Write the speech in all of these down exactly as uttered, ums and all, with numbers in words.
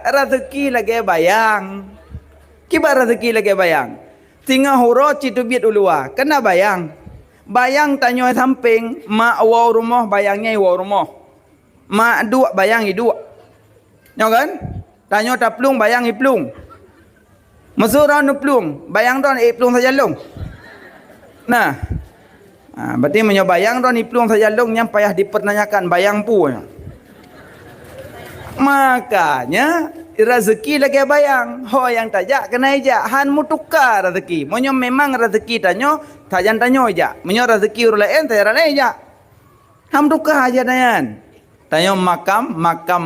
Raseuki lagée bayang. Kiban raseuki lagée bayang. Singoh uroe cit teubiet u luwa, kana bayang. Bayang tanyoe sampéng, mak woe u rumoh, bayang nyan iwoe u rumoh. Mak duek, bayang iduek. Nyoe kan? Tanyoe taplueng, bayang iplueng. Meuseu droe neuplueng, bayang droe iplueng sajan lông. Nah. Ha, berarti meunyoe bayang droe iplueng sajan lông, nyan payah dipertanyakan bayang peue nyan. Makanya, raseuki lagée bayang. Ho nyang tajak keuneuk ijak, han meutuka raseuki. Meunyoe memang raseuki tanyoe, sajan tanyoe ijak. Meunyoe raseuki ureuëng laén, sajan ureuëng laén ijak. Han meutuka sajan nyan. Tanyoe makam, makam,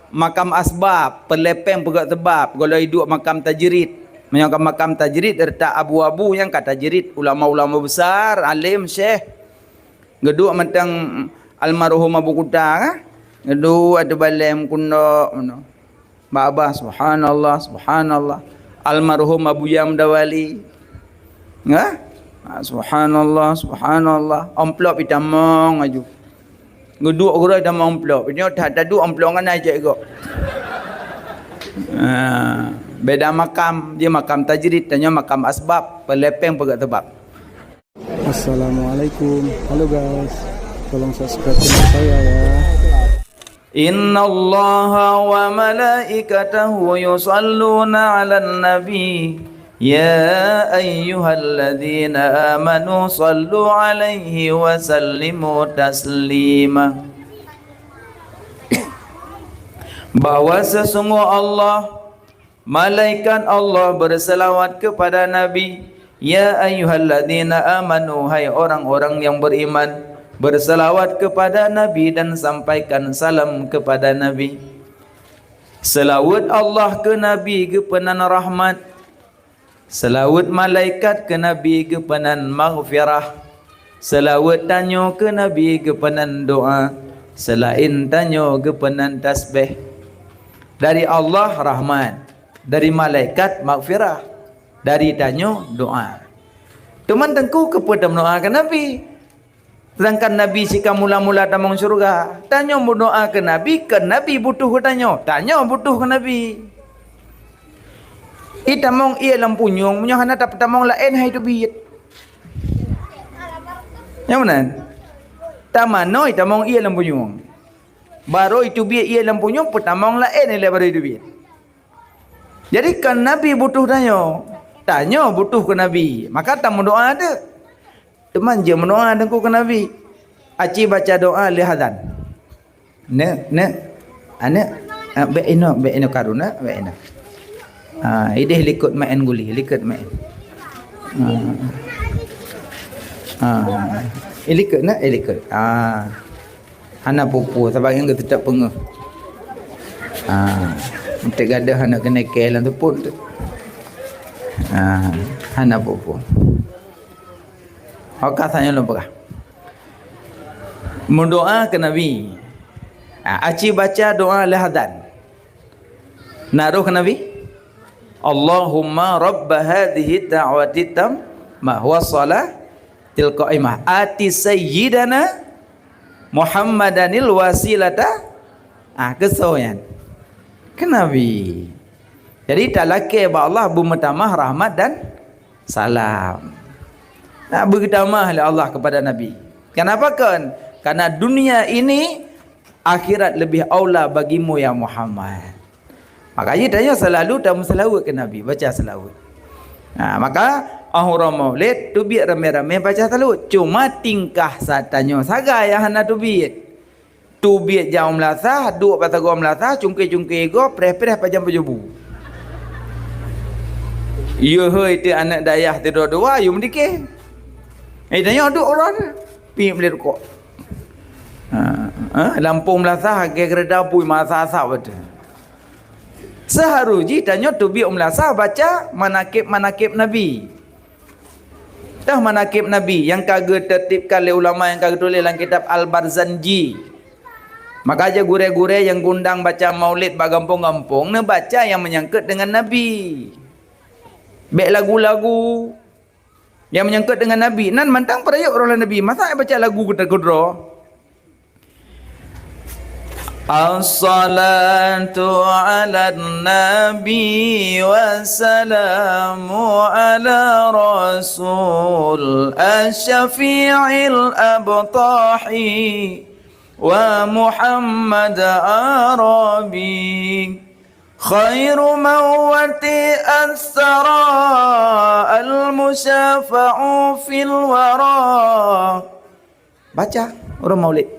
makam asbab, peulepeng peugét sabab, gohlom iduek makam tajrid. Meunyoe ka makam tajrid, letak abu-abu nyang ka tajrid, ulama-ulama besar, alim, syekh. Geuduek mantong almarhum Abu Kuta, kan? Geuduek ateueh balée meukundok, meunoe. Bak babah, "Subhanallah, subhanallah." Almarhum Abuya Mudawali. Ngah? Ha, "Subhanallah, subhanallah." Amplop itamong aju. Geuduek gurée itamong amplop. Nyoe that taduek amplop ngon ai cek gok. Ha, beda makam. Dia makam tajrid, tanyoe makam asbab. Peulepeng peugét sabab. Assalamualaikum. Halo guys. Tolong subscribe channel saya ya. Innallaha wa malaikatahu yusalluna 'alan nabi. Ya ayyuhalladzina amanu sallu 'alaihi wa sallimu taslima. Bahwa sesungguh Allah, malaikat Allah berselawat kepada Nabi. Ya ayyuhalladzina amanu, hai orang-orang yang beriman, berselawat kepada Nabi dan sampaikan salam kepada Nabi. Seulaweuet Allah keu Nabi geupeunan rahmat. Seulaweuet malaikat keu Nabi geupeunan maghfirah. Seulaweuet tanyoe keu Nabi geupeunan doa. Seulaén tanyoe geupeunan tasbeh. Dari Allah rahmat, dari malaikat maghfirah, dari tanyoe doa. Teuma teungku keupeue tameudoa keu Nabi? Sedangkan Nabi sika mula-mula tamong syeuruga. Tanyoe meudoa keu Nabi, keu Nabi butuh keu tanyoe. Tanyoe butuh keu Nabi. Itamong ié lam punyueng, meunyoe hana tapeutamong laén hai teubiet. Nyang meunan. Tamanoe itamong ié lam punyueng. Barô iteubiet ié lam punyueng, peutamong laén ilée barô iteubiet. Jadi kan Nabi butuh tanyoe, tanyoe butuh keu Nabi. Maka tameudoa teuk. Teuma jeuet meudoa teungku keu Nabi. Aci baca doa lheueh azan. Neuk, neuk, aneuk, ah, bék inoe, bék inoe karu na, bék inoe. Ah, idéh likot maén guli, likot maén. Ah. Ah. Ilikot na, ilikot. Ah. Hana peue-peue, sabab nyang geuteutap peungeuh. Ha, eunteuk gadoh hana keuneuk kée lam teupot tu. Ha, hana peue-peue. Oka tanyoe lôn peugah. Meudoa keu Nabi. Ha, aci baca doa lheueh azan. Na roh keu Nabi. Allahumma rabba hadhihi da'wati tammah was salatil qaimah. Ati sayyidana Muhammadanil wasilata, ah, keu soe nyan? Keu Nabi. Jadi, talakée bak Allah beumeutamah rahmat dan salam. Nah, beutamah lé Allah kepada Nabi. Kenapa kon? Karena dunia ini, akhirat lebih aula bagimu, ya Muhammad. Makanya tanyoe selalu tameuseulaweuet keu Nabi, baca seulaweuet. Ha, maka, óh uroe Maulid, teubiet ramé-ramé baca seulaweuet. Cuma tingkah sa-, tanyoe sagai nyang hana teubiet. Teubiet jam meulasah, duek bak sagoe meulasah, cungké-cungké gob, preh-preh pajan peujubu. Yeuhôi teuh aneuk dayah teudua-dua, yue meudike. Eh, tanyoe duek uroe, pi meulét rukok. Ha, ha, lampôh meulasah, lagée keureuda bui masa-asa beutôi. Seuharôh jih tanyoe teubiet u meulasah baca manakib-manakib Nabi. Tah manakib Nabi nyang ka geuteurtibkan lé ulama nyang ka geutuléh lam kitab Al-Barzanji. Maka jeuet gurée-gurée nyang geuundang baca maulid bak gampông-gampông, neubaca nyang meunyangkot deungon Nabi. Bék lagu-lagu. Nyang meunyangkot deungon Nabi, nan mantong peurayeuk roh lé Nabi. Masa baca lagu keudroe-keudroe? الصلاة على النبي والسلام على رسول الشفيع الأبطحي ومحمد عربي خير من وطئ الثرى المشافع في الورى. Baca ureuëng maulid.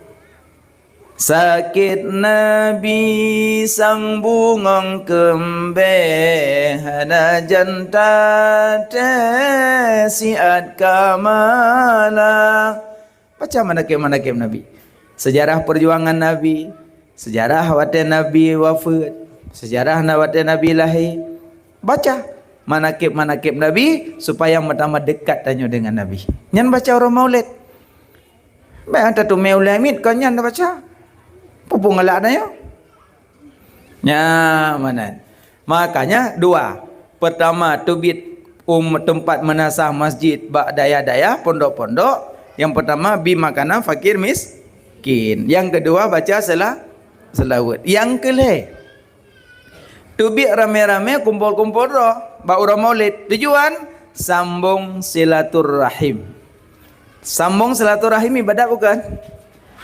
Sakét Nabi sang bungöng keumbée, hana janta teusiat kamala. Baca manakib-manakib Nabi. Sejarah perjuangan Nabi, sejarah watée Nabi wafeuet, sejarah na watée Nabi lahé. Baca manakib-manakib Nabi supaya meutamah dekat tanyoe dengan Nabi. Nyan baca ureuëng maulid. Bék hana teumé ulée miet kon nyan baca. Peue-peue ngalak tanyoe? Nya, meunan. Makanya dua. Pertama, teubiet um, teumpat meunasah masjid bak dayah-dayah, pondok-pondok. Yang pertama, bi makanan fakir miskin. Yang kedua, baca sela-, selawat. Yang kelhée, teubiet ramé-ramé kumpol-kumpol droe bak uroe maulid. Tujuan, sambong silaturahim. Sambong silaturahim ibadat bukan?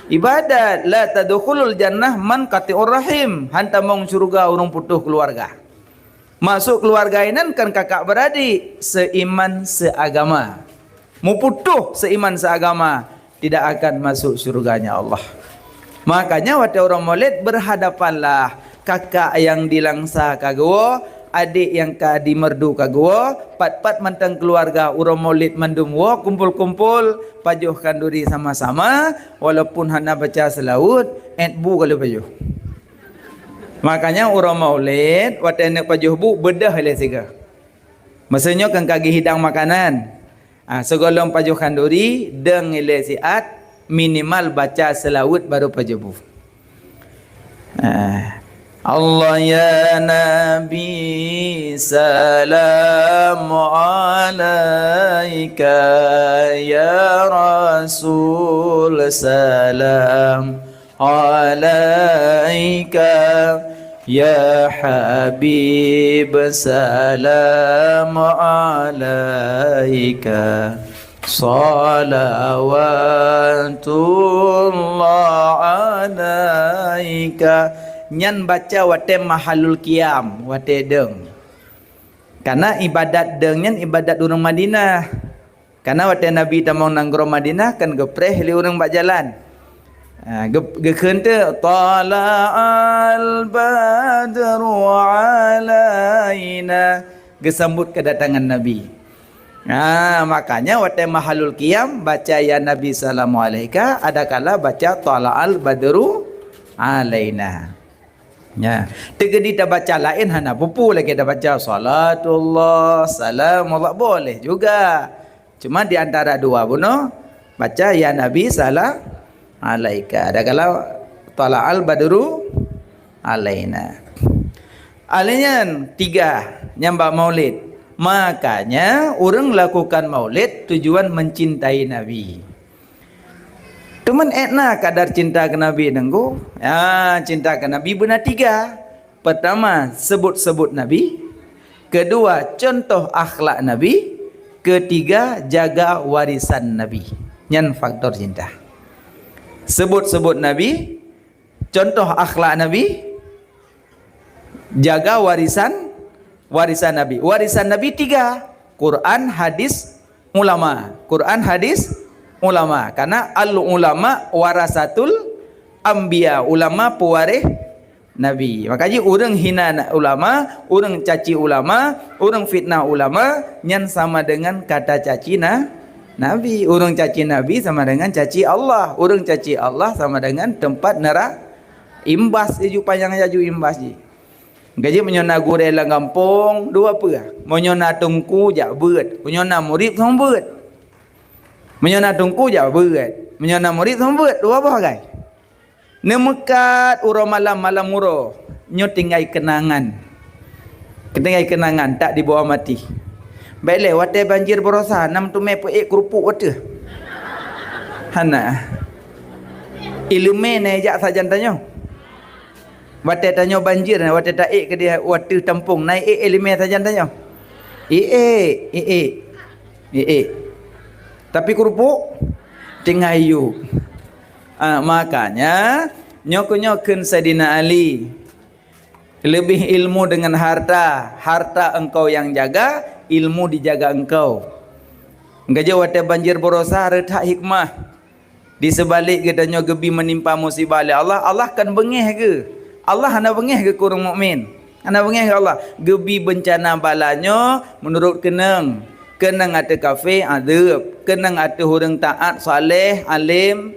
Ibadat. La tadkhulul jannah man qati'ur rahim. Hana tamong syeuruga ureuëng putôh keuluwarga. Masuk keuluwarga inan kan kakak beradik, seiman seagama. Muputôh seiman seagama tidak akan masuk syurganya Allah. Makanya watée ureuëng maulid berhadapanlah, kakak nyang di Langsa ka geuwoe, adék nyang ka di Meureudu ka geuwoe, pat-pat mantong keuluwarga ureuëng maulid mandum woe kumpol-kumpol, pajoh khanduri sama-sama, walaupun hana baca seulaweuet, ék bu ka lheueh pajoh. Makanya ureuëng maulid watée neuk pajoh bu beudôh lé sigoe. Masa nyoe kan ka geuhidang makanan. Ah, sigohlom pajoh khanduri, deueng ilée siat, minimal baca seulaweuet baru pajoh bu. Ah. Allah ya Nabi, salam alaika, ya Rasul, salam alaika, ya Habib, salam alaika, salawatullah alaika. Nyan baca watée mahalul qiyam, watée deueng. Karena ibadat deueng nyan ibadat ureuëng Madinah. Karena watée Nabi tamong nanggroe Madinah kan geupreh lé ureuëng bak jalan. Ha, geu-, geukheun teuk, "Tala'al badru alaina." Geusambot keudatangan Nabi. Ha, makanya watée mahalul qiyam baca ya Nabi salamu alaika, adakala baca tala'al badru alaina. Ya, teukeudi tabaca laén hana peue-peue lagée tabaca salatullah, salamullah, boleh juga. Cuma di antara dua bunoe, baca ya Nabi salam alaika. Adakala tala'al badru alaina. Alèh nyan tiga nyang bak maulid. Makanya ureuëng lakukan maulid tujuan mencintai Nabi. Teuma ék na kadar cinta keu Nabi teungku. Ya, cinta keu Nabi beuna tiga. Pertama, sebut-sebut Nabi. Kedua, contoh akhlak Nabi. Ketiga, jaga warisan Nabi. Nyan faktor cinta. Sebut-sebut Nabi, contoh akhlak Nabi, jaga warisan, warisan Nabi. Warisan Nabi tiga, Quran, hadis, ulama. Quran, hadis, ulama. Karena al ulama warasatul anbiya, ulama pewaréh Nabi. Maka jih ureuëng hina na-, ulama, ureuëng caci ulama, ureuëng fitnah ulama, nyan sama dengan kata caci na-, Nabi. Ureuëng caci Nabi sama dengan caci Allah. Ureuëng caci Allah sama dengan tempat nera-, imbas jih, panyang laju imbas jih. Gaji meunyoe na gurée lam gampông, dua peue. Meunyoe na teungku jak beuet, meunyoe na murit sang beuet. Meunyoe na teungku jak beuet, meunyoe na murit sang beuet, dua boh hai. Neumeukat uroe malam, malam uroe, nyoe tinggai keunangan. Tinggai keunangan tak dibawa mati. Bék lé watée banjir barosa, nam teumé peuék keurupuk watée. Hana. Ileumé na jak sajan tanyoe. Watée tanyoe banjir, watée taék keudeh u ateueh tampông, na ék-ék limai sajan tanyoe? Ék-ék, ék-ék, ék-ék. Tapi keurupuk tinggai yub. Ah, makanya, nyoe keuh nyoe kheun Saidina Ali, "Leubeh ilmu dengan harta, harta engkau yang jaga, ilmu dijaga engkau." Geujok watée banjir baroesa, reutak hikmah. Di seubalek geutanyoe geubi meunimpa musibah lé Allah, Allah kan beungéh geuh. Allah hana beungéh geuh keu ureuëng mukmin. Hana beungéh geuh Allah. Geubi beuncana bala nyoe meunurot keunong. Keunong ateueh kafé, adeueb. Keunong ateueh ureuëng taát, saleh, além.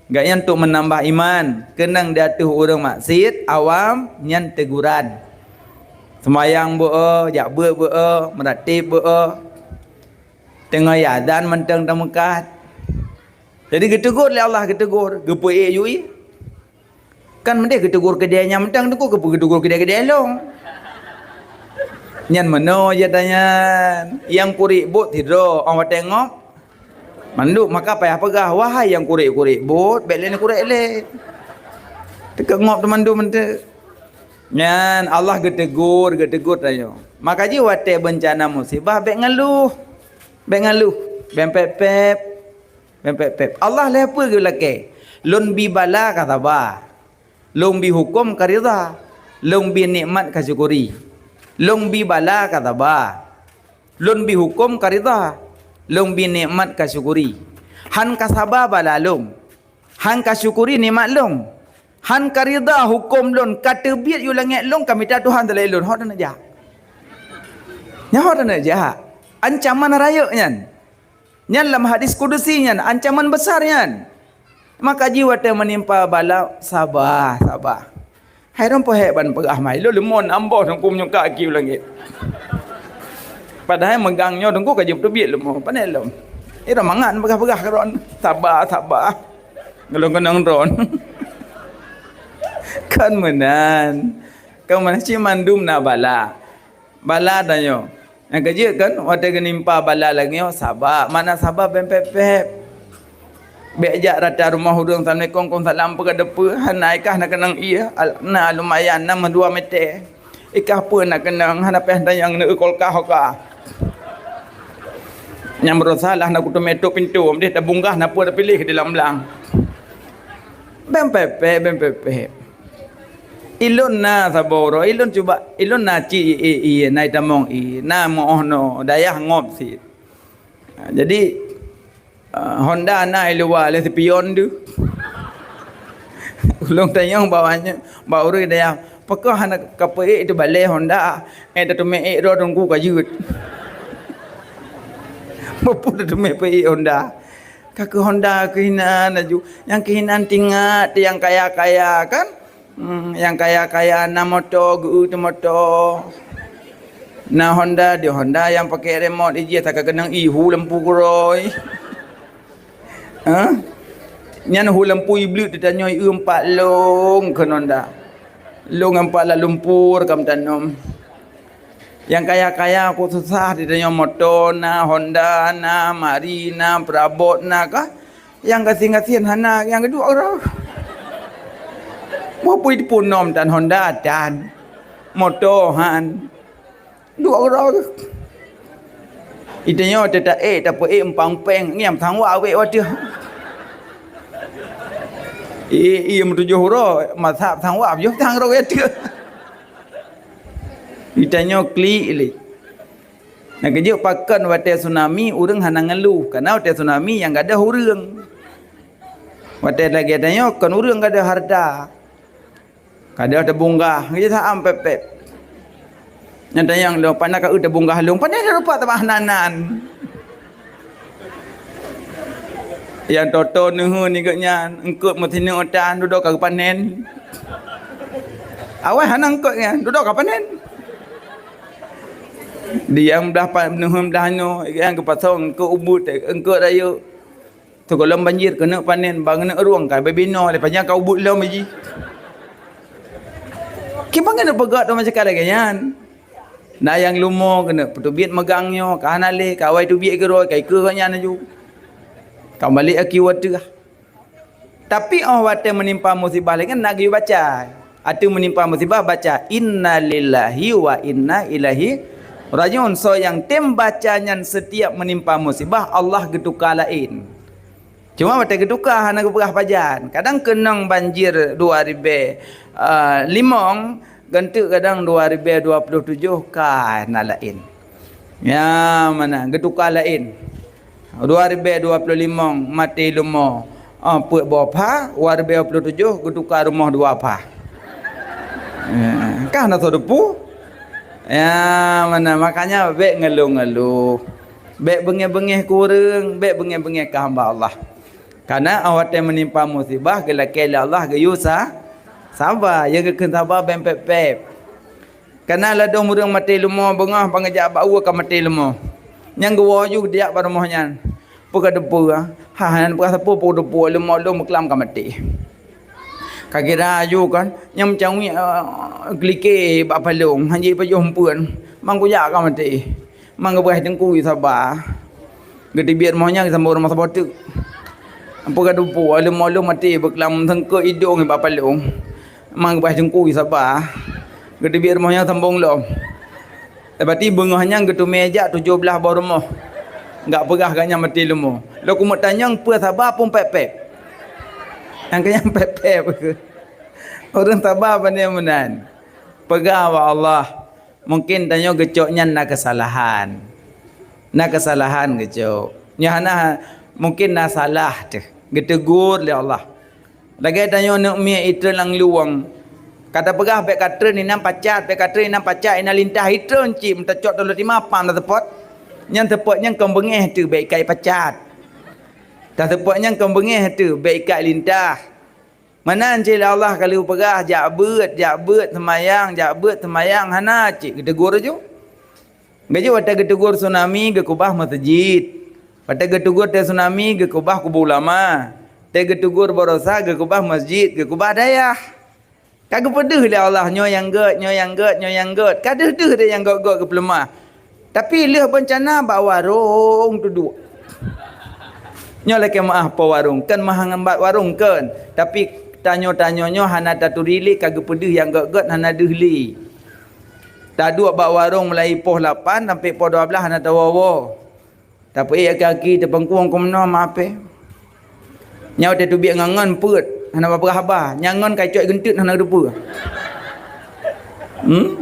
Gobnyan untuk meunambah iman. Keunong di ateueh ureuëng maksiet, awam, nyan teuguran. Seumayang beu-o, jak beuet beu-o, meuratéb beu-o. Teungoh iazan mantong tameukat. Jadi geuteugor lé Allah, geuteugor, geupeuék yue. Kan meudeh geuteugor keudè nyang mantong teungku, geupeu geuteugor keudè-keudè lom. Nyan meunoe jih tanyan. Nyang kurek buet sidroe, 'oh watée ngop mandum, maka payah peugah, "Wahai nyang kurek-kurek buet, bék lé neukurek lé." Teuka ngop teumandum mantong. Nyan Allah geuteugor, geuteugor tanyoe. Maka jih watée beuncana musibah bék ngeuluh. Bék ngeuluh, bék pép-pép. Bék pép-pép. Allah lhée peue geulakée. Lôn bi bala ka saba. Lôn bi huköm ka ridha. Lôn bi nikmat ka syukuri. Lôn bi bala ka saba. Lôn bi huköm ka ridha. Lôn bi nikmat ka syukuri. Han ka saba bala lôn. Han ka syukuri nikmat lôn. Han ka ridha huköm lôn, ka teubiet yue langét lôn, ka mita Tuhan teulheueh lôn. Ho taneuk jak. Nyan ho taneuk jak. Ancaman rayeuk nyan. Nyan lam hadis kudusi nyan, ancaman besar nyan. Maka jih watée meunimpa bala, saba, saba. Hai droe peuhék ban peugah mai, lôn leumon amboh teungku meunyoe ka akiu langét. Padahai meugang nyoe teungku ka jeuet teubiet leumon, pane lom. Ira mangat peugah-peugah keudroe, saba, saba. Ngon lôn keunong droe. Kan meunan. Kan meunan cit mandum na bala. Bala tanyoe. Nyang keujeuet kan, watée geunimpa bala lagée nyoe, saba. Mana saba, bék pép-pép. Bék jak rata rumoh ureuëng, "Assalamualaikum, waalaikumsalam, peue ka teupeue?" Hana, i kah na keunong ié, al-, na lumayan, na meudua meter. I kah peue na keunong, hana payah tanyong, neu kulkah ho ka. Nyang beureusalah na kuteumé tôp pintoe, meudeh tabunggah na peue tapiléh di lam blang. Bék pép-pép, bék pép-pép. Ilôn na saboh uroe, ilôn cuba, ilôn na cit ié, ié, na itamong ié, na meu'oh noe, dayah ngop cit. Ha, jadi, ah, Honda na i luwa lé sipion deuh. Ulôn tanyong bak nyan, bak ureuëng dayah, "Pakon hana kapeuék teubalée Honda, eh, tateumé ék droe teungku ka jeuet." Peue tateumé peuék Honda. Ka keu Honda keuh inan laju. Nyang keuh inan tingat nyang kaya-kaya kan? Hmm, nyang kaya-kaya na moto, geu-eu teuh moto. Na Honda, di Honda nyang pakai remote ijih, ka keunong ié hu lampu keurôi. Ha? Nyan hu lampu ibleuet teuh tanyoe, ié empat lôn kheun Honda. Lôn empat lam lumpur ka meutanom. Nyang kaya-kaya kok susah, di tanyoe moto na, Honda na, mari na, perabot na kah? Nyang gasien-gasien hana, nyang duek uroe. Meupui teupunom tan Honda tan. Moto han. Duek uroe. Di tanyoe teuta ék, tapeuék umpang péng, ngieng sang wak wék wateuh. Ié, ié meutujoh uroe, masa sang wak, yoh sang uroe wateuh. Di tanyoe klik lé. Nyang keujeuet pakon watée tsunami ureuëng hana ngeuluh, karena watée tsunami nyang gadôh ureuëng. Watée lagée tanyoe kon ureuëng gadôh hareuta. Gadôh tabunggah, geujak saam pép-pép. Nyan tanyong lôn, "Pane ka eu tabunggah lôn, pane na rupa tabah nan-nan." Nyang toto neuheun nibak nyan, eungkôt meusineuk utan, dudoe ka geupanen. Awai hana eungkôt nyan, dudoe ka panen. Di nyang blah pa-, neuheun blah nyoe, nyang geupasong eungkôt ubeut, eungkôt rayeuk. Sigohlom banjir keuneuk panen, ban keuneuk rueng ka babinoe lé, panyang ka ubeut lom jih. Kiban keuneuk peugah teuma cakap lagée nyan. Na nyang lumo keuneuk peuteubiet meugang nyoe, ka hana lé, ka awai teubiet keudroe, ka ikeue gobnyan laju. Ka balek aki wateuh. Tapi óh watée meunimpa musibah lagée nyan, na geuyue baca. Ateueh meunimpa musibah baca, "Innalillahi wa inna ilaihi rajiun." Soe nyang tem baca nyan setiap meunimpa musibah, Allah geutuka laén. Cuma watée geutuka hana geupeugah pajan. Kadang keunong banjir dua ribée, eh, limong, geunteuk kadang dua ribée dua puluh tujoh ka na laén. Ya, mana geutuka laén. Dua ribée dua puluh limong maté leumo, eh, peuet boh pha, dua ribée dua puluh tujoh geutuka rumoh dua pha. Ya, ka na soe teupeu? Ya, mana makanya bék ngeuluh-ngeuluh. Bék beungéh-beungéh keu ureuëng, bék beungéh-beungéh keu hamba Allah. Karena watée meunimpa musibah geulakée lé Allah geuyue sa-, saba, ya geukheun saba bék pép-pép. Kana ladôm ureuëng maté leumo beungoh ban geujak bak ueh ka maté leumo. Nyang geuwoe ju geujak bak rumoh nyan. Peu ka teupeu, ha, hana peugah sapeue peu teupeu leumo lom keuklam ka maté. Ka kira aju kan, nyang meucawiek, eh, geulike bak palong, hanjeuet pajoh eumpeuen, mang kujak ka maté. Mang geupeugah teungku saba. Geuteubiet rumoh nyan geusambong rumoh saboh teuk. Ampoe ka teupeu, leumo lom maté beuklam seungkot idong bak palong. Mang geupeugah teungku saba. Geuteubiet rumoh nyan sambong lom. Berarti beungoh nyan geuteumé jak tujoh blaih boh rumoh. Gak peugah gak nyan maté leumo. Lôn keumeuk tanyong peue saba pun pép-pép. Nyang keu nyan pép-pép. Ureuëng saba pane meunan. Peugah bak Allah. Mungkin tanyoe geucok nyan na keusalahan. Na keusalahan geucok. Nyoe hana mungkin na salah teuh. Geuteugur lé Allah. Lagée tanyoe neuk miet itreun lam luwang. Ka tapeugah bék katreun inan pacat, bék katreun inan pacat, inan lintah itreun cit meutacok taloh tima pam na seupôt. Nyan seupôt nyan kon beungéh teuh bék ikat pacat. Taseupôt nyan kon beungéh teuh bék ikat lintah. Meunan cit lé Allah ka lheueh peugah jak beuet, jak beuet seumayang, jak beuet seumayang hana cit geuteugur ju. Geujak watée geuteugur tsunami geukeubah meuseujid. Watée geuteugur tsunami geukeubah kubu ulama. Watée geuteugur baroesa geukeubah masjid, geukeubah dayah. Ka geupeudeuh lé Allah nyoe nyang gét, nyoe nyang gét, nyoe nyang gét. Ka deuh-deuh deh nyang gét-gét geupeuleumah. Tapi lheueh beuncana bak warong teuduek. Nyoe lakée meuáh po warong, kon meuhan ngon bak warong kon. Tapi tanyoe-tanyoe nyoe hana taturi lé ka geupeudeuh nyang gét-gét hana deuh lé. Taduek bak warong mulai poh lapan sampai poh dua belas hana tawoe-woe. Tapeuék aki-aki teupeuengkueng keu meunoe mape. Nyoe teubiet ngon-ngon peuet hana peugah haba, nyang ngon ka icok geunteut hana teupeue. Hmm?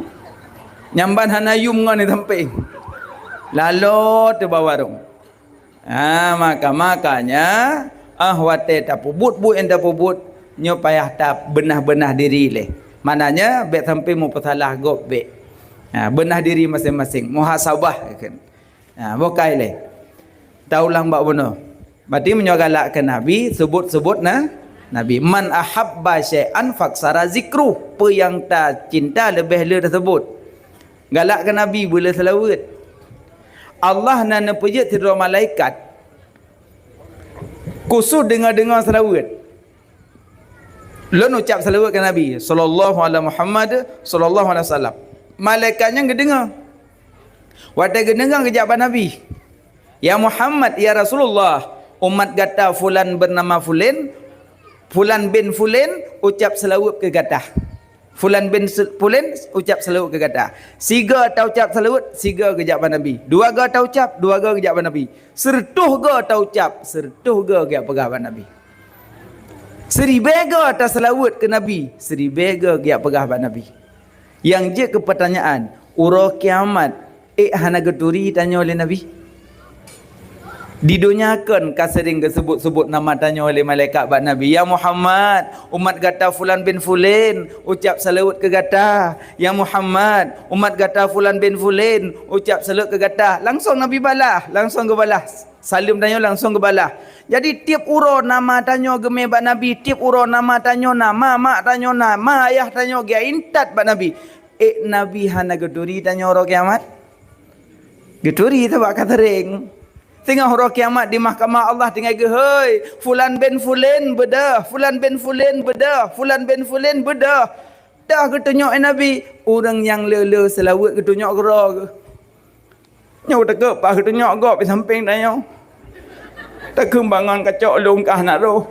Nyang ban hana yum ngon di sampéng. Lalo teuba warong. Ha, maka, makanya, ah, watée tapeubuet buet nyang tapeubuet, nyoe payah tabeunah-beunah diri lé. Maknanya, bék sampai meupeusalah gob bék. Ha, beunah diri maséng-maséng, muhasabah, kan. Ha, bukai lé. Taulang bak bunoe. Berarti meunyoe galak keu Nabi, sebut-sebut na, Nabi. "Man ahabba syai'an faksara zikru." Peue nyang tacinta leubeh le taseubut. Galak keu Nabi, beule seulaweuet. Allah na neupeujeuet sidroe malaikat khusos deungoe-deungoe seulaweuet. Lôn ucap seulaweuet keu Nabi, sallallahu ala Muhammad, sallallahu alaihi wasallam. Malaikat nyan geudeungoe. Watée geudeungoe geujak bak Nabi. "Ya Muhammad, ya Rasulullah, umat gata fulan bernama fulan, fulan bin fulan, ucap seulaweuet keu gata." Fulan bin Sul-, Fulan ucap seulaweuet keu gata. Sigoe taucap seulaweuet, sigoe geujak bak Nabi. Dua goe taucap, dua goe geujak bak Nabi. Seureutôh goe taucap, seureutôh goe geujak peugah bak Nabi. Siribée goe taseulaweuet keu Nabi, siribée goe geujak peugah bak Nabi. Nyang jeuet keu peutanyaan, uroe kiamat, ék hana geuturi tanyoe lé Nabi? Di donya kon ka seuring geuseubut-seubut nama tanyoe lé malaikat bak Nabi, "Ya Muhammad, umat gata fulan bin fulan, ucap seulaweuet keu gata. Ya Muhammad, umat gata fulan bin fulan, ucap seulaweuet keu gata." Langsong Nabi balah, langsong geubalah. Saleuem tanyoe langsong geubalah. Jadi, tieb uroe nama tanyoe geumé bak Nabi, tieb uroe nama tanyoe na, ma mak tanyoe na, ma ayah tanyoe geuintat bak Nabi. Ék Nabi hana geuturi tanyoe uroe kiamat? Geuturi, sabab ka seuring. Singoh uroe kiamat di mahkamah Allah tinggai geuhôi, "Fulan bin Fulan beudôh, Fulan bin Fulan beudôh, Fulan bin Fulan beudôh." Dah geutunyok, eh, Nabi, ureuëng nyang le-le seulaweuet geutunyok keudroe geuh. Nyoe teuka paih geutunyok gob di sampéng tanyoe. Takheun bangon kacok lôn kah na roh.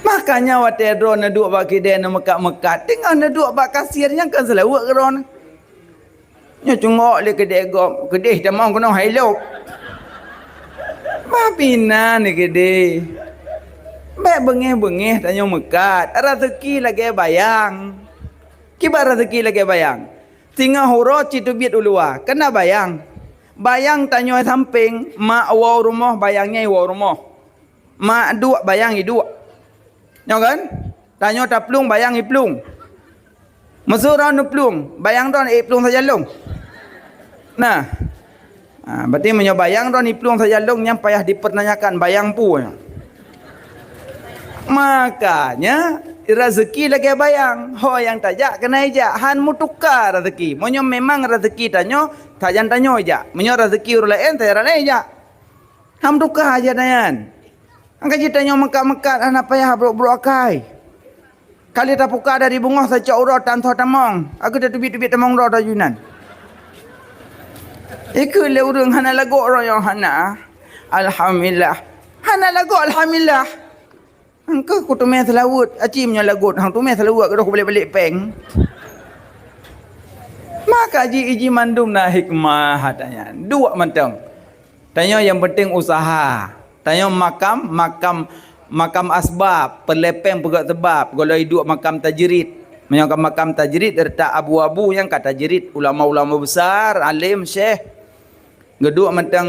Makanya watée droe neuduek bak keudée neumeukat-meukat, teungoh neuduek bak kasier nyang kon seulaweuet keu droe. Nyoe cungok lé keudeh gob, keudeh tamong keunoe hai lôb. Bah pih na ni keudeh. Bék beungéh-beungéh tanyoe meukat, raseuki lagée bayang. Kiban raseuki lagée bayang. Singoh uroe cit teubiet u luwa, kana bayang. Bayang tanyoe sampéng, mak woe rumoh, bayang nyan woe rumoh. Mak duek, bayang iduek. Nyoe kan? Tanyoe taplueng, bayang iplueng. Meuseu droe neuplueng, bayang droe iplueng sajan lông. Nah. Ha, berarti meunyoe bayang droe iplueng sajan lông, nyan payah dipertanyakan bayang peue nyan. Makanya, rezeki lagée bayang. Ho nyang tajak keuneuk ijak, han meutuka rezeki. Meunyoe memang rezeki tanyoe, sajan tanyoe ijak. Meunyoe rezeki ureuëng laén, sajan ureuëng laén ijak. Han meutuka aja nyan. Angka jih tanyoe meukat-meukat hana payah brok-brok akai. Kali tapuka dari beungoh sacok uroe tan tho tamong, aku tateubiet-teubiet tamong droe taju nan. Ikeu lé ureuëng hana lagoe roh nyang hana. Alhamdulillah. Hana lagoe alhamdulillah. Engkau kuteumé seulaweuet, aci meunyoe lagot, hang teumé seulaweuet keudroe kubalek-balek péng. Maka ji-, iji mandum na hikmah hata nyan. Duek mantong. Tanyoe nyang penting usaha. Tanyoe makam, makam, makam asbab, peulepeng peugah sebab. Goloi duek makam tajrid. Meunyoe ka makam tajrid, retak abu-abu nyang ka tajrid. Ulama-ulama besar, alim, syekh. Geuduek mantong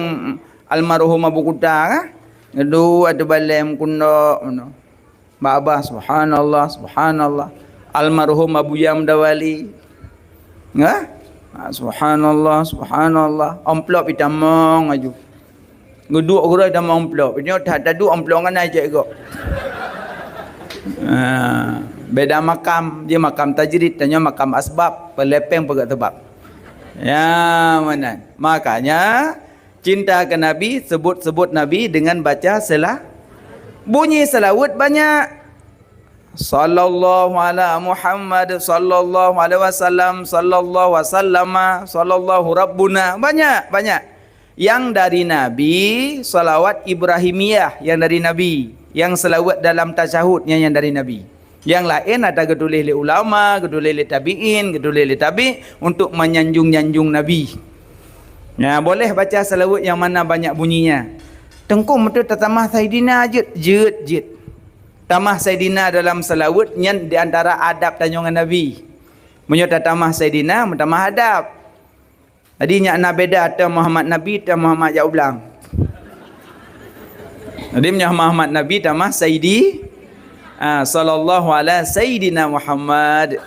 almarhum Abu Kuta, kan? Geuduek ateueh balée meukundok, meunoe. Bak babah, subhanallah, subhanallah. Almarhum Abuya Mudawali. Ngah? Ha, subhanallah, subhanallah. Amplop itamong aju. Geuduek gurée itamong amplop. Nyoe that taduek amplop ngon ai cek gok. Ha, beda makam. Dia makam tajrid, tanyoe makam asbab. Peulepeng peugah sebab. Ya, meunan. Makanya, cinta ke Nabi, sebut-sebut Nabi dengan baca sela-, bunyi selawat banyak. Sallallahu ala Muhammad, sallallahu alaihi wasallam, sallallahu wasallama, sallallahu rabbuna. Banyak, banyak. Yang dari Nabi, salawat Ibrahimiyah yang dari Nabi. Yang selawat dalam tasyahud yang, yang dari Nabi. Yang laén ada geutuléh lé ulama, geutuléh lé tabi'in, geutuléh lé tabi' untuk menyanjung-nyanjung Nabi. Ya, boleh baca selawat yang mana banyak bunyinya. Teungku meuteue tatamah Saidina jeuet, jeuet, jeuet. Tamah Saidina dalam selawat nyan di antara adab tanyoe ngon Nabi. Meunyoe tatamah Saidina, meutamah adab. Jadi nyak na beda ateueh Muhammad Nabi, ateueh Muhammad jak ublang. Jadi meunyoe Muhammad Nabi tamah Saidi, ah, sallallahu ala Saidina Muhammad.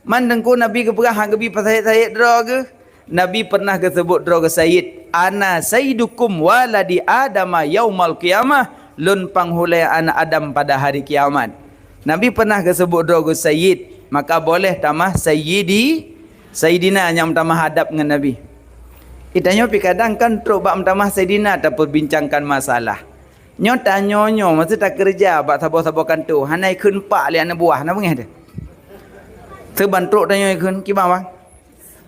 Man Teungku Nabi geupeugah han geubi peusayid-sayid droe geuh. Nabi pernah geuseubut droe geuh sayid, "Ana sayyidukum waladi Adama yaumal qiyamah." Lôn panghulée aneuk Adam pada hari kiamat. Nabi pernah geuseubut droe geuh sayid, maka boleh tamah sayyidi, sayyidina nyang meutamah adab ngon Nabi. Itanyoe pih kadang kan trok bak meutamah sayyidina tapeubincangkan masalah. Nyoe tanyoe nyoe masa takeureuja bak saboh-saboh kantô, hana ikheun pak lé aneuk buah, na beungéh teuh? Teuban trok tanyoe ikheun, "Kiban bang?"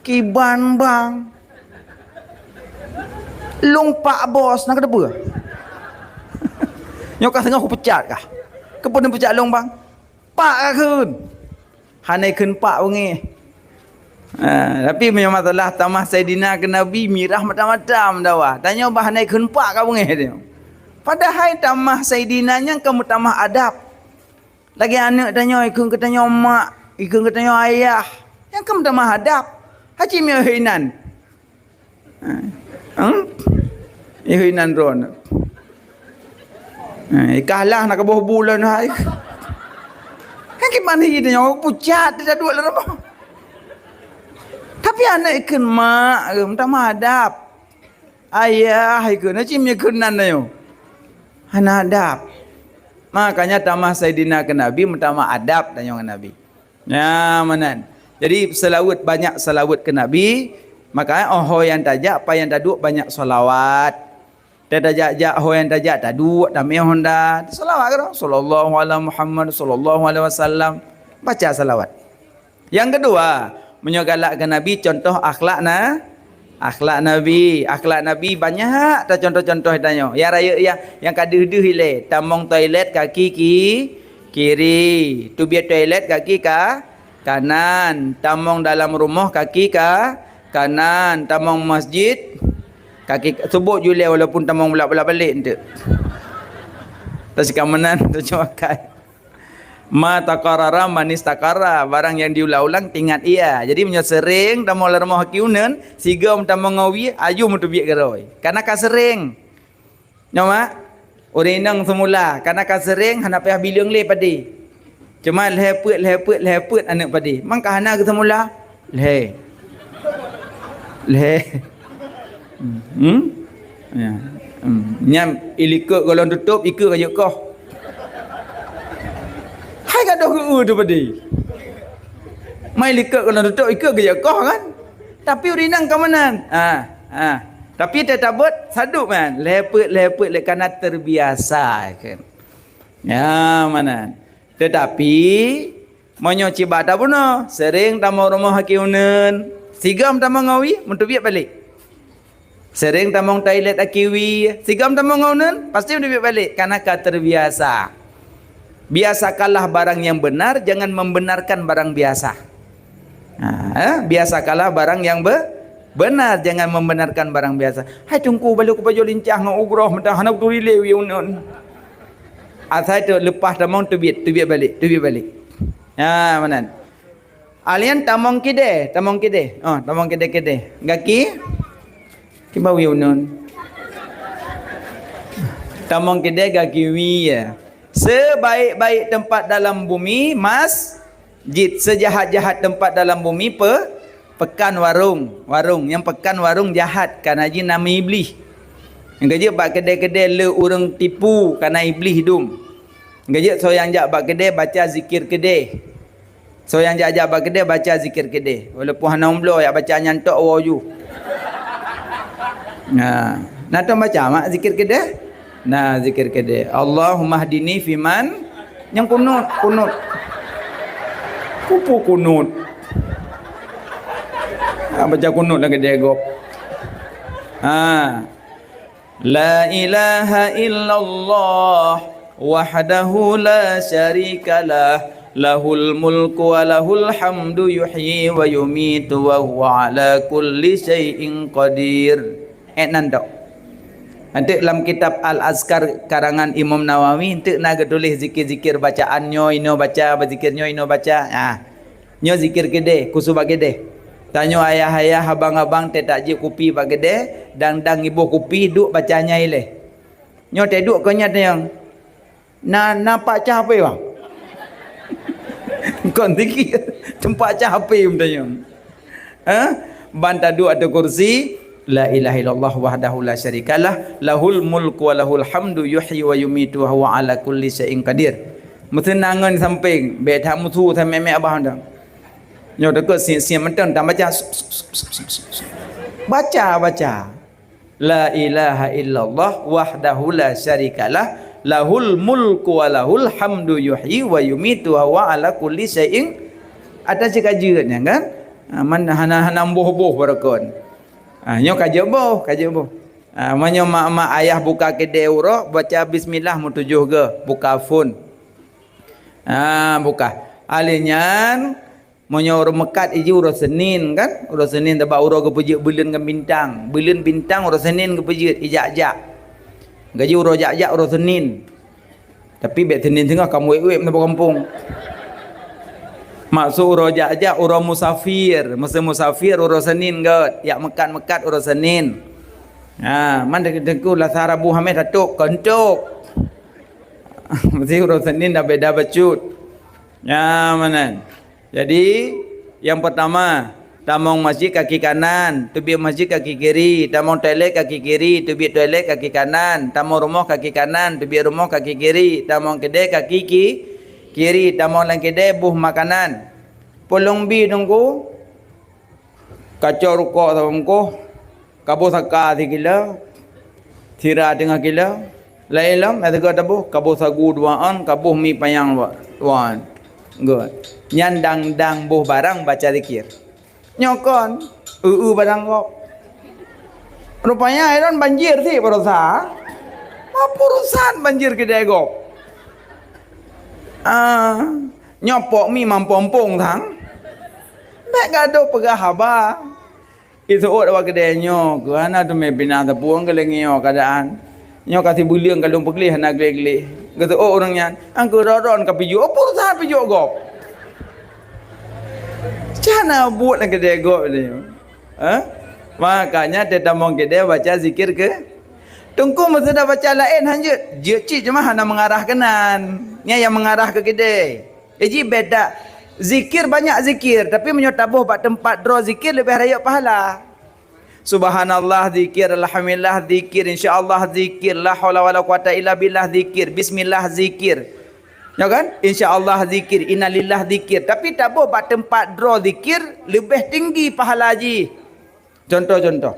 "Kiban bang." "Lôn pak bos, na kateupeue?" "Nyoe ka seungoh kupeucat kah?" "Keupeue neupecat lôn bang?" "Pak ka kheun." Hana ikheun pak beungéh. Ha, tapi meunyoe masalah tamah Saidina keu Nabi, mirah mata-mata meudawa. Tanyoe bah hana ikheun pak ka beungéh tanyoe. Padahai tamah Saidina nyan ka meutamah adab. Lagée aneuk tanyoe ikheun keu tanyoe mak, ikheun keu tanyoe ayah. Nyan ka meutamah adab. Hacé miyueb inan. Ha. Hmm? Ih, inan droe. Ha, ikah lah nak keuboh buleuen hai. Kan kiban hi tanyoe pucat teuka duek lam rumoh. Tapi aneuk ikheun mak, meutamah adab. Ayah ikheun, na cim ikheun nan tanyoe. Hana adab. Makanya tamah Saidina keu Nabi, meutamah adab tanyoe ngon Nabi. Nya, meunan. Jadi, seulaweuet, banyak seulaweuet keu Nabi. Makanya, oh, ho nyang tajak, pat nyang taduek, banyak seulawat. Tajak-jak, ho nyang tajak, taduek, tamé honda. Seulawat keudroe. Sallallahu ala Muhammad, sallallahu alaihi wasallam. Baca seulawat. Nyang keudua, meunyoe galak keu Nabi, contoh akhlak na-, akhlak Nabi. Akhlak Nabi banyak tacontoh-contoh tanyoe. Nyang rayeuk nyang, nyang ka deuh-deuh ilée, tamong toilet kaki ki-, kiri. Teubiet toilet kaki ka kanan. Tamong dalam rumoh kaki ka kanan. Tamong masjid kaki, subot ju lé walaupun tamong bulak-bulak balek enteuk. Teuh sikamanan, teuh cuakai. Ma taqarrara man istaqarra, barang yang diulang-ulang teuingat ia. Jadi meunyoe seuréng tamong lam rumoh aki uneun, sigom tamong ngon wie, aju meuteubiet keudroe. Karena ka seuréng. Nyoe mak, ureueng inong seumula, karena ka seuréng hana payah bileueng lé padé. Cuma lhèe peuet, lhèe peuet, lhèe peuet aneuk padé. Mangka hana geuseumula. Lhèe. Lhèe. Hmm? Ya. Hmm. Nyan ilikot golom tutôp, ikot ka jeuet koh. Hai gadôh geu-eu tu padé. Mai likot golom tutôp, ikot ka jeuet koh kan? Tapi ureueng inong ka meunan. Ha, ha. Tapi teutabot sadup kan? Lhèe peuet, lhèe peuet lé karena terbiasa kan. Ya, meunan. Tetapi, meunyoe cit bak tabunoe, seuréng tamong rumoh aki uneun, sigom tamong ngon wie, meuteubiet balek. Seuréng tamong toilet aki wie, sigom tamong ngon uneun, pasti meuteubiet balek, karena ka terbiasa. Biasakanlah barang yang benar, jangan membenarkan barang biasa. Ha, eh? Biasakanlah barang yang be-, benar, jangan membenarkan barang biasa. Hai Teungku, baloe kupajoh lincah ngon ugroh, meudah hana kuturi lé wie uneun. Asai teuleupah tamong teubiet, teubiet balek, teubiet balek. Ha, meunan. Alien tamong kidée, tamong kidée. Oh, tamong kidée-kidée. Gaki? Kiban wie uneun. Tamong kidée gaki wie, ya. Sebaik-baik tempat dalam bumi, masjid. Sejahat-jahat tempat dalam bumi, pe-, pekan warong. Warong. Nyang pekan warong jahat, karena jih nama Iblih. Nyang ka jeuet bak keudée-keudée le ureueng tipu, karena Iblih dum. Nyang ka jeuet soe nyang jak bak keudée, baca zikir keudée. Soe nyang jak-jak bak keudée, baca zikir keudée. Walaupun hana umblo, jak baca nyan tok woe ju. Nah, na tom baca mak zikir keudée? Nah, zikir keudée. Allahummahdini fiman, nyang kunut, kunut. Kupu kunut. Ha, baca kunut lagée degop. Ha. La ilaha illallah wahdahu la syarikalah, lahul mulku wa lahul hamdu, yuhyi wa yumitu wa huwa ala kulli syai'in qadir. Eh, nan tok. Enteuk lam kitab Al-Azkar karangan Imam Nawawi, enteuk na geutuléh zikir-zikir bacaan nyoe inoe baca, zikir nyoe inoe baca. Ah. Nyoe zikir keudée, khusu bak keudée. Tanyoe ayah-ayah, abang-abang teutak jeuet kupi bak keudée, dang-dang iboh kupi, duek baca nyan ilée. Nyoe teuduek keu nyan tanyong. Na, na pat cah hapé, bang? Kon zikir, teumpat cah hapé meutanyong. Ha? Ban taduek ateueh kursi, la ilaha illallah wahdahu la syarikalah, lahul mulku wa lahul hamdu, yuhyi wa yumitu wa huwa ala kulli syai'in qadir. Meuseunang ngon sampéng, bék that musu samé-mé abah dah. Nyoe teuka sien-sien mantong, tan baca. Baca, baca. La ilaha illallah wahdahu la syarikalah, lahul mulku wa lahul hamdu, yuhyi wa yumitu wa huwa ala kulli syai'in. Atas cikajeut nyan kan? Ha, man hana, hana boh-boh barakon. Ha, nyoe ka jeuet boh, ka jeuet boh. Ha, meunyoe mak-mak ayah buka keudée uroe, baca bismillah meutujoh goe, buka phon. Ha, buka. Alèh nyan, meunyoe uroe meukat iji uroe Senin kan? Uroe Senin teubak uroe geupeujeuet buleuen ngon bintang. Buleuen bintang uroe Senin geupeujeuet, ijak-jak. Gaji uroe jak-jak uroe Senin. Tapi bék Senin singoh kamoe wék-wék meusaboh gampông. Maksud uroe jak-jak, uroe musafir. Masa musafir uroe Senin göt, jak meukat-meukat uroe Senin. Ha, man teungku Selasa Rabu Hamis tatôp, kon tôp. Mesti uroe Senin dah beda bacut. Ya, mana? Jadi, nyang peurtama, tamong masjid kaki kanan, teubiet masjid kaki kiri, tamong toilet kaki kiri, teubiet toilet kaki kanan, tamong rumoh kaki kanan, teubiet rumoh kaki kiri, tamong keudè kaki ki-, kiri, tamong lam keudè boh makanan. Peue lôn bi teungku? Kacok rukok saboh bungkôh, kaboh saka sikilo, sira teungoh kilo, laén lom nyang sigoe taboh, kaboh sagu dua ôn, kaboh mi panyang dua ôn. Göt. Nyan dang-dang boh barang baca zikir. Nyoe kon, eu-eu barang gob. Rupanya Aaron banjir sit baroesa. Apa urusan banjir keudè gob? Ah, nyoe pok mi mampompong sang. Bèk gadoh peugah haba. Iseuôt awak keudè nyoe, keu hana teumé pinah teupueng keu lagèe nyoe keuadaan. Nyoe ka sibuleuen ka lôn peugleh hana gleh-gleh. Geuseuôt ureueng nyan, "Angkeu ron-ron ka pijôk." "Oh, peue urusan pijôk gob?" Cana buet lam keudè gob nyoe. Hah? Makanya teutamong keudè baca zikir keu Teungku meuseudah baca laén han jeuet. Jeuet cit cuma hana meungarah keunan. Nyan nyang meungarah keu keudè. Jadi beda. Zikir banyak zikir, tapi meunyoe taboh bak teumpat droe zikir leubeh rayeuk pahala. Subhanallah zikir, alhamdulillah zikir, insyaallah zikir, la haula wala quwata illa billah zikir, bismillah zikir. Ya kan? Insyaallah zikir, innalillah zikir. Tapi taboh bak teumpat droe zikir leubeh tinggi pahala jih. Contoh-contoh.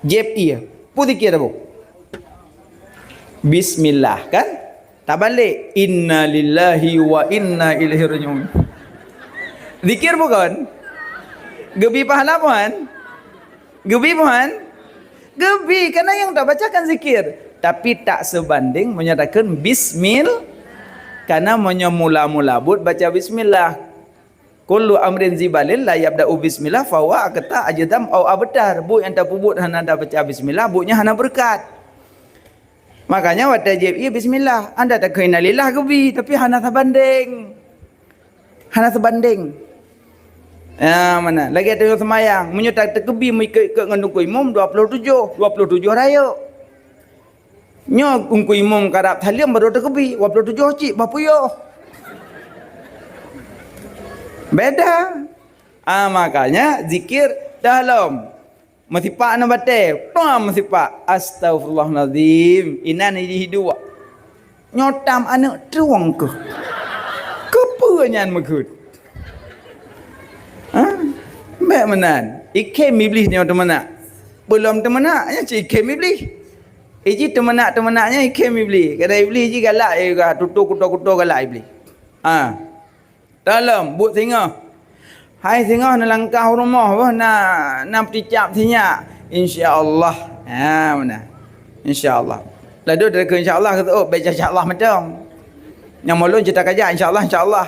Jép ie. Peue zikir taboh? Bismillah, kan? Tabalek, innalillahi wa inna ilaihi raji'un. Zikir bukan? Geubi pahala bukan? Geubi bukan? Geubi, karena nyang tabaca kan zikir. Tapi tak sebanding meunyoe takheun bismil-, karena meunyoe mula-mula buet baca bismillah. Kullu amrin zibalin la yabda'u bismillah fahuwa aqta ajdam au abtar. Buet nyang tapeubuet hana tabaca bismillah, buet nyan hana beureukat. Makanya watèe jieb ie bismillah, anda takheun innalillah geubi, tapi hana sabandeng. Hana sabandeng. Ya, mana? Lagèe tanyoe seumayang, meunyoe ta-, takeubi meuikôt-ikôt ngon teungku imum dua puluh tujoh, dua puluh tujoh rayeuk. Nyoe teungku imum karab saleuem baru takeubi, dua puluh tujoh cit bah puyoh. Beda. Ah, makanya zikir dalam. Meusipak na batèe, pam meusipak. Astaghfirullahalazim. Inan jih duek. Nyoe tam aneuk trueng keuh. Keupeue nyan meukeut? Ha? Bèk meunan. Ikhém Iblih nyoe teumeunak. Beulom teumeunak, nyan cit ikhém Iblih. Iji teumeunak-teumeunak nyan ikhém Iblih. Kadang Iblih jih galak, eh, tutoe kuto-kuto galak Iblih. Ha. Dalam buet singoh. Hai singoh neulangkah u rumoh boh na, na peuticap sinyak. Insya Allah. Ha, meunan. Insya Allah. Laju dari ke insya Allah keu, oh, baca insya Allah mantong. Nyang mulai cerita kaja insya Allah, insya Allah.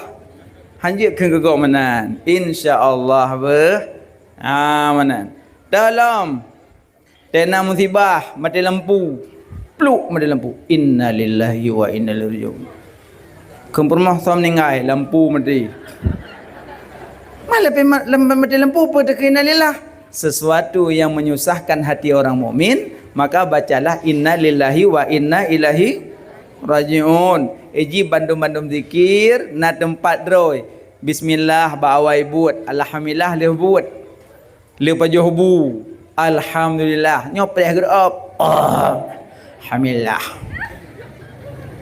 Hanjeuet keu geugoe meunan. Insya Allah beuh. Ha, meunan. Dalam Tena musibah, maté lampu. Pluk, maté lampu. Innalillahi wa inna ilaihi raji'un. Keu peurumoh soe meuninggai, lampu maté. Malah pih ma-, lam-, maté lampu, peue teuka innalillah? Sesuatu yang menyusahkan hati orang mukmin, maka bacalah innalillahi wa inna ilaihi raji'un. Iji bandum-bandum zikir na teumpat droe. Bismillah bak awai buet, alhamdulillah lheueh buet. Le pajoh bu. Alhamdulillah. Nyoe preh geureu'op. Oh. Alhamdulillah.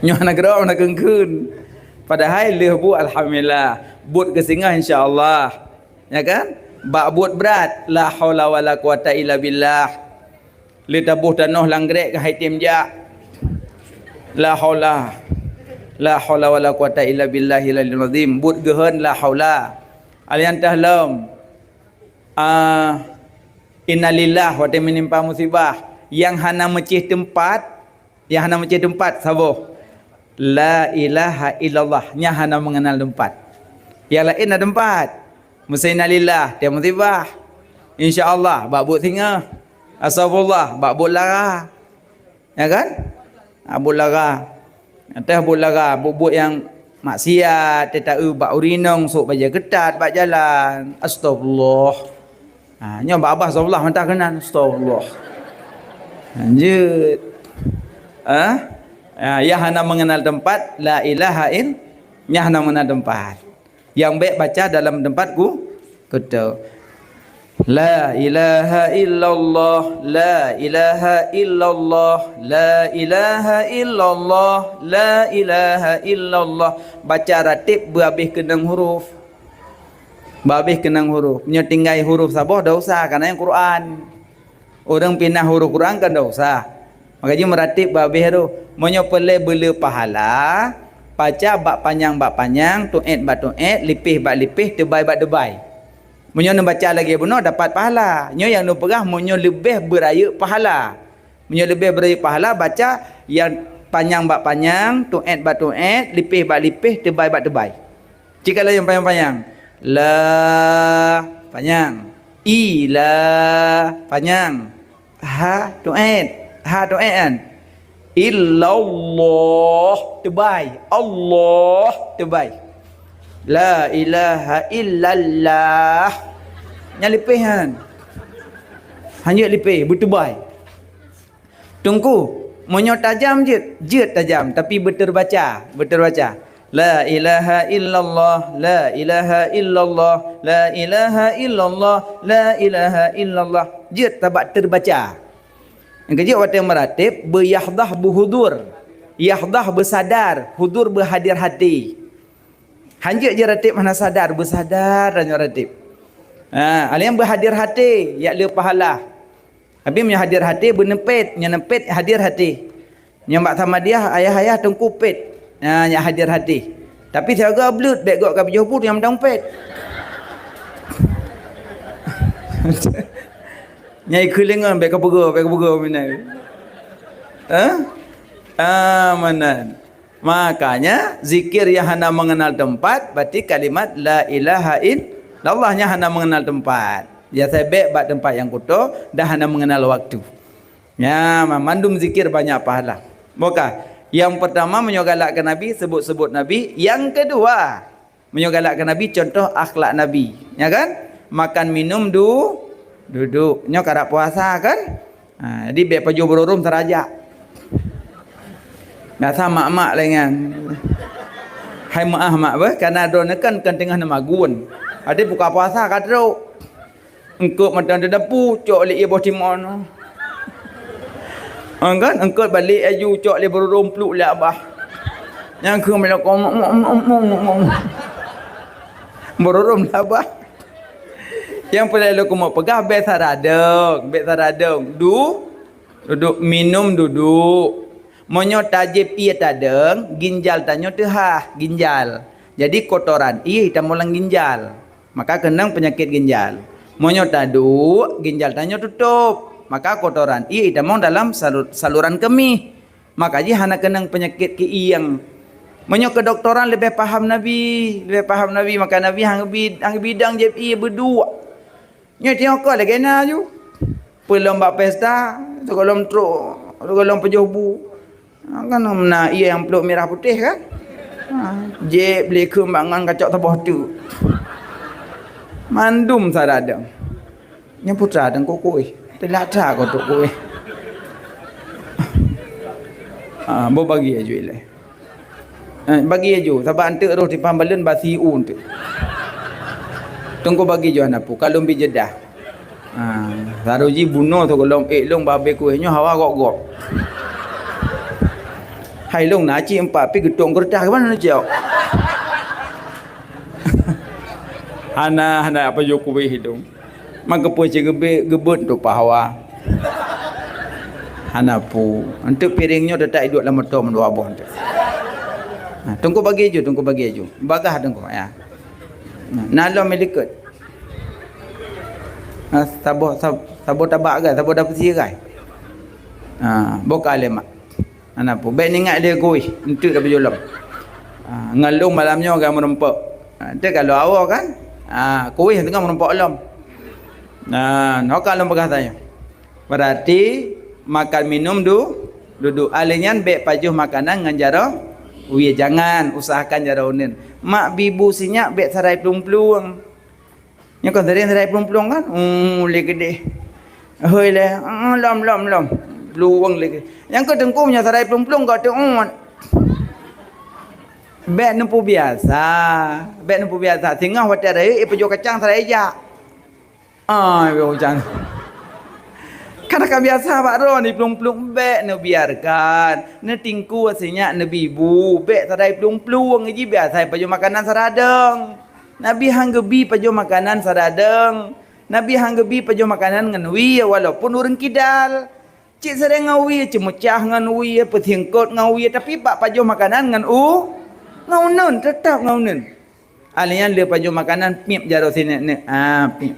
Nyoe hana geureu'op, hana keun-keun. Padahai lheueh bu alhamdulillah. Buet keu singoh insya Allah. Ya kan? Bak buet brat, la haula wala quwata illa billah. Le taboh tanoh lam grek keuhai tem jak. La haula. La haula wala quwata illa billahil aliyyil azim. Buet geuhon la haula. Alian tahlom. Ah, innalillah, watèe meunimpa musibah. Nyang hana meucéh teumpat, nyang hana meucéh teumpat, saboh. La ilaha illallah, nyang hana meungenal teumpat. Nyang laén na teumpat. Meusé innalillah, tiep musibah. Insya Allah, bak buet singoh. Astagfirullah, bak buet lara. Ya kan? Ha, buet lara. Ateueh buet lara, buet-buet nyang maksiat, teuta-eu bak urinong, sôk bajèe keutat bak jalan. Astagfirullah. Ha, nyoe bak babah astagfirullah, mantah keunan. Astagfirullah. Lanjut. Ha? Ha, nyang hana meungenal teumpat, la ilaha ill-, nyang hana meungenal teumpat. Nyang bèk baca dalam teumpat ku-, kuto. La ilaha illallah, la ilaha illallah, la ilaha illallah, la ilaha illallah. Baca ratib beuhabéh keunong huruf. Beuhabéh keunong huruf. Nyoe tinggai huruf saboh dosa, kana nyang Quran. Ureueng pinah huruf Quran kan dosa. Maka jih meuratib bak habéh tu. Meunyoe peureulèe beuleu pahala, baca bak panyang bak panyang, tuet bak tuet, lipéh bak lipéh, teubai bak teubai. Meunyoe neubaca lagèe bunoe dapat pahala. Nyoe nyang neupeugah meunyoe leubeh beurayeuk pahala. Meunyoe leubeh beurayeuk pahala, baca nyang Panyang bak panyang, tuét bak tuét, lipéh bak lipéh, teubai bak teubai. Cit ka lheueh nyang panyang-panyang. La, panyang. I, la, panyang. Ha, tuét. Ha, tuét kan? Illallah, teubai. Allah, teubai. La ilaha illallah. Nyan lipéh kan? Hanjeuet lipéh, beuteubai. Teungku, meunyoe tajam jeuet, jeuet tajam, tapi beuteubaca, beuteubaca. La ilaha illallah, la ilaha illallah, la ilaha illallah, la ilaha illallah. Jeuet tabak teubaca. Nyang keujeuet watée meuratéb, beuyahdah beuhudur. Yahdah beusadar, hudur beuhadir hati. Hanjeuet jeuet ratéb hana sadar, beusadar tanyoe ratéb. Ha, alèh nyan beuhadir hati, jak le pahala. Tapi meunyoe hadir hati, beuneupet, nyan neupet hadir hati. Nyang bak samadiyah, ayah-ayah teungku pet. Ha, nyan hadir hati. Tapi siaga bleuet, bék gok ka pijoh bu, nyang mantong pet. Nyai keulingon, bék ka peugah, bék ka peugah meunan. Ha? Ah, meunan. Makanya, zikir yang hana mengenal tempat, berarti kalimat la ilaha illallah nyan hana mengenal tempat. Ya, sabab bak tempat nyang kuto dan hana mengenal waktu. Ya, ma-, mandum zikir banyak pahala. Boka, yang pertama meunyoe galak keu Nabi, sebut-sebut Nabi. Yang kedua, meunyoe galak keu Nabi, contoh akhlak Nabi. Ya kan? Makan minum du-, duduk. Nyoe karap puasa kan? Ha, jadi bék pajoh beururôm sarajak. Biasa mak-mak lé nyan. Hai meu'ah mak beuh, karena droeneuh kan, kan teungoh neumagun. Jadi buka puasa ka trok. Eungkôt mantong di dapu, cok lé ié boh timon. Ha, kan? Eungkôt balek aju, cok lé beururôm pluk lé abah. Nyang keu meulakon, beururôm lé abah. Nyang peureulée lôn keumeung peugah, bék saradong, bék saradong. Du-, duduk, minum duduk. Meunyoe tajép ié tadong, ginjal tanyoe teuhah, ginjal. Jadi kotoran ié tamong lam ginjal. Maka keunong peunyakét ginjal. Meunyoe taduek, ginjal tanyoe tutôp. Maka kotoran ié tamong dalam salu-, saluran keumih. Maka jih hana keunong peunyakét keuieng. Meunyoe keudoktoran leubeh paham Nabi, leubeh paham Nabi, maka Nabi han geubi-, han geubidang jép ié beuduek. Nyoe tiong ko lagée na ju. Peulom bak pesta, sigohlom trok, sigohlom pajoh bu. Ha, kan na ié nyang pluek mirah putéh kan? Ha, jép lé kheun bak ngon kacok saboh teuk. Mandum saradong. Nyan putra teungku kueh. Teulat that keu teuk kueh. Ha, bagi aju ilée. Eh, bagi aju, sabab eunteuk roh tipah balon basi u eunteuk. Teungku bagi aju hana peue, ka lôn bi jeudah. Ha, saroe jih bunoe sigohlom ék lôn babé kueh nyoe hawa gok-gok. Hai lôn na cit empat pi geutong keureutah keuban neucok. Hana, hana apa jok kueh hidong. Maka peue cit geubeuet, geubeuet untuk pahawa. Hana peue. Untuk piring nyoe teutap iduek lam moto meudua boh tu. Ha, teungku bagi aju, teungku bagi aju. Bagah teungku, ya. Na lom meulikot. Ha, saboh, sab-, saboh tabak gai, saboh dapeusi gai. Ha, boka lé mak. Hana peue. Bék neuingat lé kueh, eunteuk dapeusi lom. Ha, ngon lôn malam nyoe ka meurumpok. Ha, eunteuk ka lôn awoe kan? Ha, kueh teungoh meurumpok lom. Nah, nyoe ka lôn peugah tanyoe. Berarti makan minum du-, duduk. Alèh nyan bék pajoh makanan ngon jaroe wie, jangan, usahakan jaroe uneuen. Mak bi bu sinyak bék sarai plueng-plueng. Nyoe kon sering sarai plueng-plueng kan? Uh, lé keudeh. Hôi lé, uh, lom, lom, lom. Plueng lé keudeh. Nyang keu teungku nyoe sarai plueng-plueng ka teuôt. Bék neupeubiasa. Bék neupeubiasa. Singoh watèe rayeuk, ipeujok kacang sarai jak. Ah, ipeujok kacang. Karena ka biasa bak droe ni plueng-plueng, bék neubiarkan. Neutingkue sinyak neubi bu, bék sarai plueng-plueng, ji biasa pajoh makanan saradong. Nabi han geubi pajoh makanan saradong. Nabi han geubi pajoh makanan ngon wie, walaupun ureueng kidal. Cit sireng ngon wie, ceumeucah ngon wie, peusingkot ngon wie, tapi bak pajoh makanan ngon u-, ngon uneuen, teutap ngon uneuen. Alèh nyan lé pajoh makanan, piep jaroe sineuk-neuk. Ah, piep.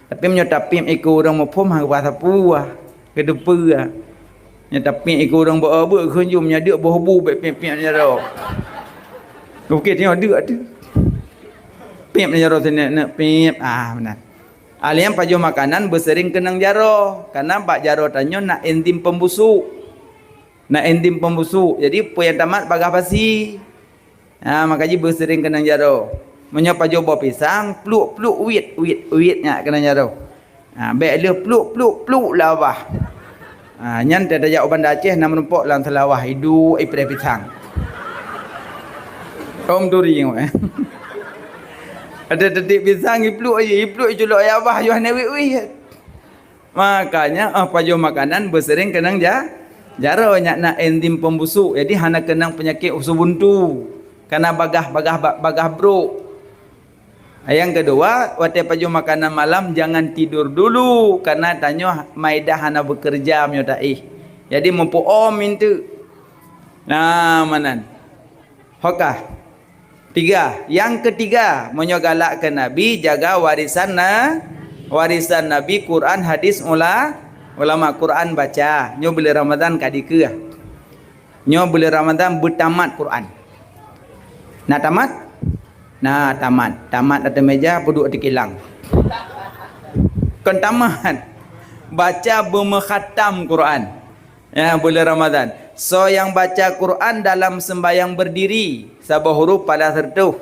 Tapi meunyoe tapiep ikeu ureueng muphom, han geupeugah sapeue, geuteupeue. Nyan tapi ikeu ureuëng bak beuet kheun jom nyan deuk boh bu bék piep-piep nyan ro. Bukét nyoe deuk tu. Piep nyan ro sini nak piep. Ah, benar. Alian pajoh makanan beusering keunong jaroe, karena bak jaroe tanyoe na enzim pembusuk. Na enzim pembusuk. Jadi peue nyang tamat bagah pasi. Ha, maka jih beusering keunong jaroe. Meunyoe pajoh boh pisang, pluk-pluk uit, uit, uit nyak keunong jaroe. Ha, bék lheueh pluk, pluk, pluk lah bah. Ha, nyan tajak u Banda Aceh na meurumpok lam seulawah iduek ipreh pisang. Om turi nyoe. Ada tetik pisang ipluk aja, ipluk iculok ya bah yoh hana wit-wit. Makanya, ah, pajoh makanan beusering keunong ja-, jaroe nyak na enzim pembusuk. Jadi hana keunong peunyakét usu buntu. Karena bagah, bagah, bagah brok. Yang kedua, watée pajoh makanan malam jangan tidur dulu karena tanyoe maidah hana bekerja meunyoe taéh. Jadi meupuom mintu. Nah, manan. Hokah. Tiga. Yang ketiga, meunyoe galak keu Nabi, jaga warisan na, warisan Nabi, Quran, hadis, ula-, ulama, Quran baca. Nyoe buleuen Ramadan ka dikeue. Nyoe buleuen Ramadan beutamat Quran. Na tamat? Na tamat. Tamat ateueh meja, peuduek ateueh kilang. Kon tamat. Baca beumeuhatam Quran. Ya, buleuen Ramadan. Soe nyang baca Quran dalam sembahyang berdiri, saboh huruf pahala seureutôh.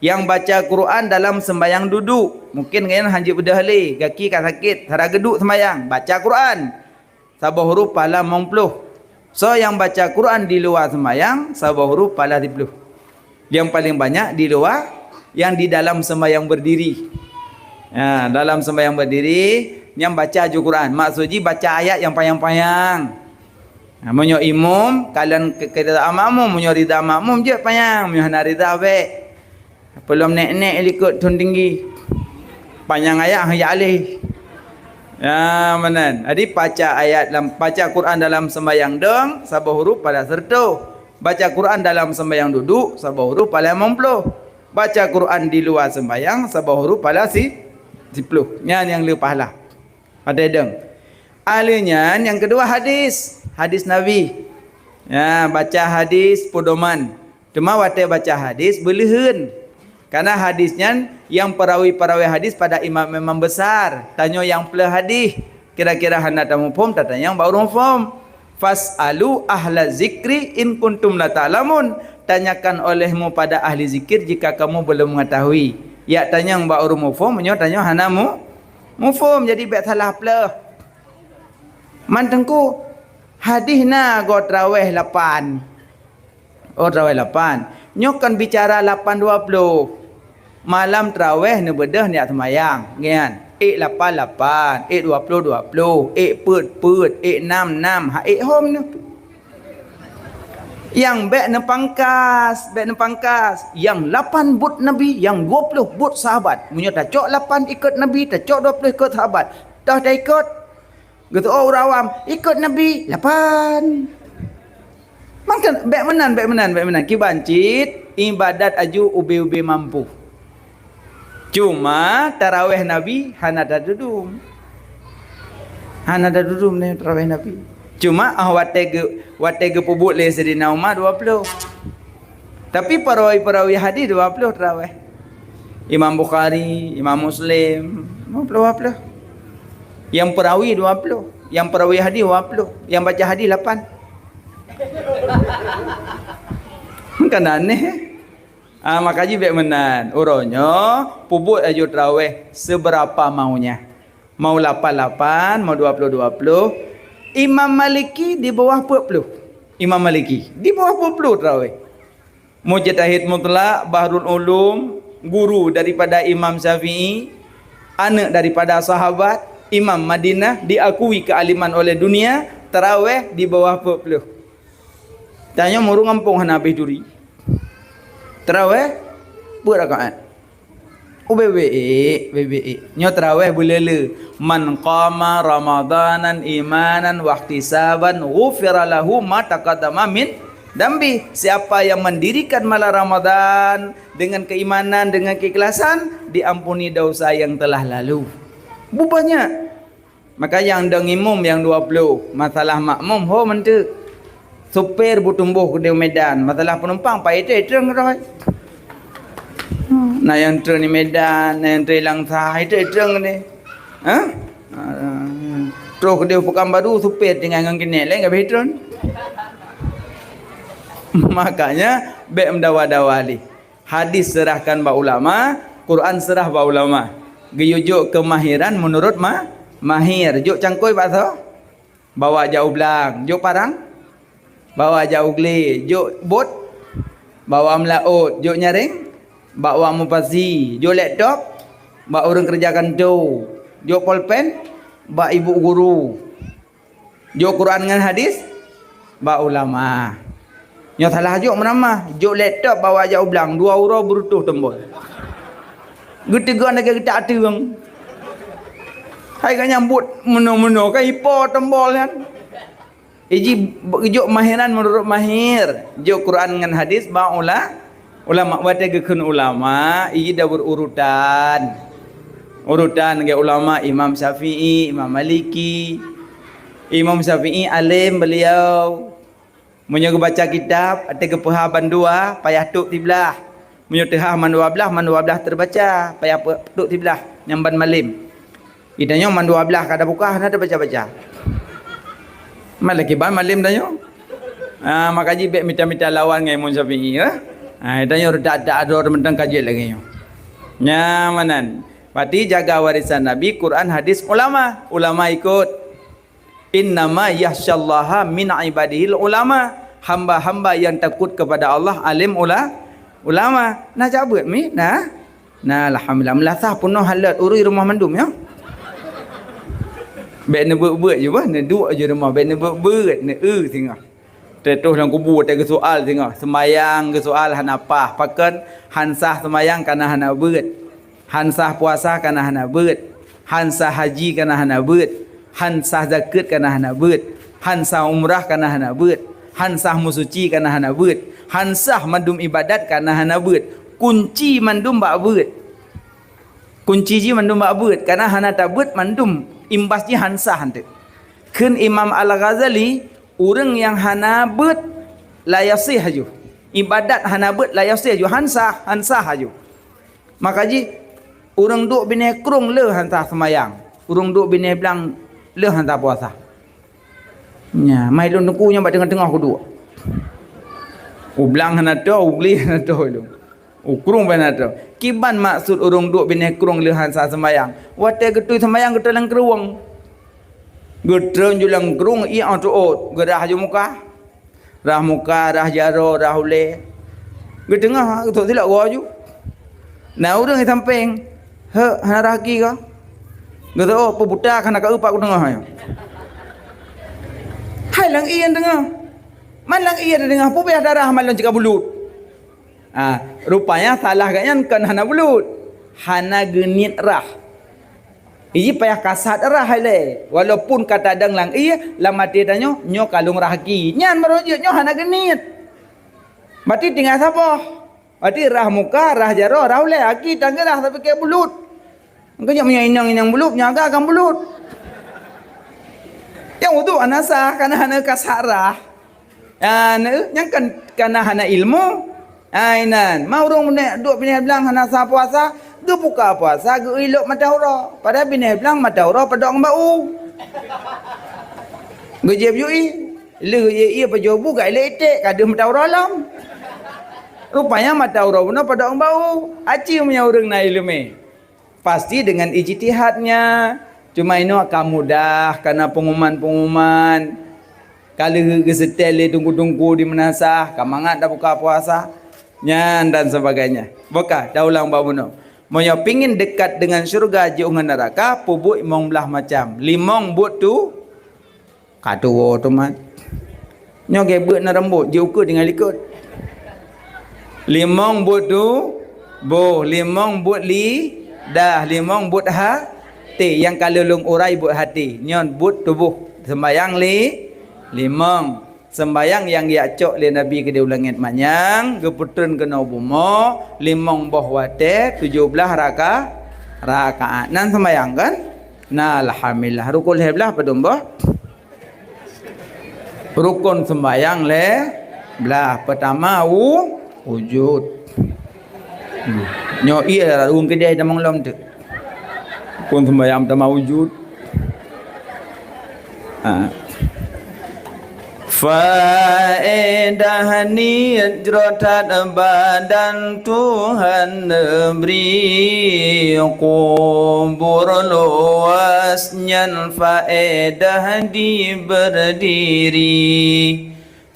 Nyang baca Quran dalam sembahyang duduk, mungkin nyan hanjeuet beudôh lé, gaki ka sakét, sara geuduek sembahyang, baca Quran, saboh huruf pahala limong ploh. Soe nyang baca Quran di luwa sembahyang, saboh huruf pahala siplôh. Yang paling banyak di luwa, yang di dalam sembahyang berdiri. Ha, dalam sembahyang berdiri, nyang baca aju Quran. Maksud jih baca ayat nyang panyang-panyang. Ha, meunyoe imum, kalon ke-, keureuda makmum, meunyoe rida makmum jeuet panyang, meunyoe hana rida bék. Peulom nek-nek likot thon tinggi. Panyang ayat hana jak lé. Ya, meunan. Jadi baca ayat lam, baca Quran dalam sembahyang dong, saboh huruf pahala seureutôh. Baca Quran dalam sembahyang duduk, saboh huruf pahala limong ploh. Baca Quran di luwa sembahyang, saboh huruf pahala si-, siplôh. Nyan nyang le pahala. Watée dong. Ahli nyan nyang keudua hadis, hadis Nabi. Ya, baca hadis pedoman. Teuma watée baca hadis beuleuheun. Karena hadis nyan nyang peurawi-peurawi hadis pada imam-imam besar. Tanyoe nyang peuleueh hadis, kira-kira hana tamuphom, tatanyong bak ureuëng muphom. "Fas'alu ahla zikri in kuntum la ta'lamun." Tanyakan olehmu pada ahli zikir jika kamu belum mengetahui. Yak tanyong bak ureuëng muphom, meunyoe tanyoe hana mu-, muphom, jadi bék salah peuleueh. Man Teungku, hadis na goe traweh lapan. Oh, traweh lapan. Nyoe kan bicara lapan dua ploh. Malam traweh neubeudôh nyak seumayang, ngian. Ék lapan lapan, ék dua ploh dua ploh, ék peuet peuet, ék nam nam, ha ék hom nyoe. Nyang bék neupangkas, bék neupangkas. Nyang lapan buet Nabi, nyang dua ploh buet sahabat. Meunyoe tacok lapan ikot Nabi, tacok dua ploh ikot sahabat. Toh taikot. Geuteu'oh ureuëng awam, ikot Nabi, lapan. Maka bék meunan, bék meunan, bék meunan. Kiban cit ibadat aju ubé-ubé mampu. Cuma taraweh Nabi hana tadudum. Hana tadudum neh taraweh Nabi. Cuma ah watée ge, watée geupeubuet lé Saidina Umar dua ploh. Tapi peurawi-peurawi hadis dua ploh taraweh. Imam Bukhari, Imam Muslim, dua ploh, dua ploh. Nyang peurawi dua ploh, nyang peurawi hadis dua ploh, nyang baca hadis lapan. Kan aneh. Ah, maka jih bék meunan. Uroe nyoe peubuet aju traweh seberapa maunya. Mau lapan lapan, mau dua puluh dua puluh. Imam Maliki di bawah empat puluh. Imam Maliki di bawah empat puluh traweh. Mujtahid mutlak, Bahrul Ulum, guru daripada Imam Syafi'i, aneuk daripada sahabat, Imam Madinah, diakui kealiman oleh dunia, taraweh di bawah empat puluh. Tanyoe meureueng gampông hana habéh duri. Taraweh, peuet rakaat. Ubé-ubé ék, ubé-ubé ék. Nyoe taraweh beuleu-leu. "Man qama Ramadanan imanan wahtisaban ghufira lahu ma taqaddama min dambi." Siapa yang mendirikan malam Ramadan dengan keimanan, dengan keikhlasan, diampuni dosa yang telah lalu. Bubanyak. Maka nyang dong imum nyang dua ploh, masalah makmum ho manteuek. Supir beutumboh keudeh Medan, masalah penumpang pai treng-treng roh. Na nyang treng di Medan, na nyang treng Langsa, treng-treng keudeh. Ha? Troh keudeh Pekanbaru, supir tinggai ngon keuneuk, laén ka beh trön. Makanya bèk meudawa-dawa lé. Hadis serahkan bak ulama, Quran serah bak ulama. Geuyue jok kemahiran menurut ma-, mahir. Jok cangkôi bak soe? Bawa jak u blang. Jok parang? Bawa jak u glé. Jok bot? Bawa meulaôt. Jok nyaréng? Bawa mupasi. Jok laptop? Bak ureuëng keureuja kantô. Jok polpen? Bak ibu guru. Jok Quran ngon hadis bak ulama. Nyoe salah jok meunan mah, jok laptop bawa jak u blang, dua uroe beureutôh tombol. Geuteugah lagée geutak teueng. Hai ka nyambut meunoe-meunoe, ka ipo tombol nyan. Iji jok mahiran meunurot mahir, jok Quran ngon hadis bak ula-, ulama. Watée geukheun ulama, iji da berurutan. Urutan lagée ulama Imam Syafi'i, Imam Maliki. Imam Syafi'i alim beliau. Meunyoe geubaca kitab, até geupeuhah bandua, payah tok siblah. Meunyoe teuhah mandua blaih, mandua blaih teubaca, payah pe-, tok siblah, nyang ban malem. Geutanyoe mandua blaih ka tabuka, hana tabaca-baca. Malaki ban malem tanyoe. Ah, maka jih bék mita-mita lawan ngon Imam Syafi'i, ya. Ah, tanyoe redak-redak adoe mantong ka jeuet lagée nyoe. Nya meunan. Berarti jaga warisan Nabi, Quran, hadis, ulama. Ulama ikut. "Innama yakhsyallaha min ibadihil ulama." Hamba-hamba yang takut kepada Allah alim ula-, ulama. Nah, cabeuet mi, nah. Nah, alhamdulillah, meulasah peunoh halat urui rumoh mandum, ya. Bék neubeuet-beuet je bah, neuduek je rumoh, bék neubeuet-beuet, neu-eu singoh. Teutoh lam kubu, teuh geusoal singoh. Seumayang geusoal hana paih, pakon han sah seumayang kana hana beuet. Han sah puasa kana hana beuet, han sah haji kana hana beuet, han sah zakeuet kana hana beuet, han sah umrah kana hana beuet, han sah meusuci kana hana beuet, han sah mandum ibadat kana hana beuet. Kunci mandum bak beuet. Kunci jih mandum bak beuet, kana hana tabeuet mandum imbas jih han sah hanteuk. Kheun Imam Al-Ghazali, ureuëng nyang hana beuet la yasih aju. Ibadat hana beuet la yasih aju, han sah, han sah aju. Maka jih, ureuëng duek binéh krong le han sah seumayang, ureuëng duek binéh blang le han sah puasa. Nya, mai lôn teungku nyang bak teungoh-teungoh kuduek. U blang hana toe, u glé hana toe lôn. U krong pih hana toe. Kiban maksud ureuëng duek binéh krong le han sah seumayang? Watée geutui seumayang geutôi lam krueng. Geutreun ju lam krueng, ié teuôt, geurah ju muka. Rah muka, rah jaroe, rah ulée. Geuteungoh, geutok silap goe ju. Na ureuëng di sampéng, "Hek, hana rah gaki kah?" Geutok, "Oh, peubuta ka na ka eupat kuteungoh nyoe." Hai lam ié teungoh. Man lam ié teungoh, peue payah tarah man lôn cit ka bulut. Ah, rupanya salah gobnyan kon hana bulut. Hana geuniet rah. Iji payah kasat rah ilée. Walaupun ka tadong lam ié, lam até tanyoe, nyoe ka lôn rah gaki. Nyan baru jeuet, nyoe hana geuniet. Berarti tinggai saboh. Berarti rah muka, rah jaroe, rah ulée. Gaki tan geurah, tapi keu bulut. Engkau nyoe meunyoe inong-inong bulut, nyoe agak akan bulut. Nyang uduk hana sah, kana hana kasat rah. Ah, na, nyang kan, kana hana ilmu. Ah, inan, ma ureuëng meunek duek binéh blang hana sah puasa, geubuka puasa, geuilok mata uroe. Padahai binéh blang mata uroe padok ngon bau. Geujieb yue, lheueh geujieb ié pajoh bu, geuilok iték, ka deuh mata uroe lom. Rupanya mata uroe bunoe padok ngon bau. Aci meunyoe ureuëng na iéleumé. Pasti dengan ijtihadnya. Cuma inoe ka mudah, kana pengumuman-pengumuman. Ka lheueh geuseutée lé teungku-teungku di meunasah, ka mangat tabuka puasa, nyan dan sebagainya. Boh ka, taulang bak bunoe. Meunyoe pingin dekat dengan syurga, jiôh ngon neuraka, peubuet limong blaih macam. Limong buet tu, Ka tuwoe teuma. Nyoe gét beuet na rambot, jiukeue tinggai likot. Limong buet tuboh, limong buet lidah, limong buet até. Nyang ka lôn urai buet até. Nyoe buet tuboh. Seumbayang li-, limong. Seumbayang nyang geujak cok lé Nabi keudéh u langét manyang, geupeutreun keunoe bumoe, limong boh watée, tujoh blaih raka-, rakaat. Nan seumbayang, kan? Na, alhamdulillah. Rukun lhèe blah padum boh? Rukun sembahyang lhèe blah. Pertama, wu-, wujud. Hmm. Nyoe ie rhung keudeh tamong lom tu. Rukun sembahyang pertama wujud. Ha. Faedah niet jroh that badan Tuhan neubri, kubur luwah nyan faedah jibeurdiri.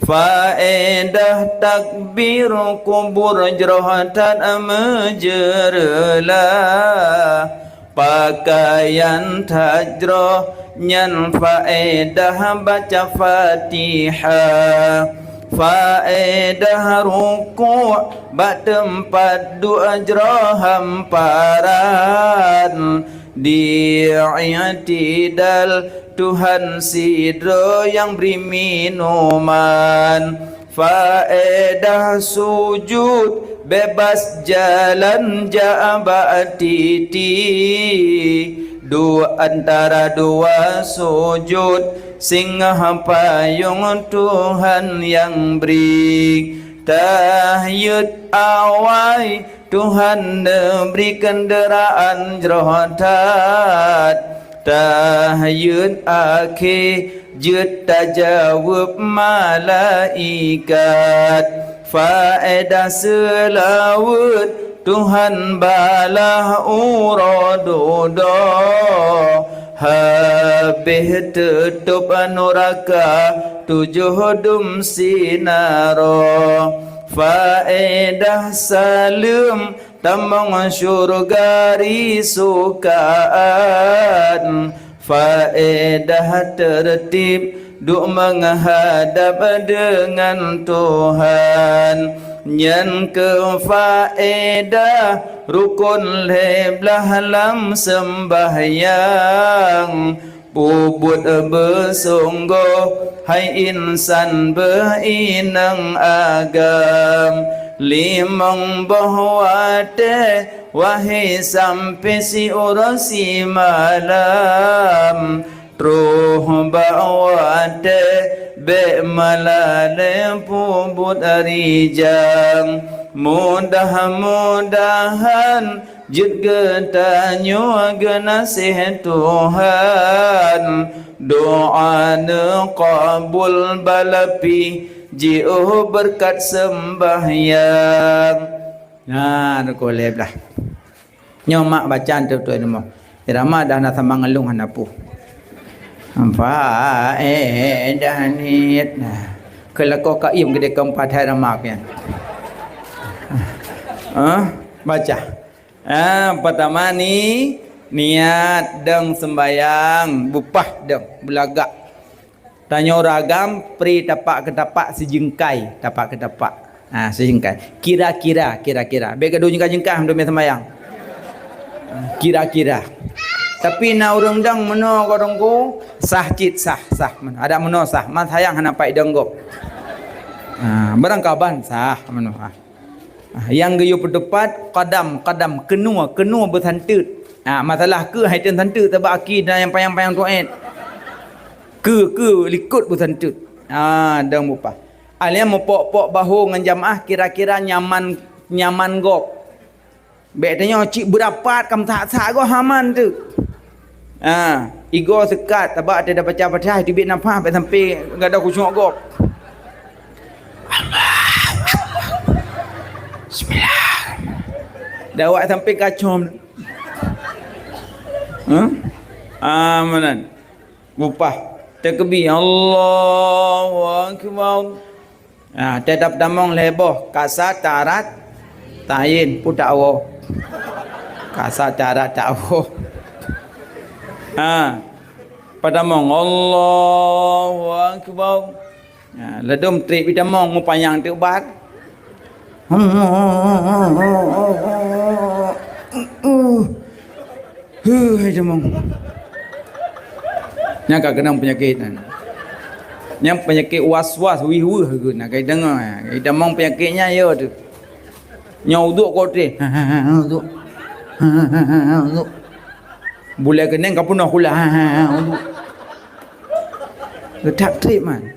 Faedah takbir kubur jroh that meujeureulah. Pakaian that jroh nyan faedah baca Fatihah. Faedah rukuk bak teumpat duek jroh hamparan. Di i'tidal Tuhan sidroe nyang bri minuman. Faedah sujud bebas jalan jak bak titi. Dua antara dua sujud singoh payong Tuhan nyang bri. Tahyeuet awai Tuhan neubri keundeuraan jroh that. Tahyeuet akhé jeuet tajaweueb malaikat. Faedah seulaweuet Tuhan balah uroe dudoe. Habéh teutôb nuraka tujoh dum sinaroe. Faedah saleuem tamong syurga risokaan. Faedah teurtib duek meuhadab deungon Tuhan. Nyan keuh faedah rukun lhèe blah lam seumbahyang. Peubuet beusunggoh hai insan beuinong agam. Limong boh watèe wahé sampoe siuroe simalam. Troh bak watèe bèk meulalè peubuet rijang. Mudah-mudahan jeuet geutanyoe geunaséh Tuhan, doa neukabul balapi jiôh beureukat seumbahyang. Nah, rukon lhèe blah. Nyoe mak baca teuh tuan rumoh. Irama dah na sama ngelung hana puh. Faedah niet. Nah, keulako kaiem geude keumpat hai ramak nyan. Ah, baca. Ah, pertama ni, niat dong sembayang, bupah dong, beulagak. Tanyoe ureueng agam pri tapak keu tapak sijeungkai, tapak keu tapak. Ha, sijeungkai. Kira-kira, kira-kira. Bèk gadoh jeungkai-jeungkai hana teumé sembayang. Kira-kira. Tapi na ureueng dong meunoe, ka Teungku, sah cit, sah, sah. Adak meunoe sah. Man sayang hana pai dong gob. Ha, barangkaban sah meunoe. Ha. Ah, nyang geuyue peuteupat, kadam, kadam, keunoe, keunoe beusanteut. Ah, masalah keu hai teun santeut, sabab aki dan nyang panyang-panyang tuet. Keu, keu likot beusanteut. Ah, dong bupah. Alia meupok-pok bahô ngon jamaah kira-kira nyaman, nyaman gob. Bèk tanyoe cit beurapat kam that-that goh aman teuk. Ha, igoe seukat, sabab watèe tabaca Fatihah teubiet nafah bèk sampoe gadôh khusyuk gob. Allahu Akbar. Bismillah. Dah awak sampoe kacom. Ha? Ah, meunan. Bupah. Takbir. Allahu Akbar. Ha, teutab tamong lhèe boh, kasa tarat tayin putak woe. Kasa tarat tak woe. Ha. Patamong, Allahu Akbar. Ha, ladôm trép itamong mupanyang teuk bat. Huh, hai tamong. Nyang ka keunong peunyakét nyan. Nyang peunyakét was-was, wih-wih geuh na kai deungoe. Itamong peunyakét nyan yo tu. Nyoe uduk kote. Uduk. Uduk. Bulèe keunong ka peunoh kulah. Ha, ha, ha. Geutrép-trép man.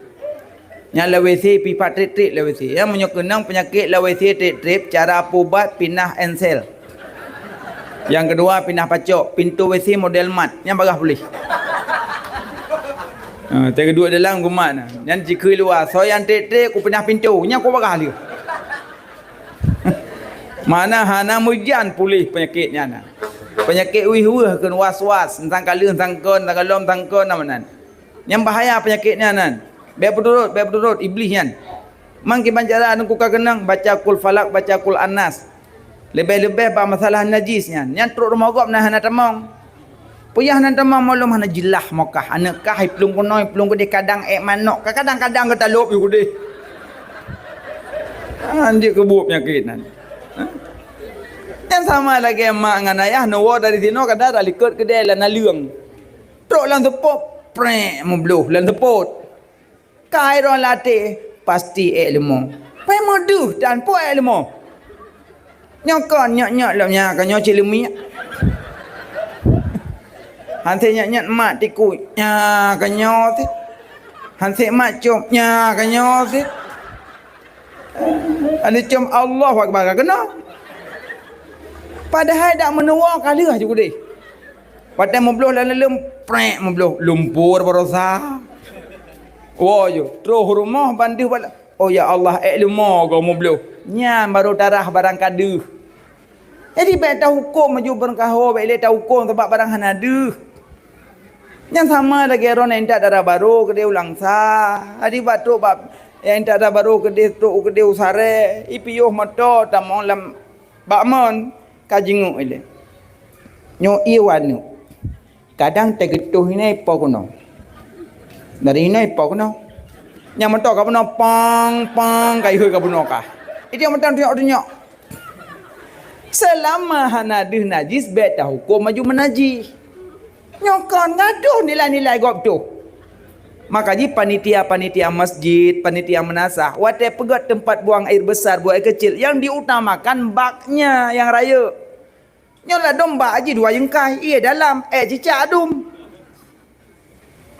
Nyan lé W C, pipa trép-trép lé W C. Ya, meunyoe keunong peunyakét lé W C trép-trép, cara peuubat pinah ensel. Nyang keudua pinah pacok, pintoe W C model mat. Nyan bagah puléh. Ha, teukeudua dalam geumat na. Nyan jikheun luwa, soe nyang trép-trép ku pinah pintoe. Nyan ku bagah lheueh. Mana hana meujan puléh peunyakét nyan na. Peunyakét weueh-weueh kheun was-was, sangkaleuh sangkon, sangkalom sangkon nama nan. Nyang bahaya peunyakét nyan nan. Bèk peuturot, bèk peuturot Iblih nyan. Man kiban cara aneuk kuka keunong baca Kul Falak, baca Kul Anas. Leubeh-leubeh bak masalah najis nyan. Nyan trok rumoh gob na hana tamong. Peue nyang hana tamong, malum hana jeulaih mokah. Aneuk kah iplueng keunoe, iplueng keudéh, kadang èk manok, kadang-kadang geutalop yue keudéh. Anjeuet keubuet peunyakét nyan. Ha? Nyan sama lagèe mak ngon ayah neuwoe dari sinoe kadang talikot keudéh lam naleueng. Trok lam seupôt, prek, meubloh lam seupôt. Kai droe lam até, pasti èk leumo. Pai meudeuh dan po èk leumo. Nyoe kon nyot-nyot lom nyan ka nyoe cit leumiek. Hanse nyot-nyot mat tiku, nyan ka nyoe cit. Hanse mat cop, nyan ka nyoe cit. Aneuk cop Allahu Akbar ka keunoe. Padahai dak meunuwoe ka lheueh ju keudéh. Watèe meubloh lam leuem, prek meubloh, lumpur baroesa. Woe ju, troh rumoh ban deuh bala. Oh ya Allah, èk leumo goe meubloh. Nyan barô tarah barang ka deuh. Jadi bèk tahukôm laju beurangkaho, bèk lé tahukôm sabab barang hana deuh. Nyan sama lagèe droeneuh intat dara barô keudéh u Langsa. Jadi bak trok bak nyang intat dara barô keudéh trok keudéh u Saré, ipiôh moto tamong lam bak mon ka jingeuk ilèe. Nyoe ié waneuk. Kadang teugeutôh inoe po keunoe. Dari inoe po keunoe. Nyang moto ka bunoe pang, pang, ka ihôi ka bunoe kah. Itu nyang moto tunyok-tunyok. Seulama hana deuh najis, bèk tahukôm laju meunajih. Nyoe kon gadoh nilai-nilai gob tuh. Maka jih panitia-panitia masjid, panitia meunasah, watèe peugöt teumpat buang air besar, buang air kecil, yang diutamakan baknya yang rayeuk. Nyoe ladôm bak jih dua jeungkai, ié dalam, èk cicak dum.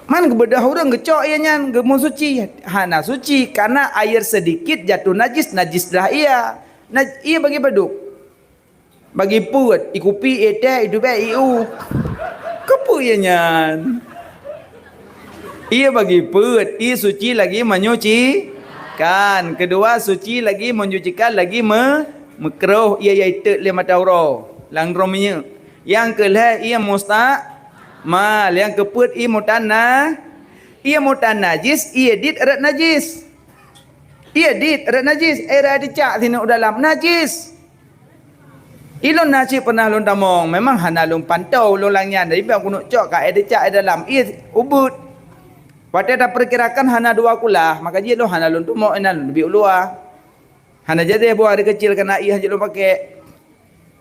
Man geubeudôh ureueng geucok ié nyan, geumeusuci. Hana suci, karena air sedikit jatuh najis, najislah ié. Naj-, ié bagi padub? Bagi peuet, ié kupi, ié teh, ié tubèk, ié u. Keupeue ié nyan? Ié bagi peuet, ié suci lagi menyucikan. Keudua, suci lagi menyucikan, lagi me-, meukroh ié nyang iteuet lé mata uroe, lam droe minyeuk. Nyang keulhèe, ié musta-, mal. Nyang keupeuet, ié mutana-, ié mutanajis, ié dit rot najis. Ié dit rot najis, eh, rot cicak sineuk u dalam, najis. Ilôn na cit peunah lôn tamong, memang hana lôn pantau lôn lam nyan, tapi bak keuneuk cok ka air teucak di dalam, ié ubeut. Watèe tapeukirakan hana dua kulah, maka jih lôn hana lôn teumok inan lôn teubiet u luwa. Hana jadi buang air kecil kana ié hana lôn pakè.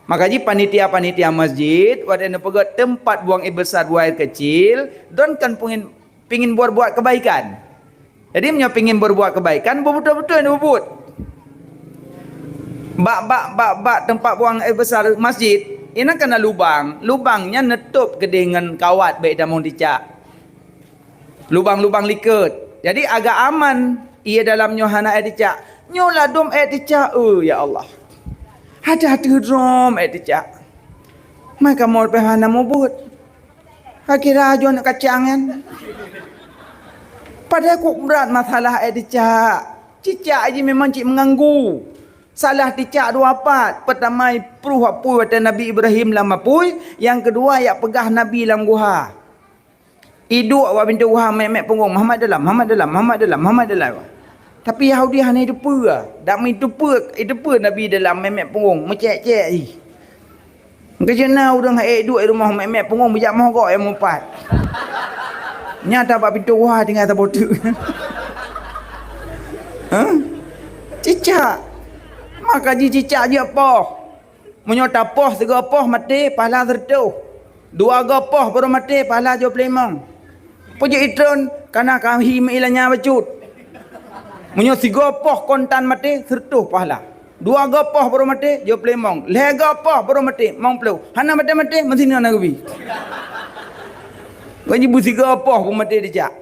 Maka jih panitia-panitia masjid, watèe neupeugöt teumpat buang air besar, buang air kecil, droen kan pingin, pingin berbuat kebaikan. Jadi, meunyoe pingin berbuat kebaikan, beubeutôi-beutôi neubuet. Bak, bak, bak, bak teumpat buang air besar masjid, inan kana lubang. Lubang nyan neutôp keudéh ngon kawat bèk tamong cicak. Lubang-lubang likot. Jadi, agak aman ié dalam nyoe hana air cicak. Nyoe ladôm air cicak, eh, ya Allah. Adak teuh drom air cicak. Man kamoe pih hana mubuet. Akhé rajô aneuk kacang nyan. Padahai kok brat masalah air teucak. Cicak jih memang cit meuganggu. Salah teucak dua pat. Peutama ipruh apui watèe Nabi Ibrahim lam apui, nyang keudua jak peugah Nabi lam guha. Iduek bak pintoe guha mèk-mèk punggong, "Muhammad dalam, Muhammad dalam, Muhammad dalam, Muhammad dalam." Tapi Yahudi hana jiteupeue. Dak meuteupeue, jiteupeue Nabi dalam mèk-mèk punggong, meucék-cék jih. Meukeujeuet na ureueng han ék duek i rumoh mèk-mèk punggong, beujak mohgok nyang meupat. Nyata bak pintoe guha tinggai saboh teuk. Hah? Cicak. Maka jih cicak jih poh. Meunyoe tapoh sigoe poh maté, pahala sireutôh. Dua goe poh baru maté, pahala jôh peulimong. Peue jeuet itron, kana kahi meuiéleuen nyan bacut. Meunyoe sigoe poh kontan maté, sireutôh pahala. Dua gopoh baru maté, jok peulimong. Lhèe gopoh baru maté, limong ploh. Hana maté-maté, meusinan na geubi. Gaji beusigoe poh peumaté dicak.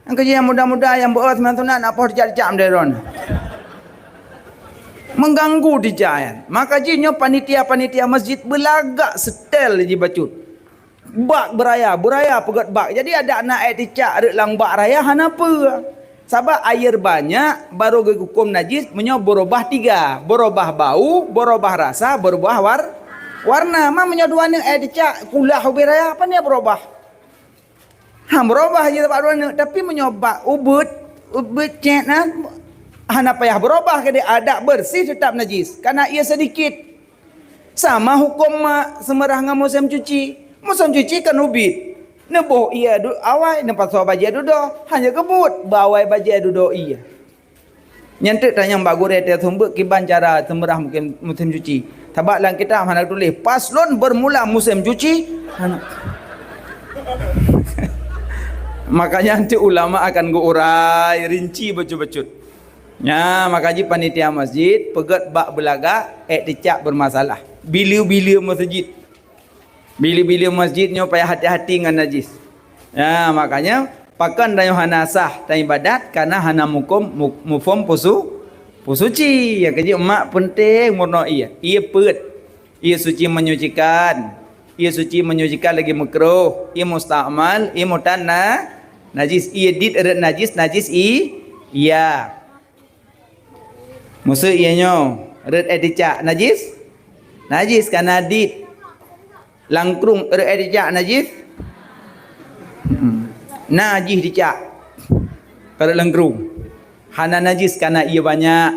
Nyang keujih nyang muda-muda nyang beuet seumbilan sunat, na poh dicak-dicak meudairôn. Mengganggu dicak nyan. Maka jih nyoe panitia-panitia masjid beulagak setel jibacut. Bak beuraya, beuraya peugét bak. Jadi adak na èk dicak rot lam bak raya hana peue. Sabab air banyak, baru geuhuköm najis, meunyoe beurubah tiga. Beurubah bau, beurubah rasa, beurubah war-, warna. Ma meunyoe dua neuk èk dicak kulah ubé raya, pane beurubah? Ha, beurubah jih sabab dua neuk. Tapi meunyoe bak ubeut, ubeut cét na, hana payah beurubah keudéh, adak beureuséh teutap najis. Kana ié seudikit. Sama huköm ma seumeurah ngon musém cuci. Musém cuci kan ubit. Neuboh ié du-, awai, neupasoe bajèe dudoe. Hana geubuet, bak awai bajèe dudoe ié. Nyan teuk tanyong bak gurèe teuh seumeubeuet kiban cara seumeurah musém, musém cuci. Sabab lam kitab hana geutuléh, "Faslun, bermula musim cuci." Hana. Makanya nanti ulama akan geuurai rinci bacut-bacut. Nya, maka jih panitia masjid peugét bak beulagak, èk dicak beureumasalah. Bile-bile meuseujid. Bile-bile masjid nyoe payah hati-hati ngon najis. Ya, makanya pakon tanyoe hana sah taibadat kana hana mukom mu-, muphom pusu-, pusuci. Nyang keujeuet mak peunteng murnoe ié. Ié peuet. Ié suci menyucikan. Ié suci menyucikan lagi makruh. Ié mustakmal, ié mutan na-, najis. Ié dit rot najis, najis i-, iya. Meuseu ié nyoe rot èk dicak najis? Najis kana dit. Langkrueng rot èk dicak najis? Hmm. Najis dicak. Ka rot langkrueng. Hana najis kana ié banyak.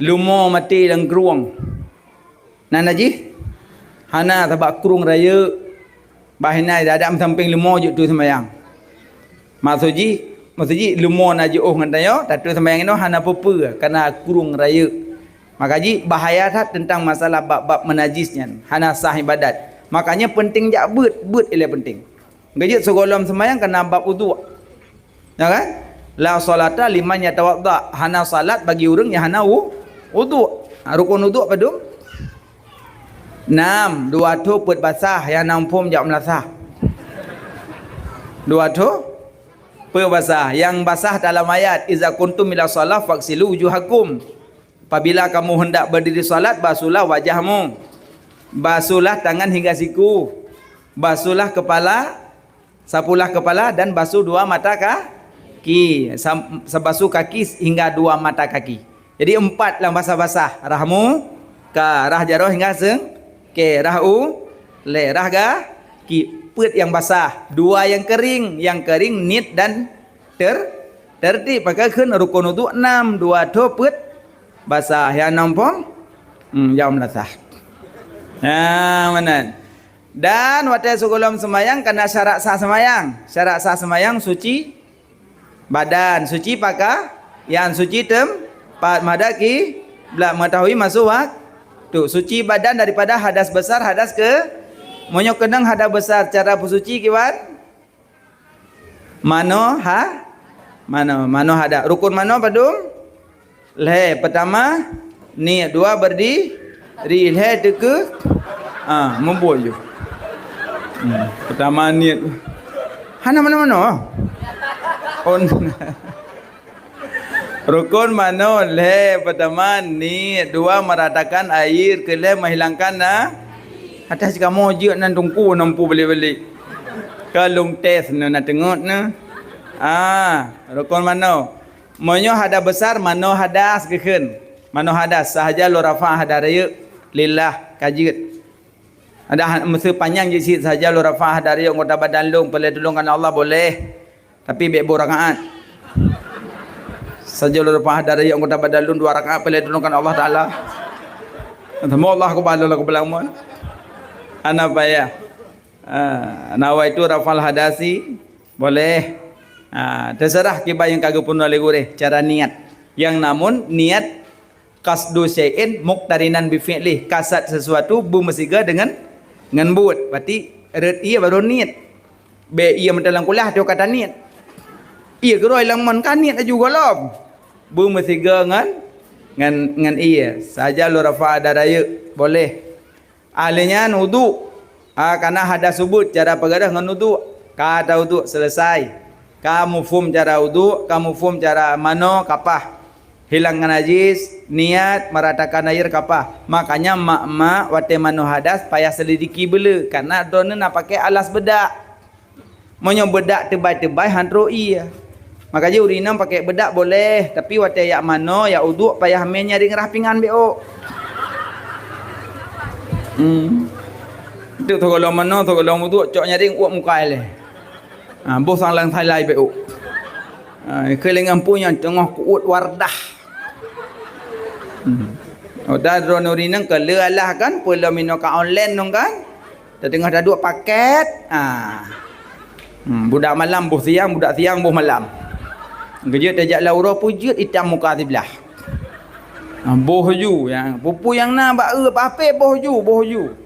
Lumo maté langkrueng. Na najis? Hana, sabab krueng rayeuk. Bah inan adak meusampéng leumo jeuet teu seumayang. Maksud jih, maksud jih leumo na jiôh ngon tanyoe, tateu seumayang inoe hana peue-peue, kana krueng rayeuk. Maka jih bahaya that teuntang masalah bab-bab meunajis nyan, hana sah ibadat. Makanya peunteng jak beuet, beuet ilèe peunteng. Geujeuet sigohlom seumayang kana bab uduk. Ya kan? La shalata liman yatawadda. Hana salat bagi ureueng nyang hana wu-, uduk. Ha, rukun uduk padum? Nam, dua tho peuet basah, nyang nam phom jak meulasah. Dua tho peuet basah. Nyang basah dalam ayat, "Iza kuntum ila shalah faghsilu wujuhakum." Apabila kamu hendak berdiri salat, basuhlah wajahmu. Basuhlah tangan hingga siku. Basuhlah kepala, sapulah kepala dan basuh dua mata kaki. Sam-, basuh kaki hingga dua mata kaki. Jadi empat lah basah-basah. Rah muka, rah jaroe hingga seungkèe, rah u-, lé, rah ga-, ki, peuet nyang basah. Dua nyang kering, nyang kering niet dan ter-, tertib. Maka kheun rukun uduk nam, dua tho peuet basah. Nyang nam phom, hmm, nyang meulasah. Ha, meunan. Dan watèe sigohlom seumayang kana syarat sah seumayang. Syarat sah seumayang suci badan, suci paka-, nyang suci teumpat, meuhadap kiblat, mengetahui masa waktu. Suci badan daripada hadas besar, hadas ke-, meunyoe keunong hadas besar, cara peusuci kiban? Manoe ha-, manoe, manoe hadas. Rukun manoe padum? Lhèe, peutama niet, dua berdiri, lhèe teukeue, ah, mubuet ju. Hmm, peutama niet. Hana manoe-manoe. Oh, rukun manoe lhèe, peutama niet, dua meratakan air, keulhèe menghilangkan na-, atas kamoe jeuet nan teungku nampu balik-balik. Ka lôn tes na, na teungeut na. Ah, rukun manoe. Meunyoe hadas besar, manoe hadas geukheun. Manoe hadas, sahaja lôn rafa' hadas rayeuk, lillah, ka jeuet. Ada ha-, meuseu panyang jeuet cit, sahaja lôn rafa' hadas rayeuk anggota badan lôn, peureulèe tulông keu Allah, boleh. Tapi bèk boh rakaat. Sahaja lôn rafa' hadas rayeuk anggota badan lôn dua rakaat, peureulèe tulông keu Allah Taala. Semoga Allah kubal lôn, kubal lôn. Hana payah. Ah, nawaitu raf'al hadasi, boleh. Ah, teuseurah kiban nyang ka geupeurunoe lé gurèe cara niat. Nyang namun niat qasdu syai'in muqtarinan bi fi'lih, kasad sesuatu beumeusiga deungon, ngon buet. Berarti rot ié baru niet. Bèk ié meuteulangkulah teuh ka taniet. Ié keudroe lam mon ka niet laju gohlom. Beumeusiga ngon ngon, ngon ie. Saja lôn rafa' hadas rayeuk, boleh. Ahli nyan uduk. Ah, kana hadas subut cara peugah ngon uduk. Ka ta uduk selesai. Ka muphom cara uduk, ka muphom cara manoe kapah. Hilangkan najis, niat, meratakan air kapah. Makanya mak-mak watée manoe hadas payah selidiki beule, karena droeneuh na pakai alas bedak. Meunyoe bedak teubai-teubai han trok ie. Maka jih ureueng inong pakai bedak boleh, tapi watée jak manoe, jak uduk payah mé nyaring rah pingan bék ôk. Hmm. Itu teuka lom manoe, teuka lom uduk, cok nyaring uet muka ilée. Ha, boh sang lam salai bék ôk. Ha, keu lé ngon pue nyang teungoh kuuet Wardah. Hmm. Udah droeneuh ureueng inong ka le alah kan, peue lom inoe ka online nong kan. Tateungoh taduek paket. Ha. Hmm, budak malam boh siang, budak siang boh malam. Geujeuet tajak lam uroe peue jeuet itam muka siblah. Ha, boh ju, nyang peue-peue nyang na bak eu, bak H P boh ju, boh ju.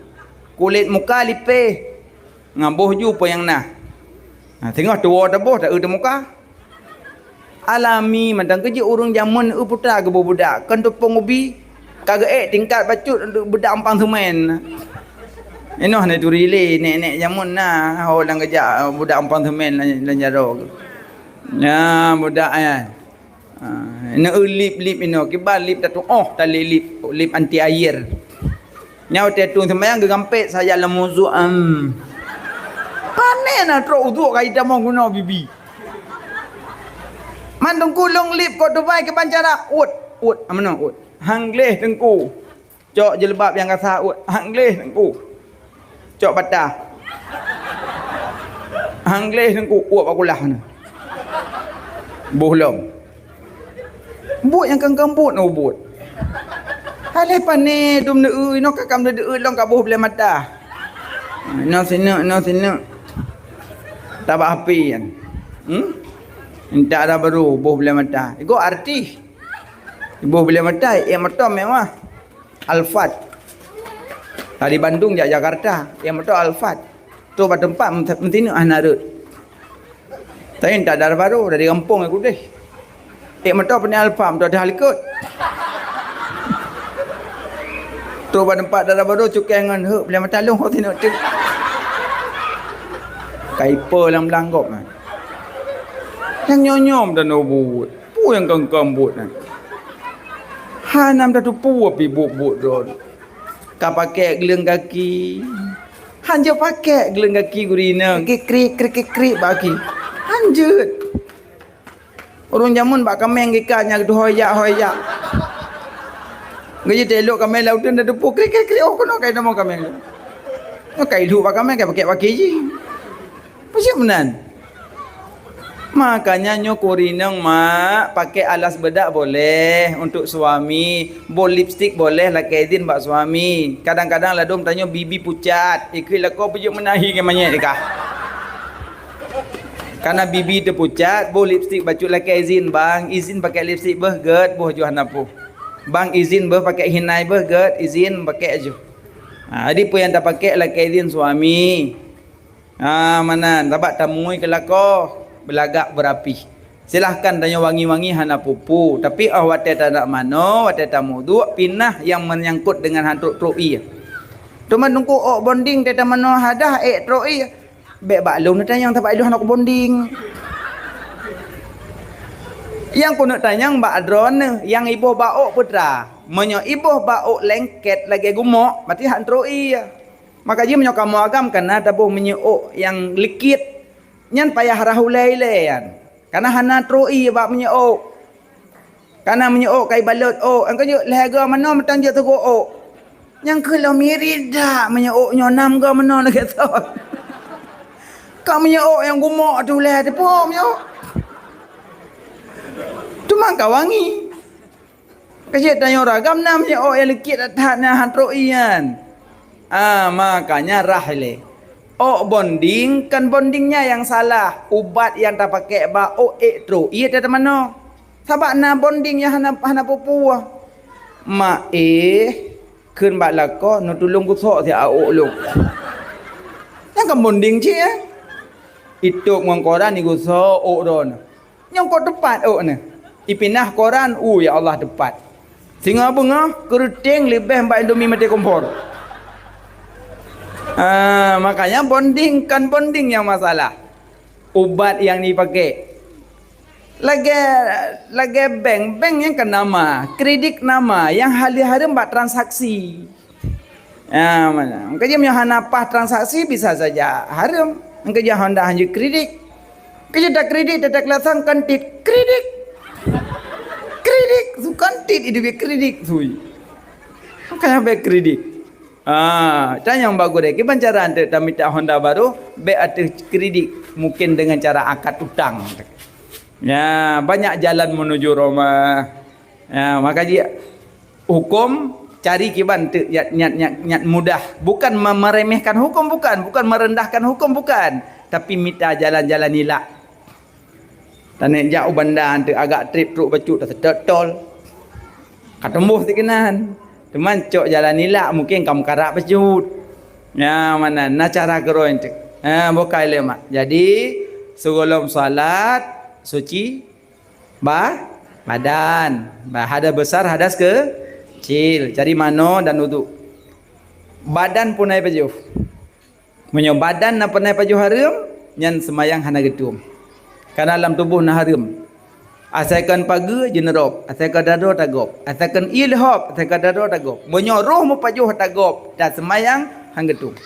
Kulét muka lipéh. Ngon boh ju peue nyang na. Ha, singoh tuwoe taboh, ta eu teuh muka. Alami mantong keujeuet ureueng jameun eu puta geuboh budak, kon teupông ubi, ka geuék tingkat bacut bedak umpang seumén. Inoe na turi lé, nék-nék jameun na, ho nyang geujak budak umpang seumén lam, lam jaroe. Nya, budak nyan. Ha, na eu lip-lip inoe, kiban lip tatuoh tali lip, lip anti air. Nyoe watée tueng seumayang geugampét saja lam wudhu, em. Pané na trok uduk ka itamong geunoe bibi. Man teungku lôn lip kok tubai kiban cara, uet, uet, ameunoe uet. Han gleh teungku. Cok jilbab nyang kasa uet, han gleh teungku. Cok patah. Han gleh teungku, uet bak kulah na. Boh lom. Buet nyang kangkang buet na buet. Aléh pané dum neueu, inoe ka kam neueu lom ka boh blée mata. Inoe sineuk, inoe sineuk. Tabak api nyan. Hmm? Minta dah baru boh blée mata. Igo artis. Boh blée mata, eh, moto mewah. Alphard. Dari Bandung jak Jakarta, ék moto Alphard. Trok bak teumpat meuti-, meutinuk hana rhot. Tapi tak ada baru dari gampông aku deh. Ék moto peuneuk Alphard, moto dah likot. Trok bak teumpat dara baru cukai ngon hek, beli mata long ho tinuk tu. Kaipo lam belanggop. Nyang nyom-nyom dan buet. Peue nyang kangkang buet nyan? Hana meutateupeue pih buet-buet droe. Ka pakék gleueng gaki. Hanjeuet pakék gleueng gaki gurina. Krik, krik, krik, krik, krik bak gaki. Hanjeuet. Ureueng jameun bak kaméng gika nyang geutuhôi jak, hôi jak. Geujiteulok kaméng lam uteuen tateupeue krik, krik, krik. Oh, keunoe kai tamong kaméng. Nyoe kai lhok bak kaméng, kai pakék bak gaki jih. Peue cit meunan? Makanya nyoe keu ureueng inong, mak, pakai alas bedak boleh untuk suami, boh lipstik boleh lakée izin bak suami. Kadang-kadang ladôm tanyoe bibi pucat, ikheun lakoe peujeuet meunahi ngon manyét nikah. Karena bibi teupucat, boh lipstik bacut lakée izin, "Bang, izin pakai lipstik beuh gét, boh ju hana peue. Bang, izin beuh pakai hinai beuh gét, izin pakai ju." Ha, jadi peue nyang tapakai lakée izin suami. Ha, meunan, sabab tamui keu lakoe, beulagak beurapih. Silahkan tanyoe wangi-wangi hana peue-peue, tapi óh watée tanak manoe, watée tamuduk, pinah nyang meunyangkot deungon han trok-trok ie. Teuma teungku ôk bonding teuh tamanoe hadah ék trok ie. Bék bak lôn neutanyong, sabab ilôn hana kubonding. Nyang keuneuk tanyong bak droeneuh, nyang iboh bak ôk peue teuma. Meunyoe iboh bak ôk lengket lagée gumok, berarti han trok ie. Maka jih meunyoe kamoe agam kana taboh minyeuk ôk nyang likit, nyan payah rhah ulée ilée nyan. Kana hana trok ie bak minyeuk ôk. Kana minyeuk ôk ka ibalot ôk, nyang keujeuet lhée goe manoe mantong jeuet teugok ôk. Nyang keu lom mirida minyeuk ôk nyoe nam goe manoe lagée thon. Ka minyeuk ôk nyang gumok tu lhée teupom nyoe. Teuma ka wangi. Keucit tanyoe ragam na minyeuk ôk nyang likit that-that na han trok ie nyan. Ah, makanya rhah ilée. Ôk bonding, kan bonding nyan nyang salah. Ubat nyang tapakék bak ôk ék trok ie teuh tamanoe. Sabab na bonding nyang hana, hana peue-peue. Mak éh, kheun bak lakoe, neutulông gusok siat ôk lôn. Nyan kan bonding cit, eh? Itôb ngon koran igusok ôk droeneuh. Nyang kok teupat ôk nyan. Ipinah koran, uh, ya Allah, teupat. Singoh beungoh, keureuteng leubeh bak Indomie maté kompor. Ah, makanya bonding, kan bonding nyang masalah. Ubat nyang dipaké. Lagèe, lagèe bank, bank nyang kan nama, kredit nama, nyang hale hareuem bak transaksi. Ya, mana? Maka jih meunyoe hana paih transaksi bisa saja hareuem. Maka jih Honda hanjeuet kredit. Maka jih takredit, tataklasang kantit. Kredit. Kredit. Su kantit itu dia kredit. Sui. Makanya baik kredit. Ah, tanyong bak gurèe. Kiban cara untuk tamita Honda baru, baik ateuh kredit. Mungkin dengan cara akad utang. Ya, banyak jalan menuju Roma. Ya, maka jih hukum cari kiban teuk nyat, nyat, nyat, nyat mudah. Bukan me-, meremehkan hukum, bukan. Bukan merendahkan hukum, bukan. Tapi mita jalan-jalan ilak. Taneuk jak u banda teuk agak trép trok bacut taseutôt tol. Ka teumbôh sikeunan. Teuma cok jalan ilak mungkin ka meukarat bacut. Ya, mana na cara keurôi teuk. Ha, bukai lé mak. Jadi, sigohlom salat, suci Ba-, badan. Ba-, hadas besar, hadas kecil. Cari manoe dan uduk. Badan pun ai pajoh. Meunyoe badan na peureunah pajoh hareuem, nyan seumayang hana geutueng. Karena lam tuboh na hareuem. Asai kon pageue, jeuneurôb. Asai kon dadoe, tagob. Asai kon ié leuhob. Asai kon dadoe, tagob. Meunyoe roh meupajoh tagob, dan seumayang hana geutueng.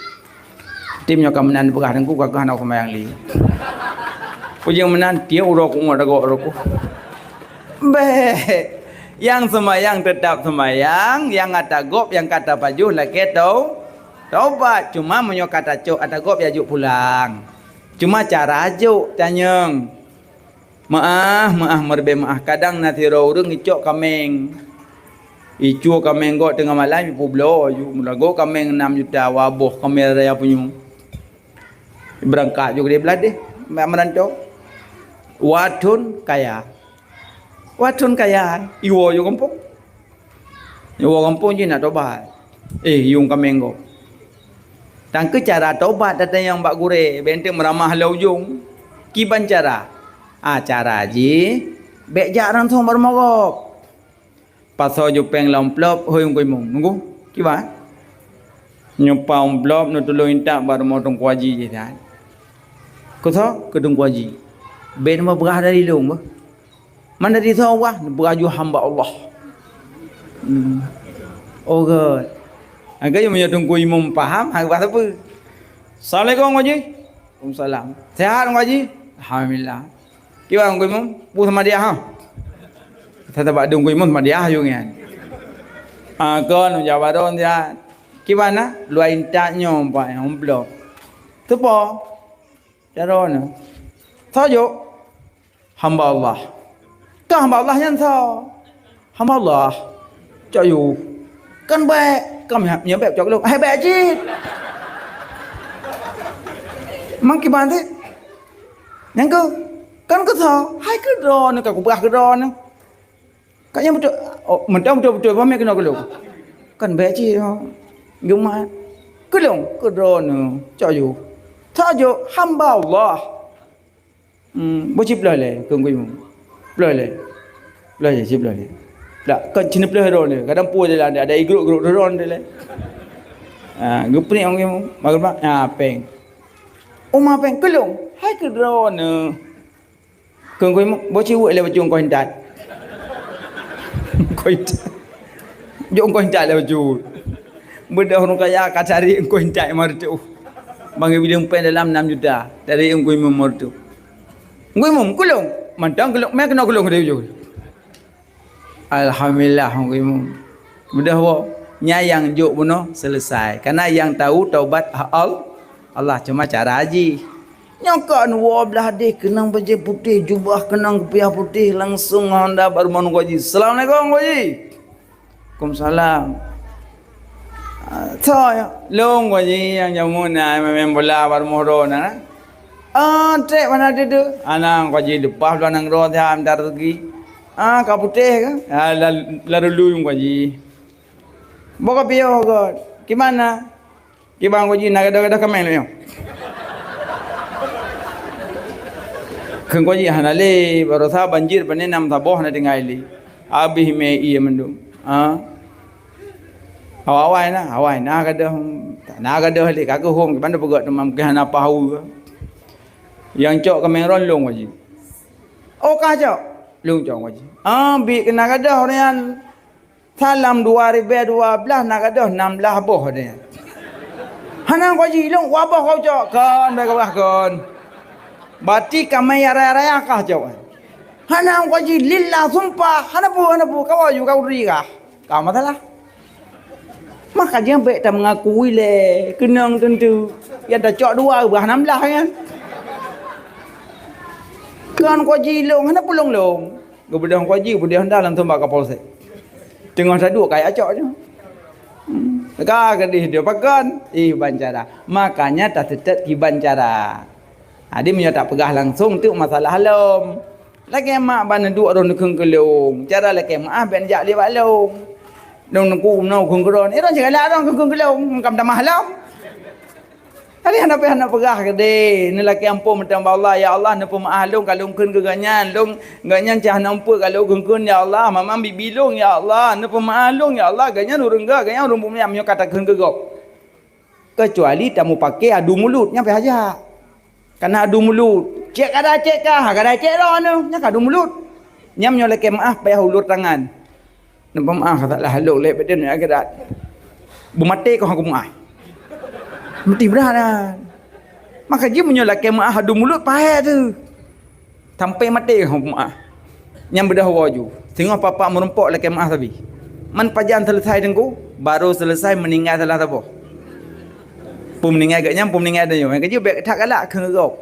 Tim nyoe ka meunan peugah teungku, ka keuh hana seumayang lé. Peujeueng meunan, tiep uroe ku ngon tagok roh ku. Bèk. Nyang seumayang teutap seumayang, nyang ata gob, nyang ka tapajoh lakèe tau-, taubat. Cuma meunyoe ka tacok ata gob, ya jok pulang. Cuma cara jok tanyong. Meu'ah, meu'ah, meureubeue meu'ah. Kadang na sidroe ureueng icok kaméng. Icue kaméng gob teungoh malam, ipubloe ju. Mulago kaméng nam juta, waboh kaméng raya punyueng. Beurangkat ju keudéh blah deh, bak meurantô. Wah thon kaya. Wah thon kaya, iwoe ju gampông. Iwoe gampông jih nak tobat. Eh, yueng kaméng gob. Tangkeu cara tobat, tatanyong bak gurèe, bèk enteuk meuramah lé ujong. Kiban cara? Ah, cara jih, bèk jak langsông bak rumoh gob. Pasoe ju péng lam amplop, hôi Teungku Imum. Nunggu, kiban? Nyoe pa amplop, neutulông intat bak rumoh Teungku Haji jih nyan. Keu soe? Keu Teungku Haji. Bèk neupeugah dari lôn beuh. Man dari soe wah, neupeugah ju hamba Allah. Hmm. Oh, gèt. Agak meunyoe Teungku Imum paham, hana bah sapeue. Assalamualaikum, Teungku Haji. Waalaikumsalam. Sehat, Teungku Haji? Alhamdulillah. Kiban Teungku Imum? Peue seumadiyah, ha? Sa tabak dong Teungku Imum seumadiyah ju nyan. Ah, kon jak baron siat. Kiban na? Luwah intat nyoe, Pak, nyang amplop. Teupo. Jaroe nyoe. Soe jok? Hamba Allah. Ka hamba Allah nyan soe? Hamba Allah. Cok yue. Kan bèk. Ka nyan bèk cok lôn. Hai bèk cit. Mang kiban teuh? Nyang keu, kan keu soe? Hai keu droeneuh, ka kupeugah keu droeneuh. Ka nyang beutôi, oh, mantong beutôi-beutôi, paham ya keunoe keu lôn? Kan bèk cit, oh. Geumat. Keu lôn, keu droeneuh. Cok yue. Cok yue, hamba Allah. Hmm, boh cit ploh lé, keu Teungku Imum. Ploh lé. Ploh lé, cit ploh lé. Dak, kon cit ploh droeneuh. Kadang peue jalan, ada igruk-gruk droeneuh lé. Ha, geupriek Teungku Imum. Mageumak, ha, péng. Uma péng, keu lôn. Hai keu droeneuh. Keu Teungku Imum, boh cit weuek lé bacut ongkoh intat. Ongkoh intat. Jok ongkoh intat lé bacut. Beudôh ureueng kaya ka tarék ongkoh intat lima reutôh. Bang geubideueng péng dalam enam juta. Tarék Teungku Imum lima reutôh. Teungku Imum, keu lôn. Mantong keu lôn, meukeunong keu lôn dari ujong. Alhamdulillah, Teungku Imum. Mudah woe. Nyan nyang jok bunoe selesai. Karena nyang tahu taubat hak Al-, Allah, cuma cara jih. Nyoe kan woe blah deh keunong bajèe putéh, jubah keunong kupiah putéh, langsung honda bak rumoh Teungku Haji. Assalamualaikum, Teungku Haji. Waalaikumsalam. Ah, soe nyan? Lôn, Teungku Haji, nyang jameun na main bola bak rumoh droeneuh na. Ah, trép hana teudeue. Hana, Teungku Haji, leupah blah nanggroe siat mita raseuki. Ah, ka putéh ka? Ah, la-, ladulu, Teungku Haji. Boh ka piôh göt. Kiban na? Kiban, Teungku Haji, na gadôh-gadôh kaméng lé nyoe. Kheun Teungku Haji, hana lé, baroesa banjir pane nam saboh na tinggai lé. Abéh mé ié mandum. Ha? Awai-awai na, awai na gadoh, na gadoh lé ka geuhom, kiban peugah teuma mungken hana pahu. Nyang cok keu Imran lôn Haji. Oh, ka cok? Lôn cok Haji. Ah, bi keunan gadoh nyan. Salam dua ribèe dua blaih na gadoh nam blaih boh nyan. Hana Haji, lôn dua boh kau cok. Kon, bèk gabah kon. Berarti ka mè raya-raya kah cok. Hana Haji, lillah sumpah. Hana peue, hana peue, kawa ju kau ri kah. Ka masalah. Maka jeuet bèk tameungakui lé, keunong teuntu. Nyang tacok dua bah nam blaih nyan. Kon Haji lôn, hana peue lôn-lôn. Geubeudôh Haji, beudôh dah langsung bak Kapolsek. Teungoh taduek kaya cok je. Hmm. Ka keudeh dia pakon, ih ban cara. Makanya tateutep kiban cara. Jadi meunyoe tapeugah langsung tu masalah lom. Lakèe mak ban neuduek droe neukheun keu lôn. Cara lakèe meu'ah bèk neujak lé bak lôn. Lôn neukheun keu droe. Eh, droe sigalak droe neukheun keu lôn. Kam tamah lom. Tadi hana payah neupeugah keudeh. Neulakèe amphon mantong bak Allah. Ya Allah, neupeumeu'ah lôn ka lôn kheun keu gobnyan. Lôn, gobnyan cah nang peuet ka lôn kheun-kheun, ya Allah. Mamang bibi lôn, ya Allah. Neupeumeu'ah lôn, ya Allah. Gobnyan ureueng gèt, gobnyan ureueng bumiam nyoe ka takheun keu gob. Keucuali tameupaké adu mulut, nyan payah jak. Kana adu mulut. Cèk kada cèk kah, kada cèk droeneuh, nyan ka adu mulut. Nyan meunyoe lakèe meu'ah payah ulur tangan. Neupeumeu'ah salah lôn lé bak akhirat. Beumaté kah aku meu'ah. Meuti brat nyan. Maka jih meunyoe lakèe meu'ah adu mulut payah teuh. Sampai maté hom meu'ah. Nyang beudôh woe ju. Singoh papa meurumpok lakèe meu'ah sabe. Man pajan selesai teungku, baru selesai meuninggai salah saboh. Peue meuninggai geuh nyan, peue meuninggai donya. Nyang keujeuet bèk that galak keu gob.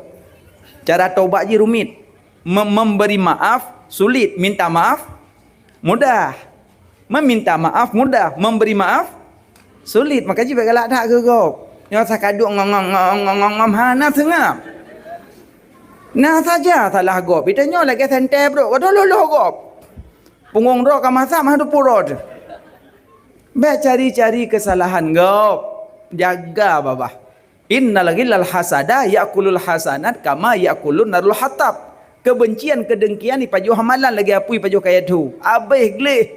Cara tobat jih rumit. Mem-, memberi maaf sulit, minta maaf mudah. Meminta maaf mudah, memberi maaf sulit. Maka jih bèk galak that keu gob. Nyoe sakaduek ngom-ngom hana seungab. Nah saja salah gob. Ita nyoe lagèe sentée brok, ka loloh gob. Punggong droe ka masak mah teupeu rot. Bèk cari-cari keusalahan gob. Jaga babah. Innal ghillal hasada ya'kulul hasanat kama ya'kulun narul hatab. Kebencian, kedengkian ipajoh amalan lagèe apui ipajoh kayèe tho. Abéh gleh.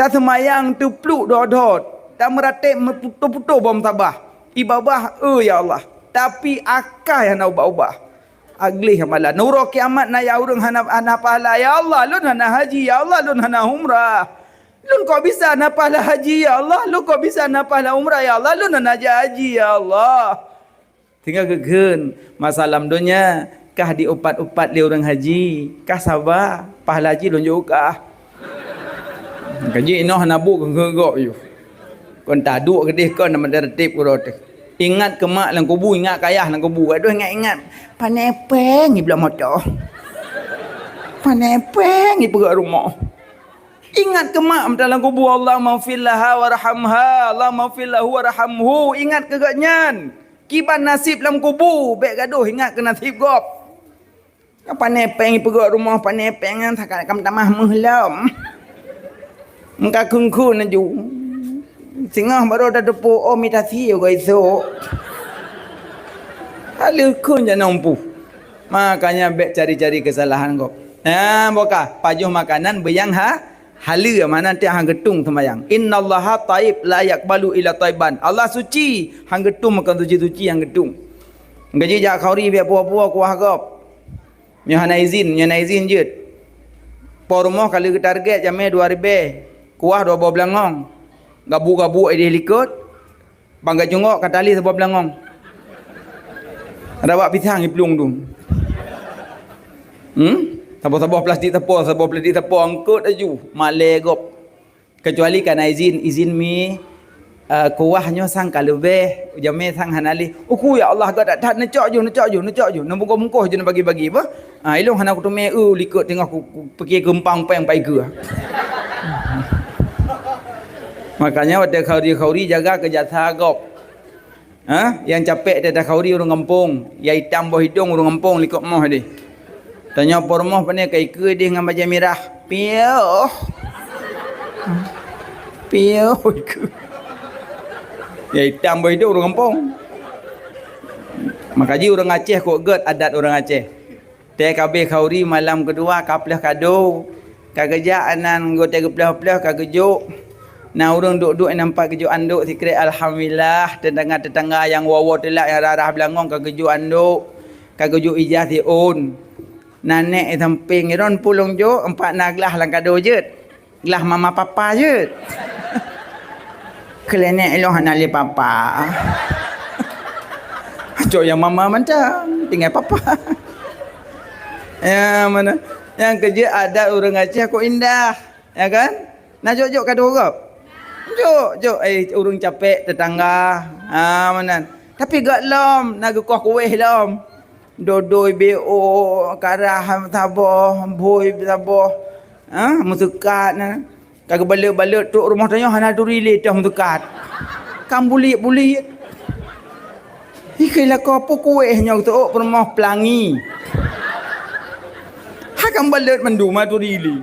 Taseumayang teupluk dot-dot. Tameuratéb meuputoh-putoh bom sabah. Ibabah, "Eu, ya Allah." Tapi akai hana ubah-ubah. Agleh amalan. Uroe kiamat na ya ureueng hana, hana pahala. "Ya Allah, lôn hana haji. Ya Allah, lôn hana umrah." Lôn kok bisa na pahala haji, ya Allah? Lôn kok bisa na pahala umrah, ya Allah? Lôn hana jak haji, ya Allah. Tinggai geukheun, masa lam donya kah diupat-upat lé ureueng haji, kah saba, pahala haji lôn jok kah. Kaji inoe hana buet geugok yôh. Kon taduek keudeh kon nama tertib uroe teuh. Ingat keu mak lam kubu, ingat keu ayah lam kubu. Aduh, ingat-ingat. Pane péng i bloe moto. Pane péng i peugöt rumoh. Ingat keu mak meudalam kubu, "Allahummaghfir laha warhamha, Allahummaghfir lahu warhamhu." Ingat keu gobnyan. Kiban naseb lam kubu, bèk gadoh ingat keu naseb gob. Pane péng ipeugöt rumoh, pane péng nyan sakat kam tamah meuh lom. Meuka kheun-kheun laju. Singoh barô tateupeue, oh, mita sie goe esok. Ka lheuh kheun janong puh. Makanya bèk cari-cari keusalahan gob. Nah, bukah pajoh makanan beuyang ha, haleue, makna tiang han geutung seumayang. "Innallaha thayyib la yaqbalu illa thayyiban." Allah suci, han geutung makon suci-suci han geutung. Gaji jak khauri bèk puwoe-puwoe kuah gob. Nyoe hana izin, nyoe hana izin jeuet. Po rumoh ka lheuh geutarget jamé dua ribèe, kuah dua boh beulangong. Gabu-gabu idéh likot, Bang gajungok ka talé saboh beulangong. Ada bak pisang iplueng tu. Hmm? Saboh-saboh plastik sapo, saboh plastik sapo angkot laju. Malèe gob. Kecuali kana izin, izin mi, eh, kuah nyoe sang ka leubeh, jamé sang hana lé. Uku ya Allah, gata that neucok ju, neucok ju, neucok ju. Neubungkoh-bungkoh ju neubagi-bagi bah. Ah, ilong hana kuteumé eu likot teungoh ku, ku piké keumpang péng pai keue. Makanya watèe khauri-khauri jaga keu jasa gob. Ha? Nyang capek teuh takhauri ureueng gampông, nyang itam boh idong ureueng gampông likot moh deh. Tanyoe po rumoh pane ka ikeue deh ngon bajèe mirah. Piôh. Piôh ikeue. Nyang itam boh idong ureueng gampông. Maka jih ureueng Aceh kok gèt adat ureueng Aceh. Teuka abéh khauri malam keudua ka pleueh kado. Ka geujak anan gotée geuplôh-plôh ka geujok. Na ureuëng duek-duek nampak geujok andok sikrek alhamdulillah, tetangga-tetangga nyang woe-woe teulak nyang rhah-rhah beulangong ka geujok andok, ka geujok ija siôn. Na nék sampéng ron pulong jok, empat na glah lam kado jeuet. Glah mama papa jeuet. Keulenek ilong hana lé papa. Cok nyang mama mantong, tinggai papa. Ya mana? Nyang keujeuet adat ureuëng Aceh kok indah, ya kan? Na jok-jok kado gob? Jok, jok, eh, ureuëng capek tetangga. Ha, meunan. Tapi gak lom, na geukoh kueh lom. Dodoi B O, karah saboh, bhôi saboh. Ha, meuseukat na. Ka geubalot-balot trok rumoh tanyoe hana turi lé toh meuseukat. Kan buliek-buliek. Ikei lakoe peukueh nyoe teuok peurumoh pelangi. Ha kan balot mandum turi lé.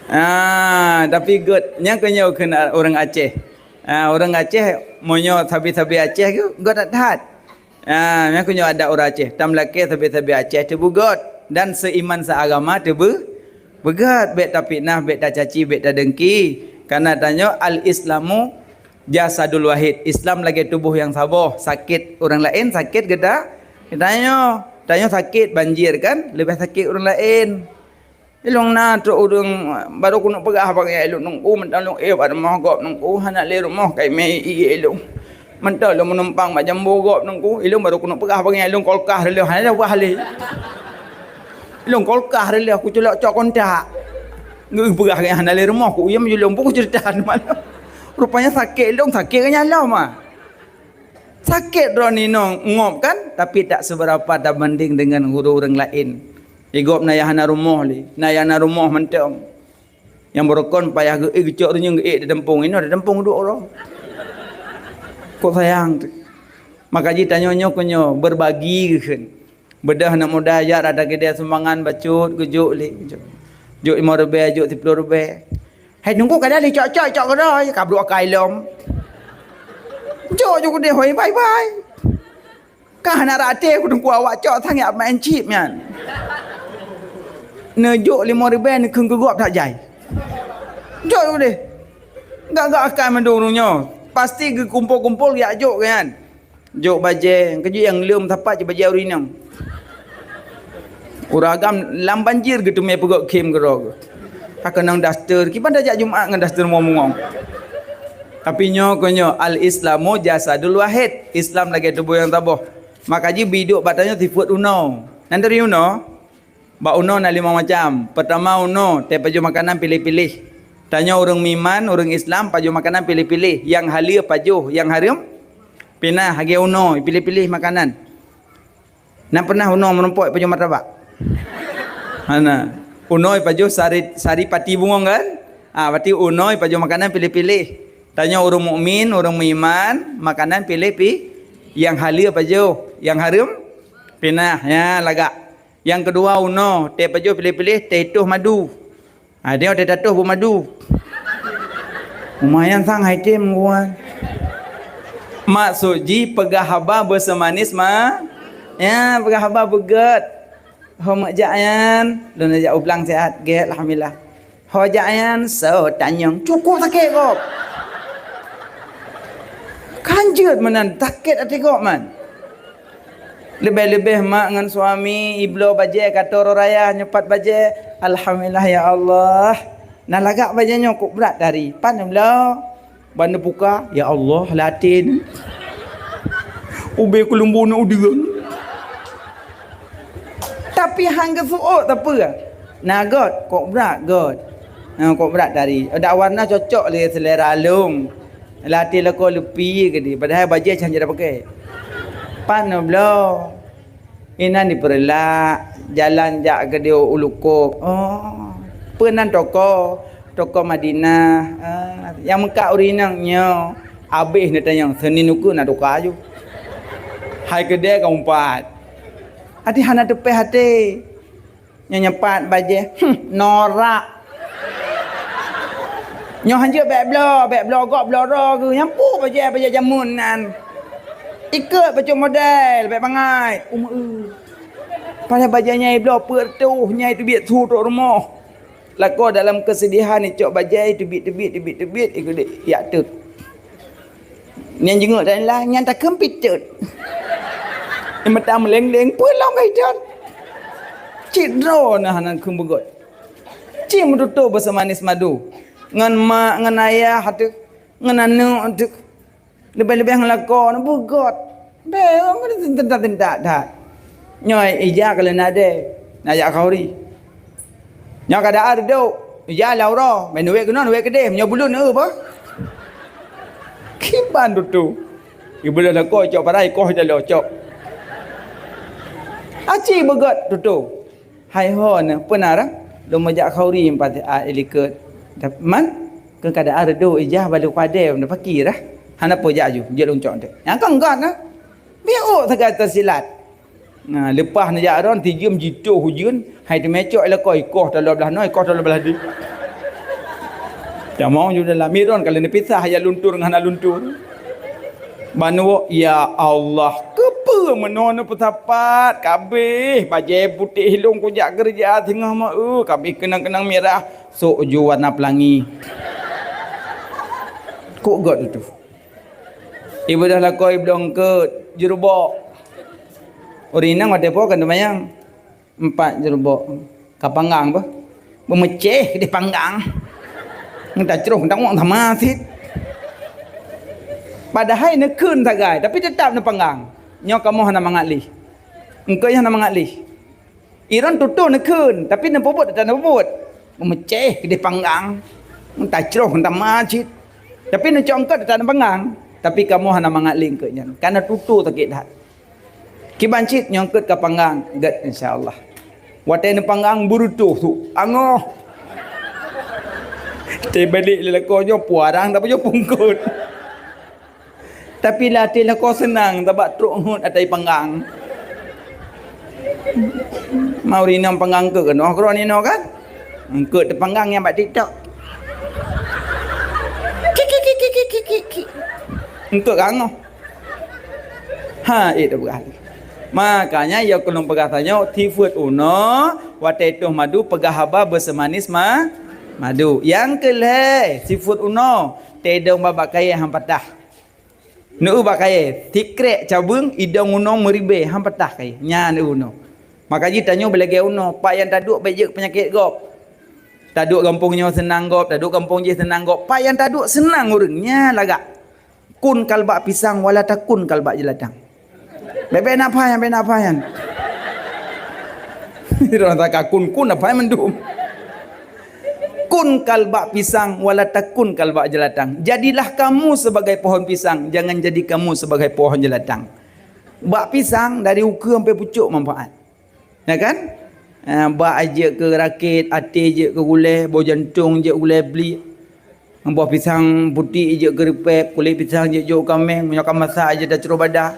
Ah, tapi göt nyang keunyoe kheun ureuëng Aceh. Ah, ureuëng Aceh meunyoe sabe-sabe Aceh geuh göt that-that. Ah, nyang keunyoe adat ureuëng Aceh, tam lakée sabe-sabe Aceh teubeugöt dan seiman seagama teubeu beugöt, bék tafitnah, bék tacaci, bék tadengki. Karena tanyoe al-Islamu jasadul wahid, Islam lagée tuboh nyang saboh, sakét ureuëng laén sakét geuta geutanyoe. Tanyoe sakét banjir kan, leubeh sakét ureuëng laén. Ilong na trok ureuëng baru keuneuk peugah bak ilong nungku, mantong ilong eh bak rumoh gob nungku, hana lé rumoh kai mé ié ilong. Mantong ilong meunumpang bak jambo gob nungku, ilong baru keuneuk peugah bak ilong kolkah reuloh hana peugah lé. Ilong kolkah reuloh kuculok cok kontak. Ngeu peugah hana lé rumoh ku uyam julong buku cerita malam. Rupanya sakét ilong sakét kan nyalom ah. Sakét droeneuh inong ngop kan, tapi tak seberapa tabanding dengan ureuëng laén. Di gob na nyang hana rumoh lé, na nyang na rumoh mantong. Nyang beurukon payah geuék geucok runyueng geuék di teumpung, inoe di teumpung duek uroe. Kok sayang tu. Maka jih tanyoe nyoe keunyoe berbagi geukheun. Beudôh aneuk muda jak rata keudée sumbangan bacut geujok lé. Jok lima ribée, jok siplôh ribée. Hai nunggu kada lé cok-cok cok keudroe, ka brok akai lom. Jok ju keudeh hoi bai-bai. Ka hana rate ku teungku awak cok sang yak main chip nyan. Neujok limong ribèe neukheun keu gob that jai. Jok ju keudeh. Gak-gak akai mandum ureueng nyoe. Pasti geukumpol-kumpol yak jok kan. Jok bajèe, keujeuet nyang leuem sapat cit bajèe ureueng inong. Ureueng agam lam banjir geuteumé peugöt khém keudroe geuh. Ka keunong daster, kiban tajak Jumat ngon daster mungong-mungong. Tapi nyoe keuh nyoe, al-Islamu jasadul wahid. Islam lagèe tuboh nyang saboh. Maka jih biduek bak tanyoe sifeuet unoe. Nan turi unoe? Bak unoe na limong macam. Peurtama unoe, teupajoh makanan piléh-piléh. Tanyoe ureueng meuiman, ureueng Islam pajoh makanan piléh-piléh. Nyang haleue pajoh, nyang hareuem pinah. Lagèe unoe, piléh-piléh makanan. Nan pernah unoe meurumpok pajoh martabak? Hana. Unoe pajoh sari, sari pati bungong kan? Ah, berarti unoe pajoh makanan piléh-piléh. Tanyoe ureueng mukmin, ureueng meuiman, makanan piléh pi, nyang haleue pajoh, nyang hareuem pinah. Nyan lagak. Nyang keudua unoe, teupajoh piléh-piléh, teutoh madu. Ha, dia teutoh beumadu. Lumayan sang hai tem gua. Maksud jih peugah haba beuseumanis ma-, ya, peugah haba beugöt. Ho meujak nyan, lôn jak u Blang sihat, gét, alhamdulillah. Ho jak nyan, so tanyong, cukup sakét gob. Kan jeuet meunan, sakét até gob man. Leubeh-leubeh mak ngon suami, ibloe bajèe, ka toro raya, nyoe pat bajèe. Alhamdulillah, ya Allah. Na lagak bajèe nyoe kok brat tari. Pan bloe? Ban neupuka, ya Allah, latin. Ubé keuleumbu neu udeueng. Tapi han geuseuôt sapeue. Na göt, kok brat göt. Ha, kok brat tari. Dak warna cocok lé selera lôn. Laté lakoe leupie keudéh, padahai bajèe can jeuet pakai. Pan bloe? Inan di Peureulak, jalan jak keudéh u Lukôb. Oh, peue nan toko? Toko Madinah. Ah, nyang meukat ureueng inong nyoe. Abéh neutanyong, seuni ukeue na tuka ju. Hai keudéh ka umpat. Até hana teupéh até. Nyoe nyoe pat bajèe, hmm, norak. Nyoe hanjeuet bèk bloe, bèk bloe gob bloe droe geuh. Nyang peue bajèe, bajèe jameun nan. Ikôt bacut model, bèk bangai. Umeue. Padahai bajèe nyang ibloe peuet reutôh, nyang teubiet su trok rumoh. Lakoe dalam keusedihan, icok bajèe, teubiet-teubiet, teubiet-teubiet, ikut yak teut. Nyan jingok dan lah, nyan takheun pih teut. Mata meuleng-leng, peue lom kaitan. Cit droe na hana kheun beugöt. Cit meututoe beusamanis madu. Ngon mak, ngon ayah teuh, ngon aneuk teuh. Leubeh-leubeh ngon lakoe na beugöt. Bèk, teuntang-teuntang that. Nyoe ija ka lheueh na dèh, na jak khauri. Nyoe ka daan reudôk, ija lam uroe, meunuwét keunoe, nuwét keudeh, meunyoe buleuen, eu, bah. Kiban tutoe. Ibeuleuh lakoe cok parai, koh ija lo cok. Aci beugöt tutoe. Hai ho na, peue na rah? Lôn meujak khauri pat, a, ilikot. Man, keu keadaan reudôk ijah bak lôn padé, na paki rah. Hana peue jak ju, jeuet lôn cok teuh. Nyang kon gét na. Biôk sagai teusilat. Na, leupah neujak ron, tijeuem jitoh ujeuen, hai teumé cok lakoe ikoh taloe blah noe, ikoh taloe blah di. Tamong ju dalam miron, kalau neupisah ya luntur ngon hana luntur. Ban woe, "Ya Allah, keupeue meunoe neupeusapat? Kabéh bajèe putéh lôn kujak keureuja singoh meu, eu, kabéh keunang-keunang mirah, sôk ju warna peulangi." Kok gét itu? Ibeudôh lakoe iblong keu jurubok. Ureueng inong watèe po ka teumayang. Empat jurubok. Ka panggang beuh. Beumeucéh di panggang. Ngon tacroh, ngon tangok sama cit. Padahai neukheun sagai, tapi teutap neupanggang. Nyoe kamoe hana mangat lé. Engkeu nyoe hana mangat lé. Iron tutoe neukheun, tapi neupeubuet teutap neupeubuet. Beumeucéh di panggang. Ngon tacroh, ngon sama cit. Tapi neucok engkeu teutap neupanggang. Tapi kamoe hana mangat lé engkeu nyan. Kana tutoe sakét that. Kiban cit nyoe eungkôt ka panggang, gét insya Allah. Watée neupanggang beureutoh su, angoh. Teubalek lé lakoe nyoe puarang, tapi nyoe pungkot. Tapi lam até lakoe seunang, sabab trok hot atai panggang. Mau rinong panggang keu keunoe keudroe ninoe kan? Eungkôt teupanggang nyang bak TikTok. Kik, kik, kik. Eungkôt ka angoh. Ha, eh, dah peugah. Makanya, ya, keu lôn peugah tanyoe, sifeuet unoe, watée toh madu, peugah haba beuseumanis ma-, madu. Nyang keu lhée, sifeuet unoe, teuidong bak, bak kayée han patah. Neu bak kayée, sikrek cabeueng, idong unoe meuribée, han patah kayée. Nyan unoe. Maka jih tanyoe beulagée unoe, pat nyang taduek bék jeuet peunyakét gob. Taduek gampông nyoe seunang gob, taduek gampông jéh seunang gob. Pat nyang taduek seunang ureuëng, nyan lagak. Kun kalbak pisang wala takun kalbak jelatang. Bèk-bèk na phai nyan, bèk na phai nyan. Droe saka kun, kun na phai mandum. Kun kalbak pisang wala takun kalbak jelatang. Jadilah kamu sebagai pohon pisang, jangan jadi kamu sebagai pohon jelatang. Bak pisang dari ukeue sampai pucuk manfaat. Ya kan? Ah, bak jeuet keu rakét, até jeuet keu gulée, boh jantong jeuet gulée blik. Boh pisang putik jeuet keu reupép, kulét pisang jeuet jok kaméng, meunyoe ka masak jeuet tacroh badah.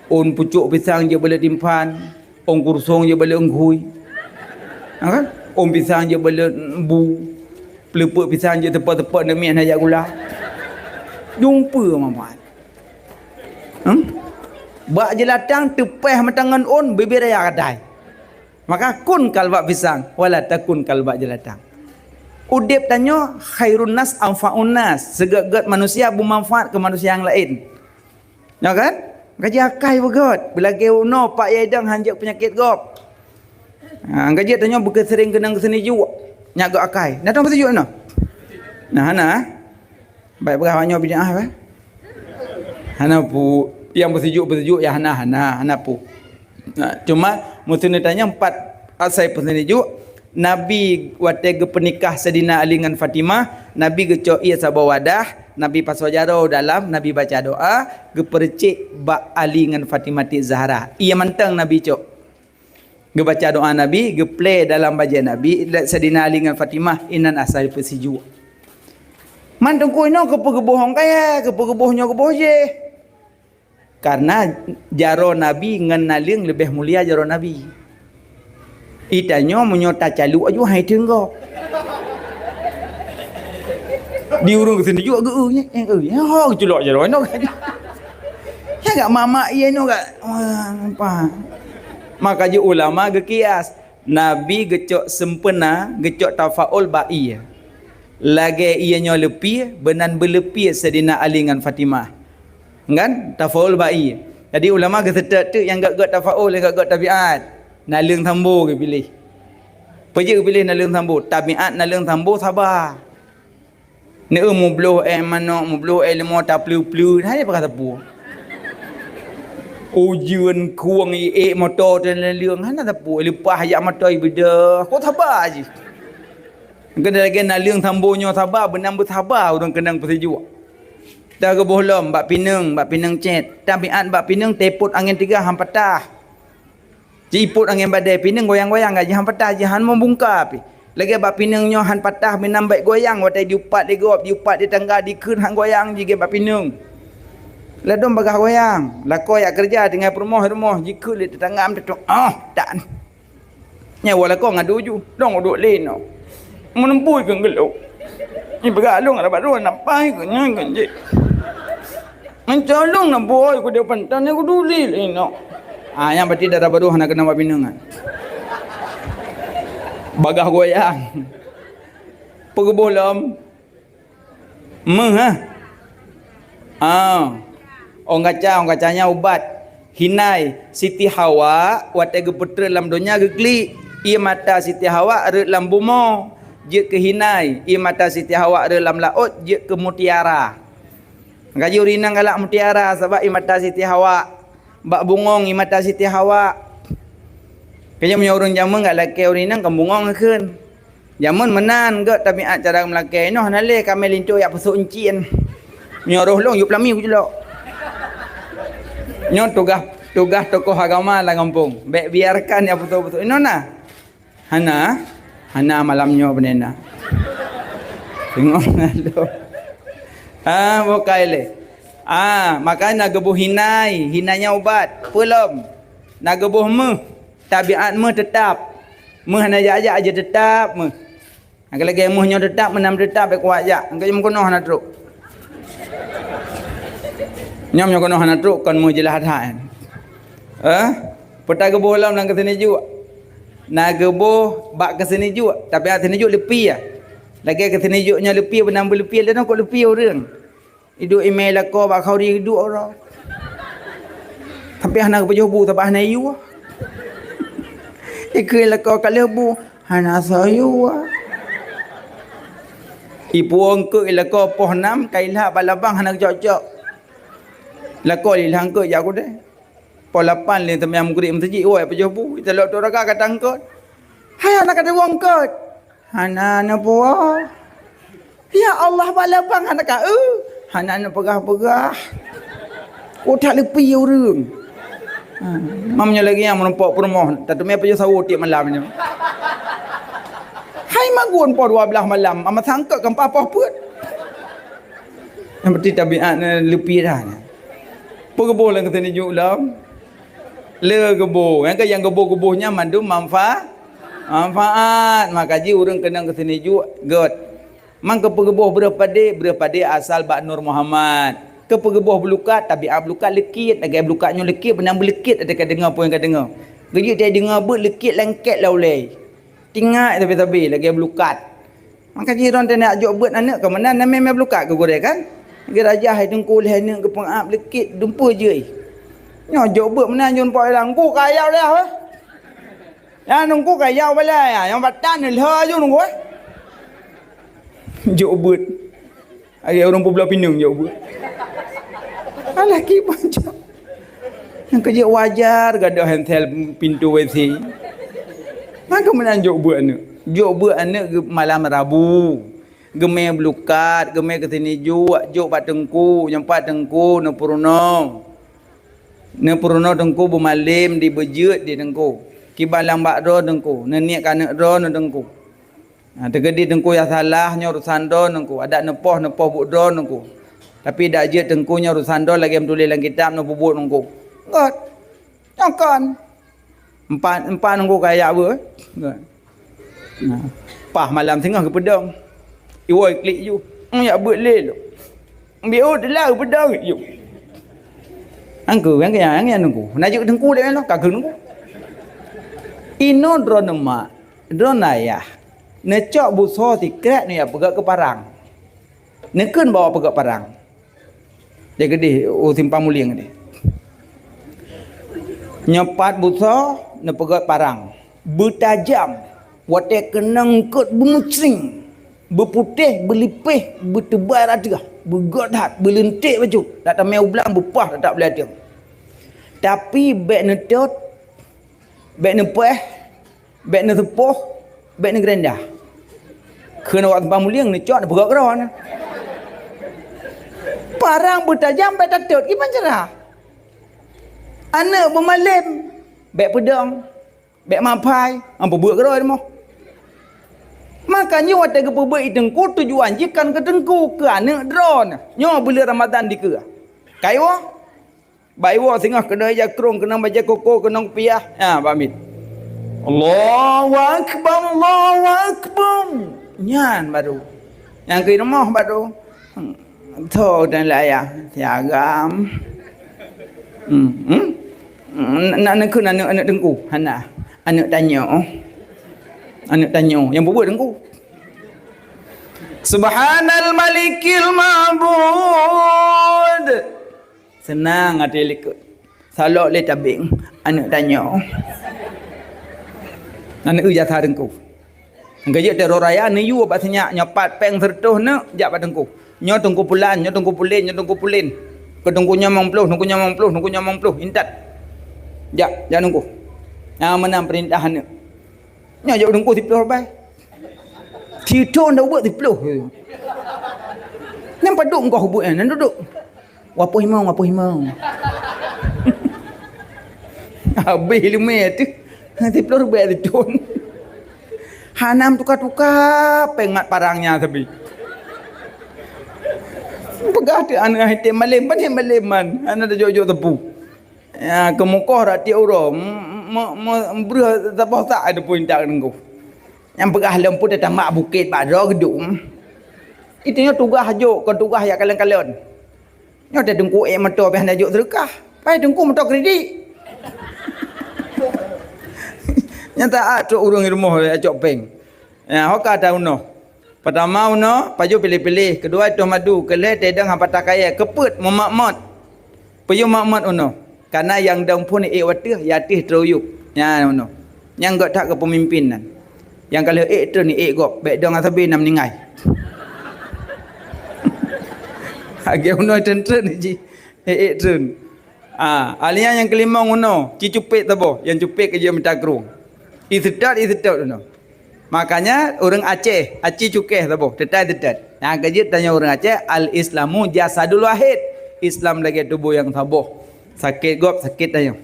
Ôn pucok pisang jeuet beuleut timphan, ôn kurusong jeuet beuleut eungkhui. Ya kan? Ôn pisang jeuet beuleut bu. Peuleupeuk pisang jeuet teupot-teupot neumie hana jak gula. Jumpa manfaat. Hmm? Bak jelatang teupeh meutangan ôn bibir raya kadai. Maka kun kalbak pisang, wala takun kalbak jelatang. Udeb tanyoe khairun nas anfa'un nas, seugét-gét manusia beumanfaat keu manusia nyang laén. Nyo kan? Gaji akai beugét, beulagée unoe pak yai dang hanjeuet peunyakét gob. Ha, gaji tanyoe beukeusering keunong seunejuk, nyak gét akai. Nah, dong seunejuk noh. Nah, hana. Baik peugah awak nyoe bid'ah, eh? Hana pu. Yang beuseujuk-beuseujuk, ya hana, hana, hana pu. Nah, cuma meuteuneuh tanyong pat asai peuseujuk, Nabi watée geupeunikah Saidina Ali ngon Fatimah, Nabi geucok ié saboh wadah, Nabi pasoe jaroe dalam, Nabi baca doa, geupeureucék bak Ali ngon Fatimah Zahra. Ié mantong Nabi cok. Geubaca doa Nabi, geuplé dalam bajée Nabi, Saidina Ali ngon Fatimah, inan asai peusijuek. Man teungku inoe keupeue geuboh hong kayée, keupeue geuboh nyoe geuboh jéh. Karena jaroe Nabi ngon naleueng leubeh mulia jaroe Nabi. Itanyoe meunyoe tacaluk aju hai teunggok. Di ureuëng seunejuk geu-eu nyan, eh, eu, ya ho geuculok jaroe inoe. Ya gak mamak ié nyoe gak, wah, apa? Maka jih ulama geukias. Nabi geucok sempena, geucok tafaul bak ie. Lagée ie nyoe leupie, beunan beuleupie Saidina Ali ngon Fatimah. Kan? Tafaul bak ie. Jadi ulama geuseutôt teuk nyang gét-gét tafaul, nyang gét-gét tabiat. Naleueng sambo geupiléh. Peue jeuet geupiléh naleueng sambo? Tabiat naleueng sambo saba. Neueu mubloh éh manok, mubloh éh leumo tapleue-pleue, hana pakat sapeue. Ujeuen kueng iék moto teuh naleueng, hana sapeue. Leupah jak moto ibeudôh, kok saba jih. Keuneuk lagée naleueng sambo nyoe saba, beunan beusaba ureuëng keunong peusijuek. Tageuboh lom bak pineung, bak pineung cét. Tabiat bak pineung teupot angén tiga han patah. Jiipot angén badée, pineung goyang-goyang, gajih han patah, jih han meubungka pih. Lagée bak pineung nyoe han patah, meunan bék goyang watée jiupat lé gob, jiupat di tangga, dikheun han goyang, jih gét bak pineung. Ladom bagah goyang, lakoe jak keureuja tinggai peurumoh-rumoh, jikheun lé tetangga meuteutong, "Oh, tan." Nyawa lakoe ngadu ju, dong udok lé no. Meuneumpui keu geulok. Ipeugah lôn raba droe napai keu nyan keu jih. Meucolong na boy ku dia pantan ni ku duli lé no. Ah, nyang berarti dara baru hana kena bak pineung kan. Bagah goyang. Peugeuboh lom. Meuh, ha? Ah. Ong kaca, ong kaca nyan ubat. Hinai, Siti Hawa watée geupeutrön lam donya geuklik. Ie mata Siti Hawa rhot lam bumoe, jeuet keu hinai. Ie mata Siti Hawa rhot lam laôt, jeuet keu mutiara. Gaji ureuëng inong galak mutiara sabab ie mata Siti Hawa. Bak bungong ie mata Siti Hawa. Keu nyan meunyoe ureuëng jameun galak lakée ureuëng inong kan bungong kheun. Jameun meunan gét tabiat cara meulakée. Inoe hana lé kamé linto jak peusok encin. Meunyoe roh lôn yue peulami kujeulok. Nyoe tugaih, tugaih tokoh agama lam gampông. Bék biarkan jak peusok-peusok. Inoe na? Hana? Hana malam nyoe beunena. Teungoh ngalor. Ah, bukai lé. Ah, makanya na geuboh hinai, hinai nyan ubat. Peulom. Na geuboh meuh. Tabiat meuh teutap. Meuh hana jak-jak aja teutap meuh. Lagée-lagée meuh nyoe teutap, meunan teutap, bék kuat jak. Engkau meukunoh hana trok. Nyoe meunyoe kunoh hana trok, kon meuh jeulaih that. Eh? Peue ta geuboh lom lam keuseuneuk juek? Na geuboh bak keuseuneuk juek, tapi keuseuneuk juek leupie. Lagée keuseuneuk juek nyoe leupie, beunan beuleupie, lé nyoe kok leupie ureuëng. Iduek imé lakoe bak khauri iduek uroe. Tapi hana geupajoh bu sabab hana yue. Ikeu lakoe ka lheueh bu, hana soe yue. Ipuwoe eungkôt lakoe poh nam ka ilhak bak labang hana geucok-cok. Lakoe ilhak eungkôt jak kudée. Poh lapan lé teumanyong meugrib meuseujid, woe pajoh bu, italok tok raka ka tangkot. Hai hana ka teuwong kot. Hana neupuwoe. Ya Allah, bak labang hana ka eu. Hana neupeugah-peugah. Utak leupie ureuëng. Ha, mam nyoe lagée nyang meurumpok peurumoh, tateumé pajoh sawo tiep malam nyoe. Hai magun poh dua belas malam, ama sangkot kan papoh peuet. Nyang penting tabiat leupie dah. Peugeuboh lam keuseuneuk juek lom. Le geuboh. Nyang ka nyang geuboh-geuboh nyan mandum manfa-, manfaat. Maka jih ureuëng keunong keuseuneuk juek, gét. Man keupeugeuboh breuh padé, breuh padé asal bak Nur Muhammad. Keupeugeuboh beulukat, tabiat beulukat leukit. Lagée beulukat nyoe leukit, beunan beuleukit, ada ka deungoe peue nyang ka deungoe. Geujeuet tai deungoe beuet leukit lengket lam ulée. Tinggai sabe-sabe lagée beulukat. Maka jih droe teunak jok beuet aneuëk keu meunan namé mé beulukat keu gurée kan? Geurajah hai teungku lhée neuk geupeungab leukit dumpeue jeuet. Nyoe jok beuet meunan jeuet po ilang ku kayau leh. Nyan nungku kayau balai ya, nyang batan lhée ju nungku eh. Jok beuet. Ari ureuëng peubloe pineung jok beuet. Alah kiban jok. Nyang keujeuet wajar gadôh hantel pintoe W C. Maka meunan jok beuet aneuëk. Jok beuet aneuëk geu-, malam Rabu. Geumé beulukat, geumé keuseuneuk juek, jok bak teungku, nyang pat teungku neupeurunoe. Neupeurunoe teungku beumalem di beujeuet di teungku. Kiban lam bak droe teungku, neuniet keu aneuëk droe neu teungku. Ha, teukeudi teungku nyang salah nyoe urusan droe teungku, adak neupoh, neupoh buet droe teungku. Tapi dak jeuet teungku nyoe urusan droe lagée meutuléh lam kitab neupeubuet teungku. Gét. Nyoe kon. Empat, empat teungku kaya beuet. Gét. Nah, pah malam singoh geupeudong. Iwoe klik ju. Nyak beuet lé lom. Biôh teulah geupeudong ju. Angku, angku, angku, angku. Najok teungku lé lom, ka keu teungku. Inoe droeneuh mak, droeneuh ayah, neucok busoe sikrek neujak peugöt keu parang. Neukheun bawa peugöt parang. Di keudeh u Simpang Mulieng deh. Nyoe pat busoe neupeugöt parang. Beutajam, watèe keunong eungkôt beumeucring, beuputéh, beulipéh, beuteubai ateueh, beugöt that, beuleuntèk bacut, dak tamè u blang beupah tatak beulateueng. Tapi bèk neutot, bèk neupèh, bèk neuseupoh, bèk neugeurenda. Kheun awak Simpang Mulieng neucok neupeugöt keudroe. Parang beutajam bèk tatot, kiban cara? Aneuk beumalém, bèk peudong. Bèk maphai, han peubuet keudroe rumoh. Maka nyoe watèe geupeubeuet i teungku, tujuan jih kan keu teungku, keu aneuk droeneuh. Nyoe buleuen Ramadhan dikeue. Ka iwoe? Bak iwoe singoh keunoe ija krông, keunong bajèe koko, keunong kupiah. Ha, bak miet. Allahu Akbar, Allahu Akbar. Nyan baru. Nyang keu rumoh baru. Hmm. Tho dan laya siagam. Hmm. Hmm. Nak neukheun aneuk-aneuk teungku, hana. Aneuk tanyoe. Aneuk tanyoe nyang peubuet teungku. Subhanal Malikil Ma'bud. Seunang até likot. Salok lé tabeng aneuk tanyoe. Aneuk eu jasa teungku. Geujeuet teurok raya neuyue bak sinyak nyoe pat péng sireutôh neuk jak bak teungku. Nyoe teungku pulan, nyoe teungku pulen, nyoe teungku pulen. Keu teungku nyoe limong ploh, teungku nyoe limong ploh, teungku nyoe limong ploh, intat. Jak, jak teungku. Nyang meunan peurintah aneuk. Nyoe jak teungku siplôh ribèe. Sithon dah buet siplôh. Nyang padub engkau buet nyan, duek. Wapôh limong, wapôh limong. Habéh leumé teuh. Siplôh ribèe sithon. Hana meutuka-tuka péng mat parang nyan sabe. Peugah teuh aneuk hai tém malém, pane malém man. Hana tajok-jok teupeu. Ya, keumukoh rak tiep uroe, me-, me-, me-, breuh saboh sak ada pun intat teungku. Nyang peugah lom pun teutamah bukét bak droe geudong. Itu nyoe tugaih jok, kon tugaih jak kalon-kalon. Nyoe teuh teungku ék moto pih hana jok seudeukah. Pai teungku moto kredit. Nyang taát trok ureueng rumoh jak cok péng. Ya, ho ka ta unoe. Peutama unoe, pajoh piléh-piléh, keudua toh madu, keulhèe tedong haba takayèe, keupeuet meumat-mat. Peuyeuh mat-mat unoe, kana nyang dong phon ék wateuh, ya teuh teuruyup. Nyan unoe. Nyang gèt that keu peumimpén nyan. Nyang ka lheueh ék treun ék gob, bèk dong sabe na meuninggai. Lagèe unoe treun-treun jih, ék-ék treun. Ah, alèh nyan nyang keulimong unoe, ci cupet saboh, nyang cupet keu jeuet mita krueng. Iseutôt, iseutôt unoe. Makanya ureueng Aceh, aci cukéh saboh, teutai teutet. Nyang keujeuet tanyoe ureueng Aceh, al-Islamu jasadul wahid. Islam lagèe tuboh nyang saboh. Sakét gob, sakét tanyoe.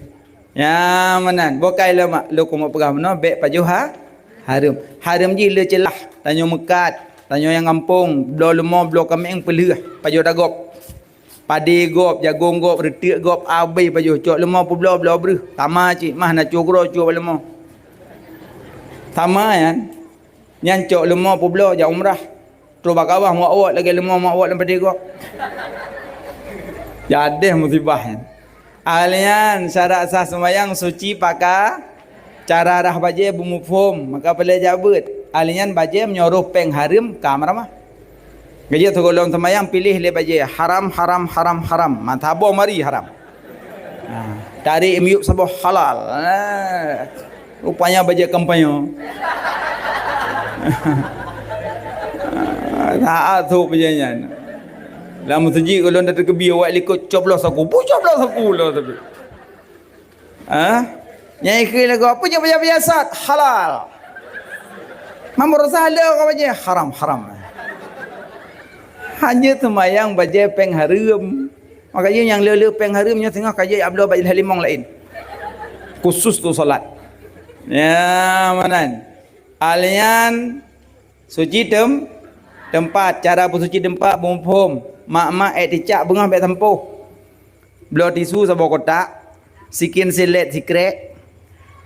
Nyang meunan, bukai lé mak, lôn keuneuk peugah meunoe, bèk pajoh ha-, hareuem. Hareuem jih le ceulah, tanyoe meukat, tanyoe nyang gampông, bloe leumo, bloe kaméng, peulheueh, pajoh dagob. Padé gob, jagông gob, reuteuk gob, abéh pajoh, cok leumo peubloe, bloe breuh. Sama cit, mah na cue keudroe, cue bak leumo. Sama nyan. Nyan cok leumo peubloe, jak umrah. Trok bak Ka'bah, meuwot-wot lagèe leumo meuwot-wot lam padé gob. Jadeh musibah nyan. Ahli nyan syarat sah seumayang suci paka cara rhah bajèe beumuphom, maka peureulèe jak beuet. Ahli nyan bajèe meunyoe roh péng hareuem ka meuramah. Geujak sigohlom seumayang piléh lé bajèe haram, haram, haram, haram. Mantah boh mari haram. Ha, tarék miyueb saboh halal. Ha. Rupanya bajèe kampanye. Taát sôk bajèe nyan. Lam meuseujid ulôn dah teukeubie awak likot cobloh saku. Bu cobloh saku lah tapi. Ha? Nyang ikheun lagoe apa je biasa-biasa halal. Mampu rasa halal kau bajèe haram, haram. Hanya seumayang bajèe péng hareuem. Makanya nyang le-le péng hareuem nyoe singoh ka jeuet abloe bak limong laén. Khusus tu salat. Ya, meunan. Ahli nyan suci tem-, teumpat. Cara peusuci teumpat beumuphom. Mak-mak ék teucak beungoh bèk sampoh. Bloe tisu saboh kotak. Sikin silet sikrek.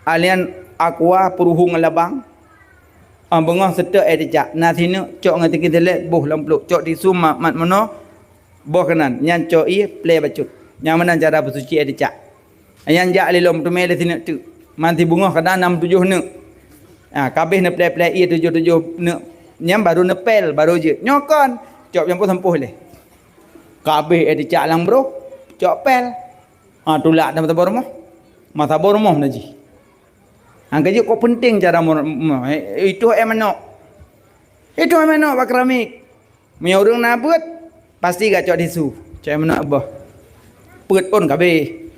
Ahli nyan aqua peuruhu ngon labang. Ah, beungoh seutôt ék teucak. Na sineuk cok ngon sikin silet boh lam pluek. Cok tisu mat, mat meunoe. Boh keunan, nyan cok ié plè bacut. Nyang meunan cara peusuci ék teucak. Nyan jak lé lom teumé lé sineuk teuk. Man sibeungoh kadang nam tujoh neuk. Ha, ka abéh neuplè-plè ié tujoh-tujoh neuk. Nyan baru neupèl, baru jeuet. Nyoe kon, cok nyang pun sampôh lé. Ka abéh éh teucak lam broh, cok pèl. Ha, tulak dan meusaboh rumoh. Meusaboh rumoh na jih. Ha, ka jeuet kok peunteng cara mo-, mo-, eh, itu éh manok. Itu éh manok bak keramik. Meunyoe ureueng na beuet, pasti gacok tisu. Cok éh manok boh. Peuet pun ka abéh.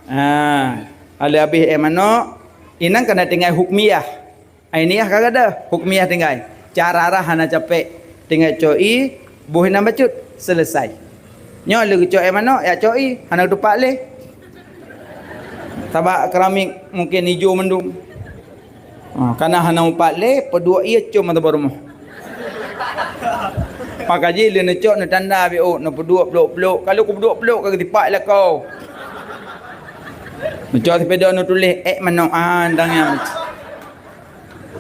Ha, lheuh abéh éh manok, inan kana tinggai hukmiyah. Ainiyah ka gadôh, hukmiyah tinggai. Cara rhah hana capek. Tinggai cok ié, boh inan bacut, selesai. Nyoe lheuh geucok éh manok, jak cok ié, hana geutupat lé. Sabab keramik mungken ijo mandum. Ha, kana hana mupat lé, peuduek ié com meusaboh rumoh. Maka jih lé neucok neutanda bak ôk, neupeuduek plôk-plôk. Kalau kupeuduek plôk ka geutipak lakoe. Neucok sipéda neutuléh, "Ék manok an tangiang."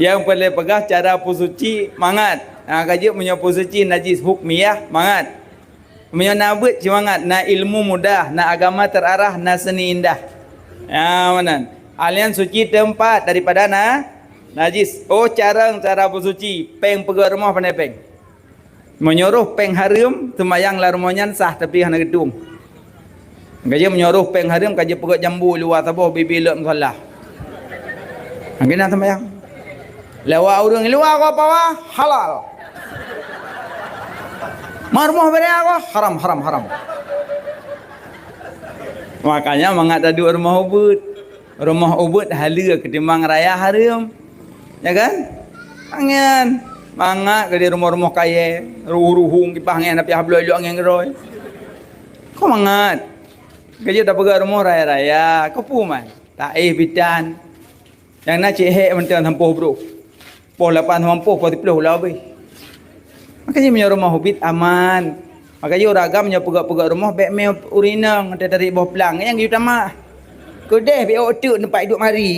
Nyang peureulèe peugah cara peusuci mangat. Ha, ka jeuet meunyoe peusuci najis hukmiyah mangat. Meunyoe na beuet simangat, na ilmu mudah, na agama terarah, na seni indah. Ya, meunan. Alian suci teumpat daripada na najis. Oh, carong cara beusuci, péng peugöt rumoh pandai péng. Meunyoe roh péng hareuem, seumayang lam rumoh nyan sah, tapi hana geutueng. Ka jeuet meunyoe roh péng hareuem, ka jeuet peugöt jambu luwa saboh, bibi lom salah. Mungkin na seumayang. Lewat ureueng luwa ko pawa, halal. Marumoh beda ko, haram, haram, haram. Makanya mangat taduek rumoh ubit. Rumoh ubit haleue ketimbang raya hareuem. Ya kan? Angen. Mangat ka di rumoh-rumoh kayèe, ruhu-ruhu kiban angén, tapi habloe lok angén keudroe. Ko mangat. Ka jeuet tapeugah rumoh raya-raya, ko peue man? Taéh bitan. Nyang na cit hék mantong sampôh brôk. Poh lapan sampôh, poh siplôh ulah abéh. Maka jih meunyoe rumoh ubit aman. Maka jih ureueng agam nyoe peugöt-peugöt rumoh bèk mé ureueng inong teuh tarék boh plang nyang geuyue tamah. Keudeh bèk ôk teuk teumpat iduek mari.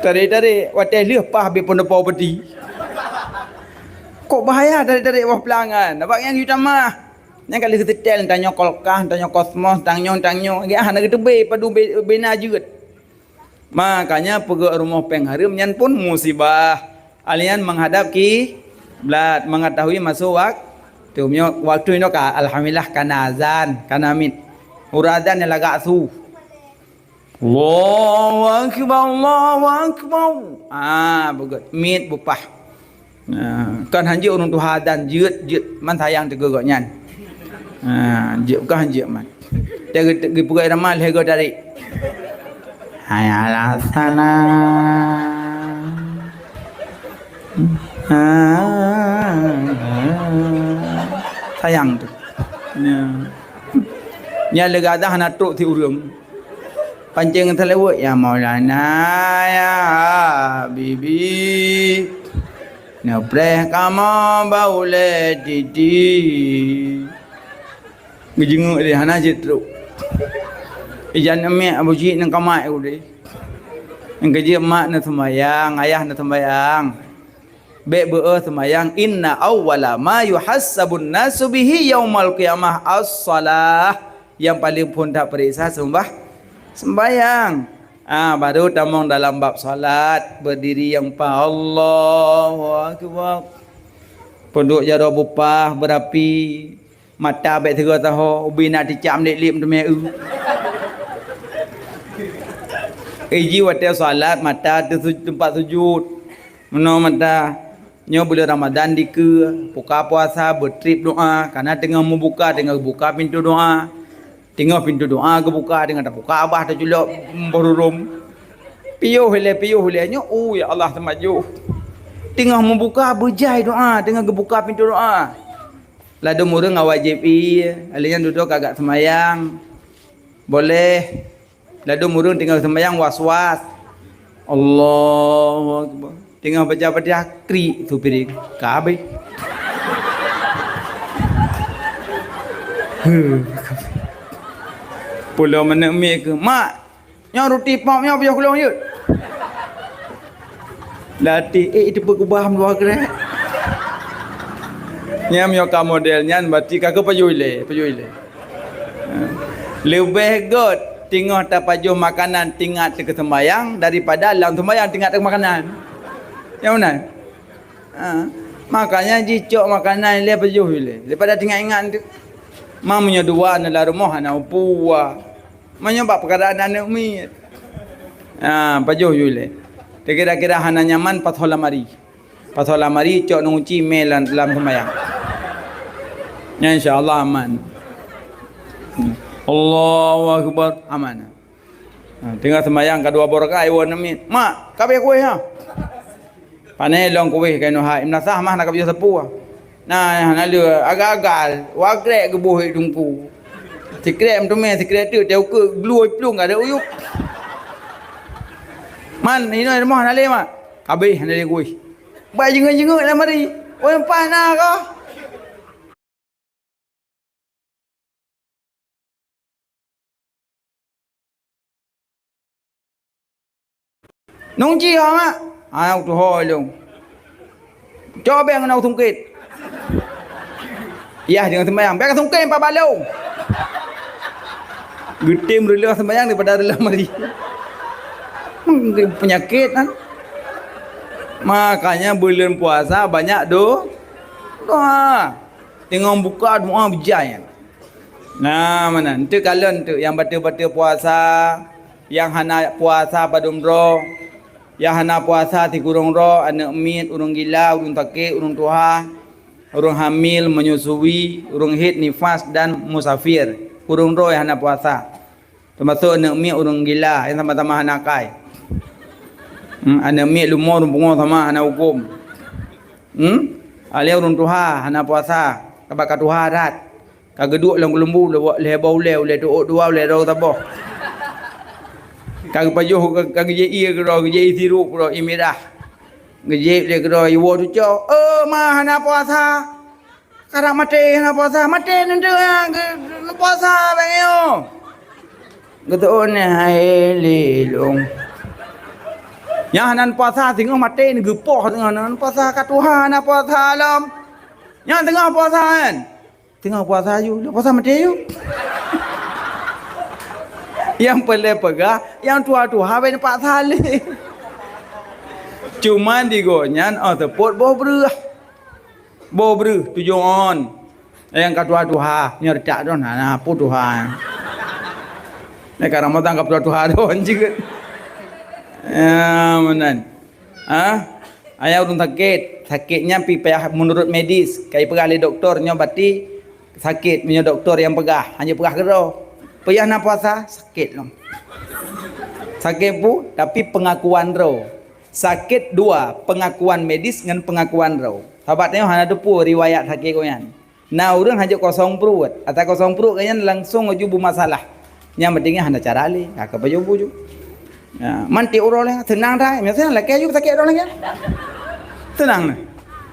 Tarék-tarék watèe lheueh paih bèk peunopo peuti. Kok bahaya tarék-tarék boh plang nyan? Sabab nyang geuyue tamah. Nyang ka lheueh geuseutèl tanyoe kulkas, tanyoe kosmos, tanyoe, tanyoe. Geuh hana geuteubiet padum be-, bena jeuet. Makanya peugöt rumoh péng hareuem nyan pun musibah. Alian menghadap kiblat, mengetahui masuk waktu. Meunyoe waktu inoe ka, alhamdulillah, kana azan, kana miet. Ureueng azan nyang lagak su. Allahu akbar, Allahu akbar. Ah, beugöt. Miet bupah. Nah, kan hanjeuet ureueng tuha dan jeuet, jeuet man sayang teugeuh gobnyan. Ha, jeuet bukan hanjeuet man. Dia geu-, geupeugah ramal lhèe goe tarék. Hai alah sana. Ha. Sayang tu. Ya. Nya leugadah hana trok ti ureueng. Pancéng teuleuweuk, "Ya Maulana, ya Habibi, neupreh kamoe bak ulèe titi." Geujeungeuk lé, hana cit trok. Ijan miet Abu Jik nang kamat udeh. Nyang keujeuet mak neuseumayang, ayah neuseumayang. Bèk beu-eu seumayang, "Inna awwala ma yuhassabun nasu bihi yaumal qiyamah as-shalah." Nyang paleng phon tapeuriksa seumbah-, seumbahyang. Ah, baru tamong dalam bab salat, berdiri nyang pa, Allahu Akbar. Peuduek jaroe bupah beurapi, mata bèk sigoe saho, ubé na ticam lip-lip teumé eu. Iji watèe salat mata teusu-, teumpat sujud. Meunoe mata, nyoe buleuen Ramadhan dikeue, buka puasa, beutrép doa, kana teungoh meubuka, teungoh geubuka pintoe doa. Teungoh pintoe doa geubuka, teungoh tabuka babah taculok boh rurôm. Piôh ilèe, piôh ilèe, nyoe, "Oh, ya Allah, seumat jôh." Teungoh meubuka, beujai doa, teungoh geubuka pintoe doa. Ladôm ureueng awai jieb ié, lheuh nyan dudoe ka geuseumayang. Boleh. Ladôm ureueng teungoh seumayang was-was. Allahu Akbar. Teungoh baca Fatihah, krik su piréng. Ka abéh. Huh. Pulo manok miet keu, "Mak, nyoe ruti pop nyoe piôh keu lôn jeuet." Latih, "Eh, itu peukeubah meuluwa keureh." Nyan meunyoe ka model nyan, berarti ka keuh pajoh ilèe, pajoh ilèe. Leubeh göt Teungoh tapajoh makanan teuingat teuh keu seumbahyang daripada lam seumbahyang teuingat teuh keu makanan. Nyang meunan. Ha. Makanya jicok makanan lé pajoh ilée daripada teuingat-ingat teuh. Ma meunyoe dua aneuk lam rumoh hana upu wa. Meunyoe bak peukaraan aneuk miet. Ha, pajoh ilée. Kira-kira hana nyaman pasoe lamari. Pasoe lamari cok nunci mé lam, lam seumbahyang. Nyan insya Allah aman. Allahu Akbar, aman. Ha, teungoh seumbahyang ka dua boh rakaat, iwoe aneuk miet. "Mak, ka abéh kueh ha?" Pané lôn kueh keunoe hai, meunasah mah na ka beujoh sapeue. Nah, hana lé, agal-agal, wagrek geuboh di teungku. Sikrek meuteumé, sikrek teuk, teuka glue plueng ka ada uyueb. "Man, inoe rumoh hana lé, Mak?" "Ka abéh hana lé kueh." Bak jingeuek-jingeuek lam ari. "Woi, empat na kah?" "Nunci ho, Mak?" "Hana kutuho lôn." "Cok bék ngon sungkét." "Yah, jangan sembahyang. Bék sungkét pat balong." Geutem reuloh sembahyang daripada reuloh mari. Peunyakét kan. Makanya buleuen puasa banyak do-, doa. Teungoh buka doa bejai. Nah, meunan. Enteuk kalon enteuk nyang bateue-bateue puasa, nyang hana puasa padum droe, nyang hana puasa sikurong droe, aneuk miet, ureuëng gila, ureuëng sakét, ureuëng tuha, ureuëng hamil, menyusui, ureuëng haid, nifas, dan musafir. Kurong droe nyang hana puasa. Teumasok aneuk miet ureuëng gila nyang sama-sama hana akai. Hmm, aneuk miet leumo ureuëng pungo sama hana huköm. Hmm? Alèh ureuëng tuha hana puasa, sabab ka tuha that. Ka geuduek lam keulumbu lhèe boh ulèe, ulèe tuôk dua, ulèe droe saboh. Ka geupajoh, ka, ka geujép ié keudroe, geujép ié sirup keudroe, ié mirah. Geujép lé keudroe, iwoe tucoe, "Eh, ma hana puasa?" "Karab maté hana puasa." "Maté neunteuk, ha, geu-, neupuasa bak nyoe." Geuteu'oh nyan hai lé lôn. Nyang hana puasa singoh maté neugeupoh teungoh hana puasa ka tuha hana puasa lom. Nyang teungoh puasa kan? Teungoh puasa aju, puasa maté aju. Nyang peureulèe peugah, nyang tuha-tuha bèk neupaksa lé. Cuma di gobnyan, oh, seupôt boh breueh. Boh breueh tujoh on. Nyang ka tuha-tuha, nyoe reutak droe na, na peue tuha. Nyang ka Ramadhan ka tuha-tuha droe jeuet. Ya, meunan. Ha? Ayah ureuëng sakét, sakét nyan pi payah menurut medis, ka jipeugah lé doktor nyoe bati sakét, meunyoe doktor nyang peugah, hana peugah keudroe. Payah na puasa, sakét lom. Sakét pu, tapi pengakuan droe. Sakét dua, pengakuan medis ngon pengakuan droe. Sahabat nyoe hana teupeue riwayat sakét gobnyan. Na ureuëng hana jeuet kosong pruet, ata kosong pruet gobnyan langsung laju beumasalah. Nyang penting hana cara lé, ka keupajôh buju. Ya, mantik uroe lé, seunang dah. Misalnya lakée aju sakét uroe lagée. Seunang nah.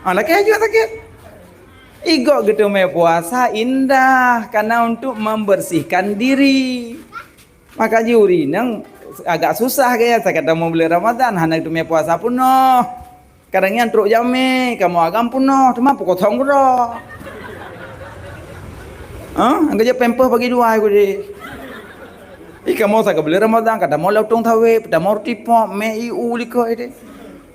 Ah, lakée aju sakét. Igok geuteumé puasa indah karena untuk membersihkan diri. Maka juri nang agak susah gaya, saya kata mau bulan Ramadan, hana teumé puasa peunoh. Kadang nyan trok jamé, kamoe agam peunoh, teuma peukosong keudroe. Ha? Angka je pampers bagi dua aku deh. Ih, kamoe sa ka bulan Ramadan, kata mau lotong sawét, kata mau roti pop, mie iu likot deh.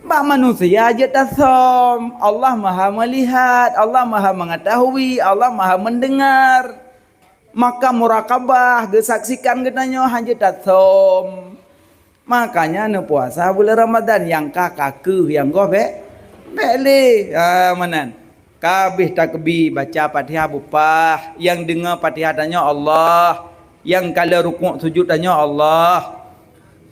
Bak manusia je tasom. Allah Maha Melihat, Allah Maha Mengetahui, Allah Maha Mendengar. Maka murakabah geusaksikan geutanyoe hana jeuet tasom. Makanya neupuasa bulan Ramadan nyang ka, ka keuh nyang goh bék, bék lé. Ha, meunan. Ka abéh takbi baca Fatihah beupah, nyang deungoe Fatihah tanyoe Allah, nyang kalon rukuk sujud tanyoe Allah.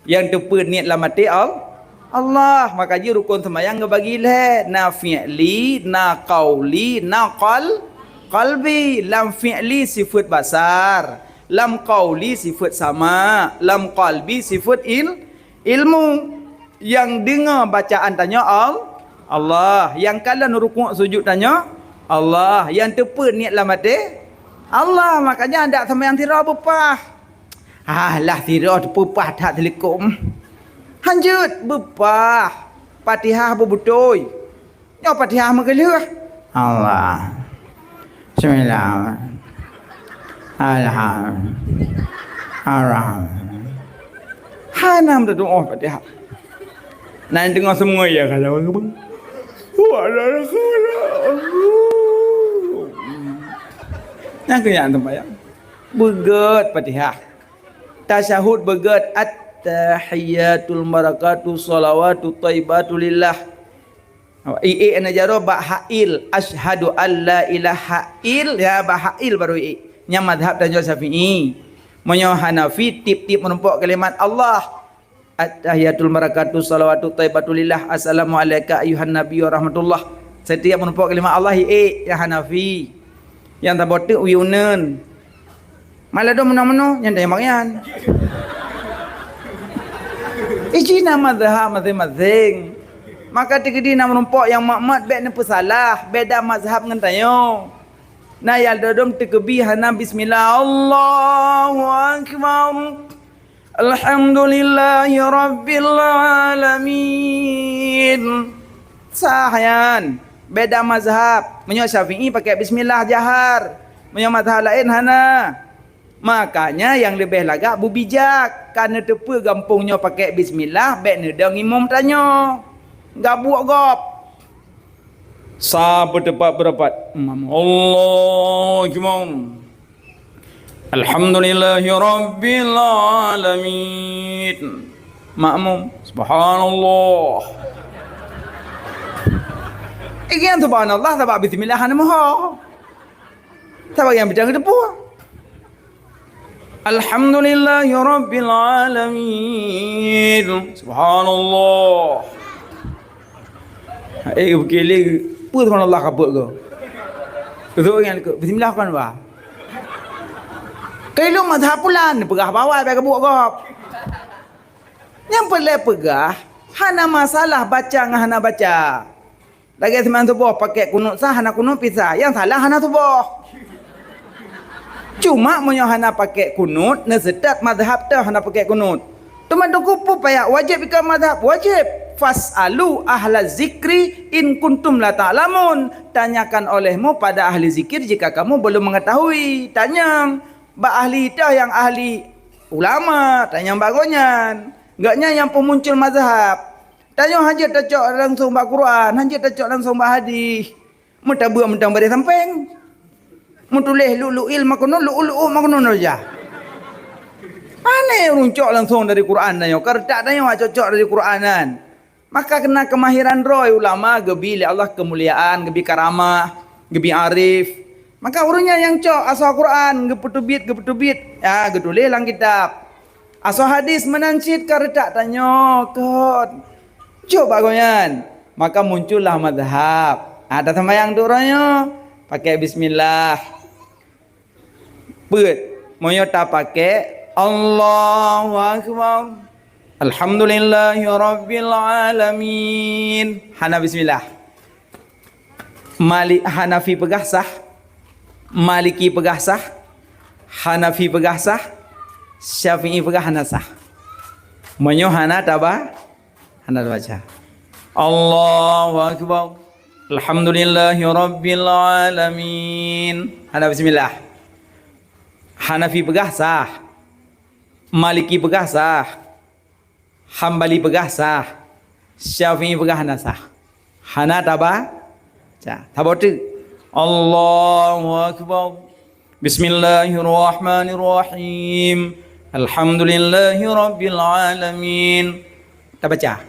Nyang teupeu niet lam até Al-, Allah. Maka jih rukon seumayang geubagi lhée, na fi'li, na qauli, na qal-, qalbi. Lam fi'li sifeuet basar, lam qauli sifeuet sama, lam qalbi sifeuet il-, ilmu. Nyang deungoe bacaan tanyoe Al-, Allah, nyang kalon rukuk sujud tanyoe Allah, nyang teupeu niet lam até Allah. Makanya handak seumayang sidroe beupah. Alah, sidroe teupeupah that teulikôm. Hanjeuet beupah. Fatihah beubeutôi. Nyoe Fatihah meugeulheueh. Allah. Bismillah. Alham-, Arham-, Hana meututoe Fatihah. Nan teungoh seumue ya kalau. Nyang keu nyang teumbayang. Beugét Fatihah. Tasyahud beugét, "At-tahiyyatul barakatuh shalawatut thayyibatu lillah." Iék na jaroe bak ha'il, "Asyhadu an la ilaha il," ya, bak ha'il baru iék. Nyan mazhab tanyoe Syafi'i. Meunyoe Hanafi, tiep-tiep meurumpok kalimat Allah. "At-tahiyyatul barakatuh shalawatut thayyibatu lillah, assalamu alaika ayyuhan nabi wa rahmatullah." Setiap meurumpok kalimat Allah, iék, nyang Hanafi. Nyang saboh teuk uyuneun. Malah dong meunoe-meunoe, nyan dayah mak nyan. Iji na mazhab maséng-maséng. Maka teukeudi na meurumpok nyang mat-mat bék neupeusalah, beda mazhab ngon tanyoe. Na nyang dodom teukeubi hana bismillah, Allahu Akbar. Alhamdulillahi rabbil alamin. Sah nyan. Beda mazhab. Meunyoe Syafi'i pakai bismillah jahar. Meunyoe mazhab laén hana. Makanya nyang leubeh lagak beubijak. Ka neuteupeue gampông nyoe pakai bismillah, bék neudong imum tanyoe. Gabuek gob. Sa beuteupat beurapat. Imam, Allahu Akbar. Alhamdulillahi rabbil alamin. Makmum, subhanallah. Igian subhanallah, sabab bismillah hana moho. Sabab nyang bidang teupeue. Alhamdulillahi rabbil alamin. Subhanallah. Eh, bukili, peue subhanallah ka buet go. Beutôi nyan keu bismillah kon bah. Keu ilong mazhab pulan, peugah bawai bèk ka buet gob. Nyang peureulèe peugah, hana masalah baca ngon hana baca. Lagèe seumayang suboh pakèk kunut sah, hana kunut pih sah. Nyang salah hana suboh. Cuma meunyoe hana pakèk kunut, neuseutôt mazhab teuh hana pakèk kunut. Teuma teungku peue payah wajéb ikôt mazhab? Wajéb. "Fas'alu ahla zikri in kuntum la ta'lamun." Tanyakan olehmu pada ahli zikir jika kamu belum mengetahui. Tanyong bak ahli teuh nyang ahli ulama, tanyong bak gobnyan. Gobnyan nyang peumuncul mazhab. Tanyoe hana jeuet tacok langsong bak Quran, hana jeuet tacok langsong bak hadih. Meutabeueng mantong bak sampéng. Meutuléh lu'lu'il maknun, lu'lu'u maknun saja. Aneh ureueng cok langsong dari Quran tanyoe, kareutak tanyoe cocok dari Quran nyan. Maka keunan keumahiran droe ulama geubi lé Allah keumuliaan, geubi karamah, geubi arif. Maka ureueng nyan nyang cok asoe Quran, geupeuteubiet, geupeuteubiet, ya, geutuléh lam kitab. Asoe hadis meunan cit kareutak tanyoe kon. Cok bak gobnyan. Maka muncullah mazhab. Ha, taseumayang duroe nyoe, pakèk bismillah. Peuet. Meunyoe tapakèk, Allahu Akbar. Alhamdulillahi Rabbil Alamin. Hana bismillah. Malik Hanafi peugah sah, Maliki peugah sah, Hanafi peugah sah, Syafi'i peugah hana sah. Meunyoe hana taba, hana tabaca. Allahu Akbar. Alhamdulillahi Rabbil Alamin. Hana bismillah. Hanafi peugah sah. Maliki peugah sah. Hambali peugah sah. Syafi'i peugah hana sah. Hana taba, ca, taboh teuk. Allahu Akbar. Bismillahirrahmanirrahim. Alhamdulillahi Rabbil Alamin. Tabaca.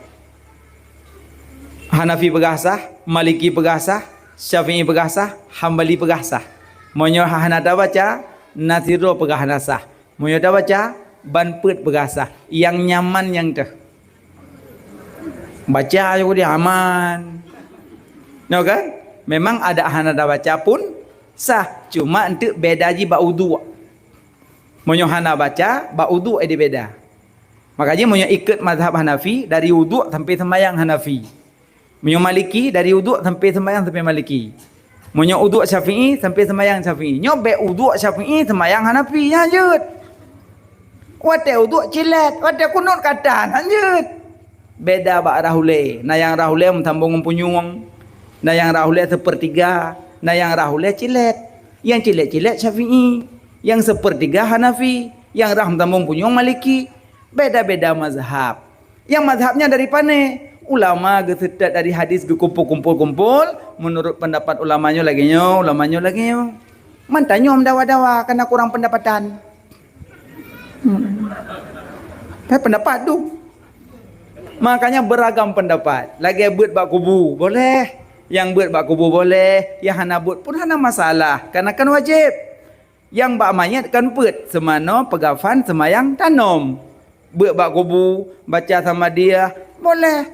Hanafi peugah sah, Maliki peugah sah, Syafi'i peugah sah, Hambali peugah sah. Meunyoe hana tabaca, na sidroe peugah hana sah. Meunyoe tabaca, ban peuet peugah sah. Nyang nyaman nyang teuh. Baca ayo dia aman. Nyo kan? Memang ada hana tabaca pun sah. Cuma enteuk beda ji bak uduk. Meunyoe hana baca, bak uduk jadi beda. Makanya meunyoe ikut mazhab Hanafi, dari uduk sampai sembahyang Hanafi. Meunyoe Maliki, dari uduk sampai sembahyang sampai Maliki. Meunyoe uduk Syafi'i, sampai sembahyang Syafi'i. Nyoe bèk uduk Syafi'i, sembahyang Hanafi, nyan jeuet. Watèe uduk cilet, watèe kunut katan, nyan jeuet. Beda bak rah ulèe. Na nyang rah ulèe meusambong ngon punyueng. Na nyang rah ulèe seupeurtiga. Na nyang rah ulèe cilet. Nyang cilet-cilet Syafi'i. Nyang seupeurtiga Hanafi. Nyang rah meusambong punyueng Maliki. Beda-beda mazhab. Nyang mazhabnya dari pane? Ulama geuseutôt dari hadis geukumpul-kumpul-kumpul, menurut pendapat ulama nyoe lagée nyoe, ulama nyoe lagée nyoe. Man tanyoe meudawa-dawa karena kurang pendapatan. Hmm. Kan pendapat tu. Makanya beragam pendapat. Lagée beuet bak kubu, boleh. Nyang beuet bak kubu boleh, nyang hana beuet pun hana masalah, karena kan wajéb. Nyang bak manyét kan peuet, seumanoe, peugafan, seumayang, tanom. Beuet bak kubu, baca samadiyah, boleh.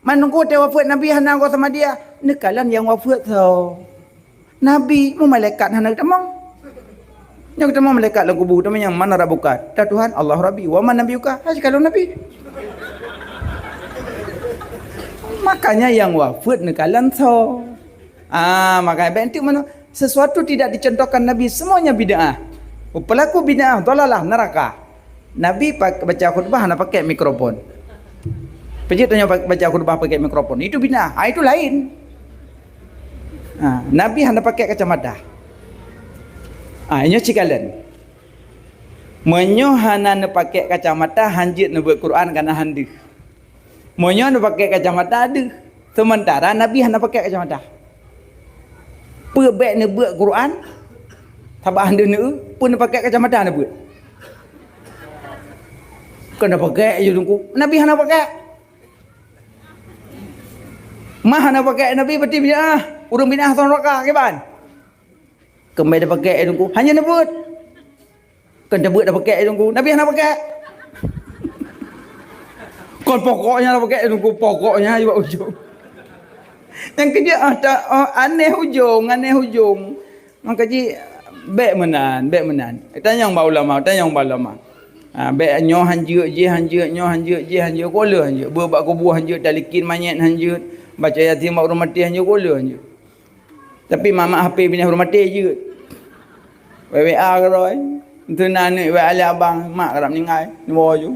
Man Teungku watée wafeuet Nabi hana goe samadiyah, neukalon nyang wafeuet soe? Nabi, mu malaikat hana geutamong. Nyang geutamong malaikat lam kubu, geutamong nyang mana rabbuka? Ta Tuhan, Allah Rabbi, wa man nabiyuka? Hai sikalon Nabi. Makanya nyang wafeuet neukalon soe? Ah, makanya bék enteuk meunan. Sesuatu tidak dicontohkan Nabi, semuanya bid'ah. Pelaku bid'ah, dalalah, neraka. Nabi pak-, baca khutbah hana pakai mikrofon. Peue jeuet tanyoe pa-, baca khutbah pakai mikrofon? Itu bid'ah. Ah, itu lain. Ha, Nabi hana pakai kacamata. Ah, nyoe cikalon. Meunyoe hana neupakai kacamata, hanjeuet neubeuet Quran kana han deuh. Meunyoe neupakai kacamata deuh, seumantara Nabi hana pakai kacamata. Peue bék neubeuet Quran? Sabab han deuh neueu, peue neupakai kacamata neubeuet? Kon neupakai ju Teungku. Nabi hana pakai. Mah hana pakai Nabi berarti bid'ah. Ureuëng bid'ah atau neraka kiban? Keumbali neupakai Teungku. Hanya neubeuet. Kon teubeuet dah pakai Teungku. Nabi hana pakai. Kon pokoknya dah pakai Teungku, pokoknya bak ujong. Nyang keujeuet, ah, ta-, ah, aneh ujong, aneh ujong. Maka ji bék meunan, bék meunan. Tanyong bak ulama, tanyong bak ulama. Ha, bék nyoe han jeuet, jih han jeuet, nyoe han jeuet, jih han jeuet, koh le han jeuet. Beuet bak kubu han jeuet, talikin manyét han jeuet, baca Yasin bak ureuëng maté han jeuet, koh le han jeuet. Tapi mak-mak H P binéh ureuëng maté jeuet. Wék W A keudroe. Enteuk na aneuk wék lé abang, mak karab ninggai, neuwoe ju.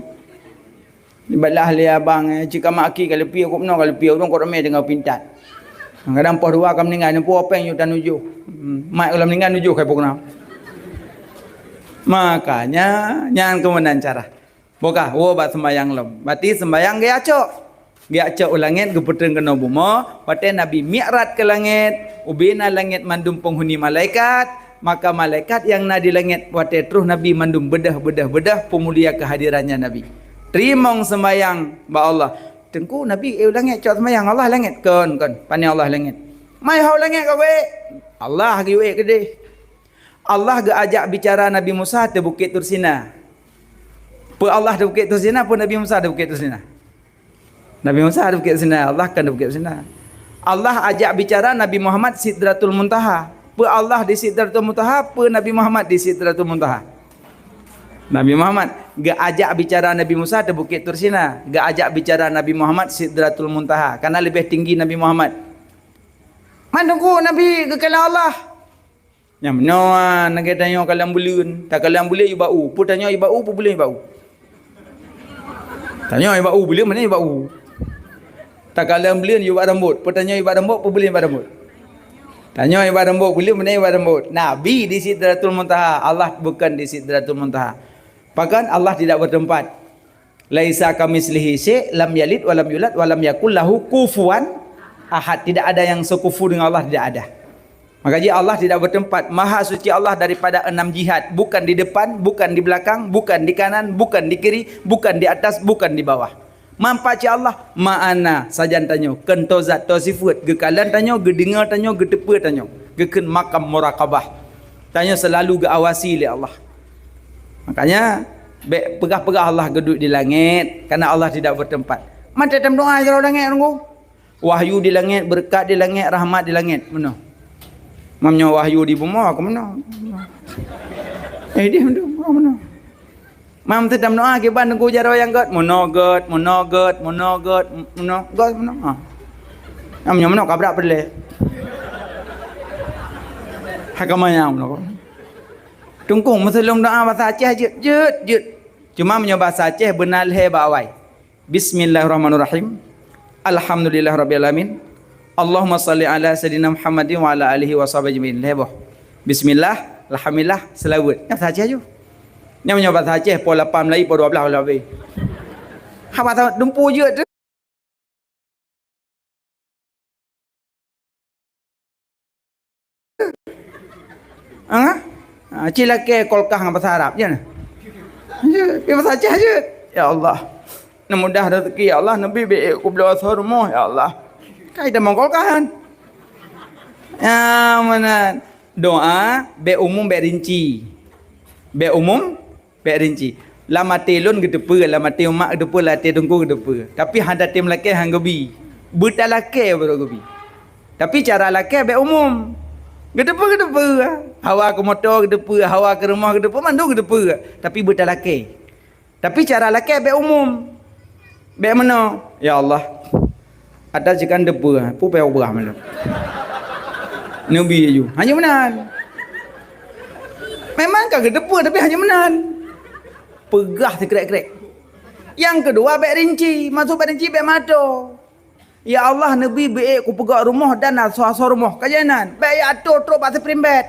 Dibalah lé abang, eh, cit ka mak aki ka leupie, kok meunoe ka leupie, ureuëng kok ramé teungoh pintat. Kadang poh dua ka meuninggai, neupue péng ju tanujoh. Hmm, mak ka lom meuninggai nujoh kai pukna. Makanya, nyan keuh meunan cara. Bukah, woe bak seumbayang lom. Berarti seumbayang geuacok. Geuacok u langét, geupeutrön keunoe bumoe. Watée Nabi Mi'raj keu langét, ubé na langét mandum peunghuni malaikat, maka malaikat nyang na di langét watée troh Nabi mandum beudôh, beudôh, beudôh peumulia keuhadirannya Nabi. Teurimong seumbayang bak Allah. Teungku, Nabi, eh, u langét cok seumbayang, Allah langét. Kon, kon, pane Allah langét. Mai ho langét ka wék. Allah geuwék keudeh. Allah geuajak bicara Nabi Musa di Bukét Tursina. Peue Allah di Bukét Tursina, peue Nabi Musa di Bukét Tursina? Nabi Musa di Bukét Tursina, Allah kan di Bukét Tursina. Allah ajak bicara Nabi Muhammad Sidratul Muntaha. Peue Allah di Sidratul Muntaha, peue Nabi Muhammad di Sidratul Muntaha? Nabi Muhammad geuajak bicara Nabi Musa di Bukét Tursina, geuajak bicara Nabi Muhammad Sidratul Muntaha, karena leubeh tinggi Nabi Muhammad. Man Teungku Nabi geukalon Allah. Nyang meunoe, ah, lagée tanyoe kalon buleuen, takalon buleuen yue bak u, peue tanyoe yue bak u, peue buleuen yue bak u? Tanyoe yue bak u, buleuen meunan yue bak u. Takalon buleuen yue bak rambot, peue tanyoe yue bak rambot, peue buleuen yue bak rambot? Tanyoe yue bak rambot, buleuen meunan yue bak rambot. Nabi di Sidratul Muntaha, Allah bukan di Sidratul Muntaha. Bahkan Allah tidak bertempat. Laisa kamitslihi syai', lam yalid walam yulad, walam yakul lahu kufuwan ahad. Tidak ada yang sekufu dengan Allah, tidak ada. Maka ji Allah tidak bertempat. Maha suci Allah daripada enam jihad. Bukan di depan, bukan di belakang, bukan di kanan, bukan di kiri, bukan di atas, bukan di bawah. Manfaat cit Allah, ma'ana sajan tanyoe, keuntô zat, tô sifeuet, geukalon tanyoe, geudeungoe tanyoe, geuteupeue tanyoe, geukheun makam muraqabah. Tanyoe seulalu geuawasi lé Allah. Makanya, bék peugah-peugah Allah geuduek di langét, karena Allah tidak bertempat. Mantong tameudoa jaroe langét nunggu. Wahyu di langét, beureukat di langét, rahmat di langét. Meunoe. Mam nyoe wahyu di bumoe, aku meunoe. Eh, di meunoe, aku meunoe. Mam teutam doa kiban teungku jaroe nyang gét, meunoe gét, meunoe gét, meunoe gét, meunoe gét, meunoe. Ha. Mam nyoe meunoe kabrak peureulée. Hai ka manyang meunoe. Teungku, meuseuleueng doa basa Aceh jeuet, jeuet, jeuet. Cuma meunyoe basa Aceh beuna lhée bak awai. Bismillahirrahmanirrahim. Alhamdulillahirabbil alamin. Allahumma shalli ala sayyidina Muhammadin wa ala alihi wa sahbihi ajmain. Lhée boh. Bismillah, alhamdulillah, seulaweuet. Nyan saja ju. Nyan meunyoe basa Aceh, poh lapan Melayu, poh dua belas ka lheueh abéh. Haba sa dumpu jeuet teuh. Ha? Ha, ci lakée kulkah ngon basa Arab, ya nah? Ya, ya basa Aceh jeuet. Ya Allah. Neuh mudah rezeki, ya Allah, neubi bék kubloe asoe rumoh, ya Allah. Kai tamong kulkah nyan. Ya, meunan. Doa bék umum, bék rinci. Bék umum, bék rinci. Lam até lôn geuteupeue, lam até umat geuteupeue, lam até teungku geuteupeue. Tapi hana tem lakée, han geubi. Beutalakée baru geubi. Tapi cara lakée bék umum. Geuteupeue, geuteupeue. Hawa keu moto geuteupeue, hawa keu rumoh geuteupeue, mandum geuteupeue. Tapi beutalakée. Tapi cara lakée bék umum. Bék meunoe, "Ya Allah, ata sikan teupeue, peue payah ubah meunoe." Neubi laju. Hanya meunan. Memang ka geuteupeue, tapi hanya meunan. Peugah sikrek-krek. Nyang keudua, bék rinci. Maksud bék rinci, bék meuato. "Ya Allah, neubi bék kupeugöt rumoh dan asoe-asoe rumoh." Ka jeuet nan. Bék ya ato trok bak siprimbet.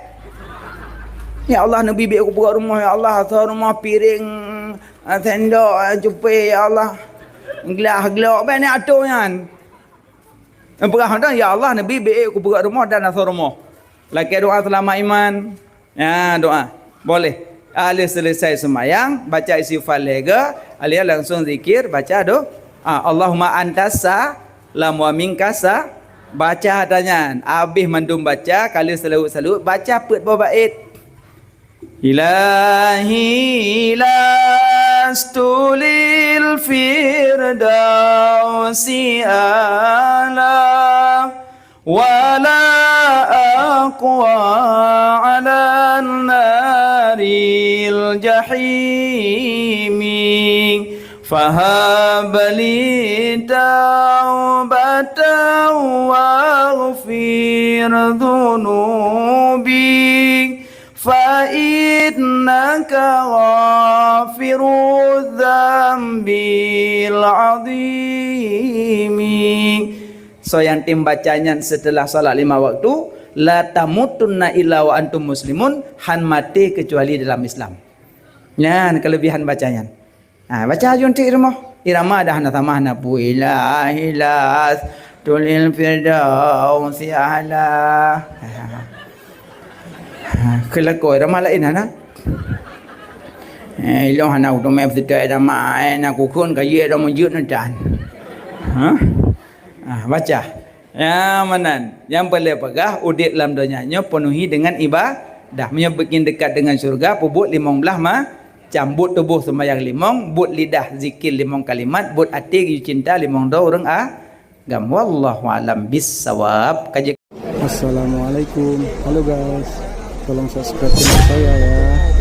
"Ya Allah, neubi bék kupeugöt rumoh, ya Allah, asoe rumoh, piréng, ah, sendok, ah, cupé, ya Allah. Glah, glok." Bék ni ato nyan. Peugah mantong, "Ya Allah, neubi bék kupeugöt rumoh dan asoe rumoh." Lakée doa seulamat iman. Ya, doa. Boleh. Ah, lheueh seuleusai seumayang, baca istighfar lhée goe, alheueh langsung zikir, baca do-, ah, Allahumma antas salam wa minkas sa-, baca ata nyan. Abéh mandum baca, ka lheueh seulaweuet-seulaweuet, baca peuet boh bait. Ilahi lastu lil firdausi a'la. ولا أقوى على النار الجحيم. فهب لي توبة واغفر ذنوبي، فإنك غافر الذنب العظيم. Soe nyang tem baca nyan seuteulah salat lima waktu, "La tamutunna illa wa antum muslimun," han maté keucuali dalam Islam. Nyan keuleubehan baca nyan. Ha, baca aju enteuk rumoh. Irama dah hana sama, hana pue. Ilahi lastu lil firdausi a'la. Ha, keulakon irama laén hana. Eh, ilong hana utomé beutôi irama, eh, na kukon ka jeuet dah meujeuet neutan. Ha? Ah, baca. Ya, meunan. Nyang peureulée peugah, udeb lam donya nyoe peunuhi deungon ibadah. Meunyoe bikin dekat dengan syurga, peubuet limong blaih macam. Buet tuboh seumayang limong, buet lidah zikir limong kalimat, buet até geucinta limong droe ureueng agam. Wallahu a'lam bissawab. Kaji. Assalamualaikum. Halo guys. Tolong subscribe channel saya ya.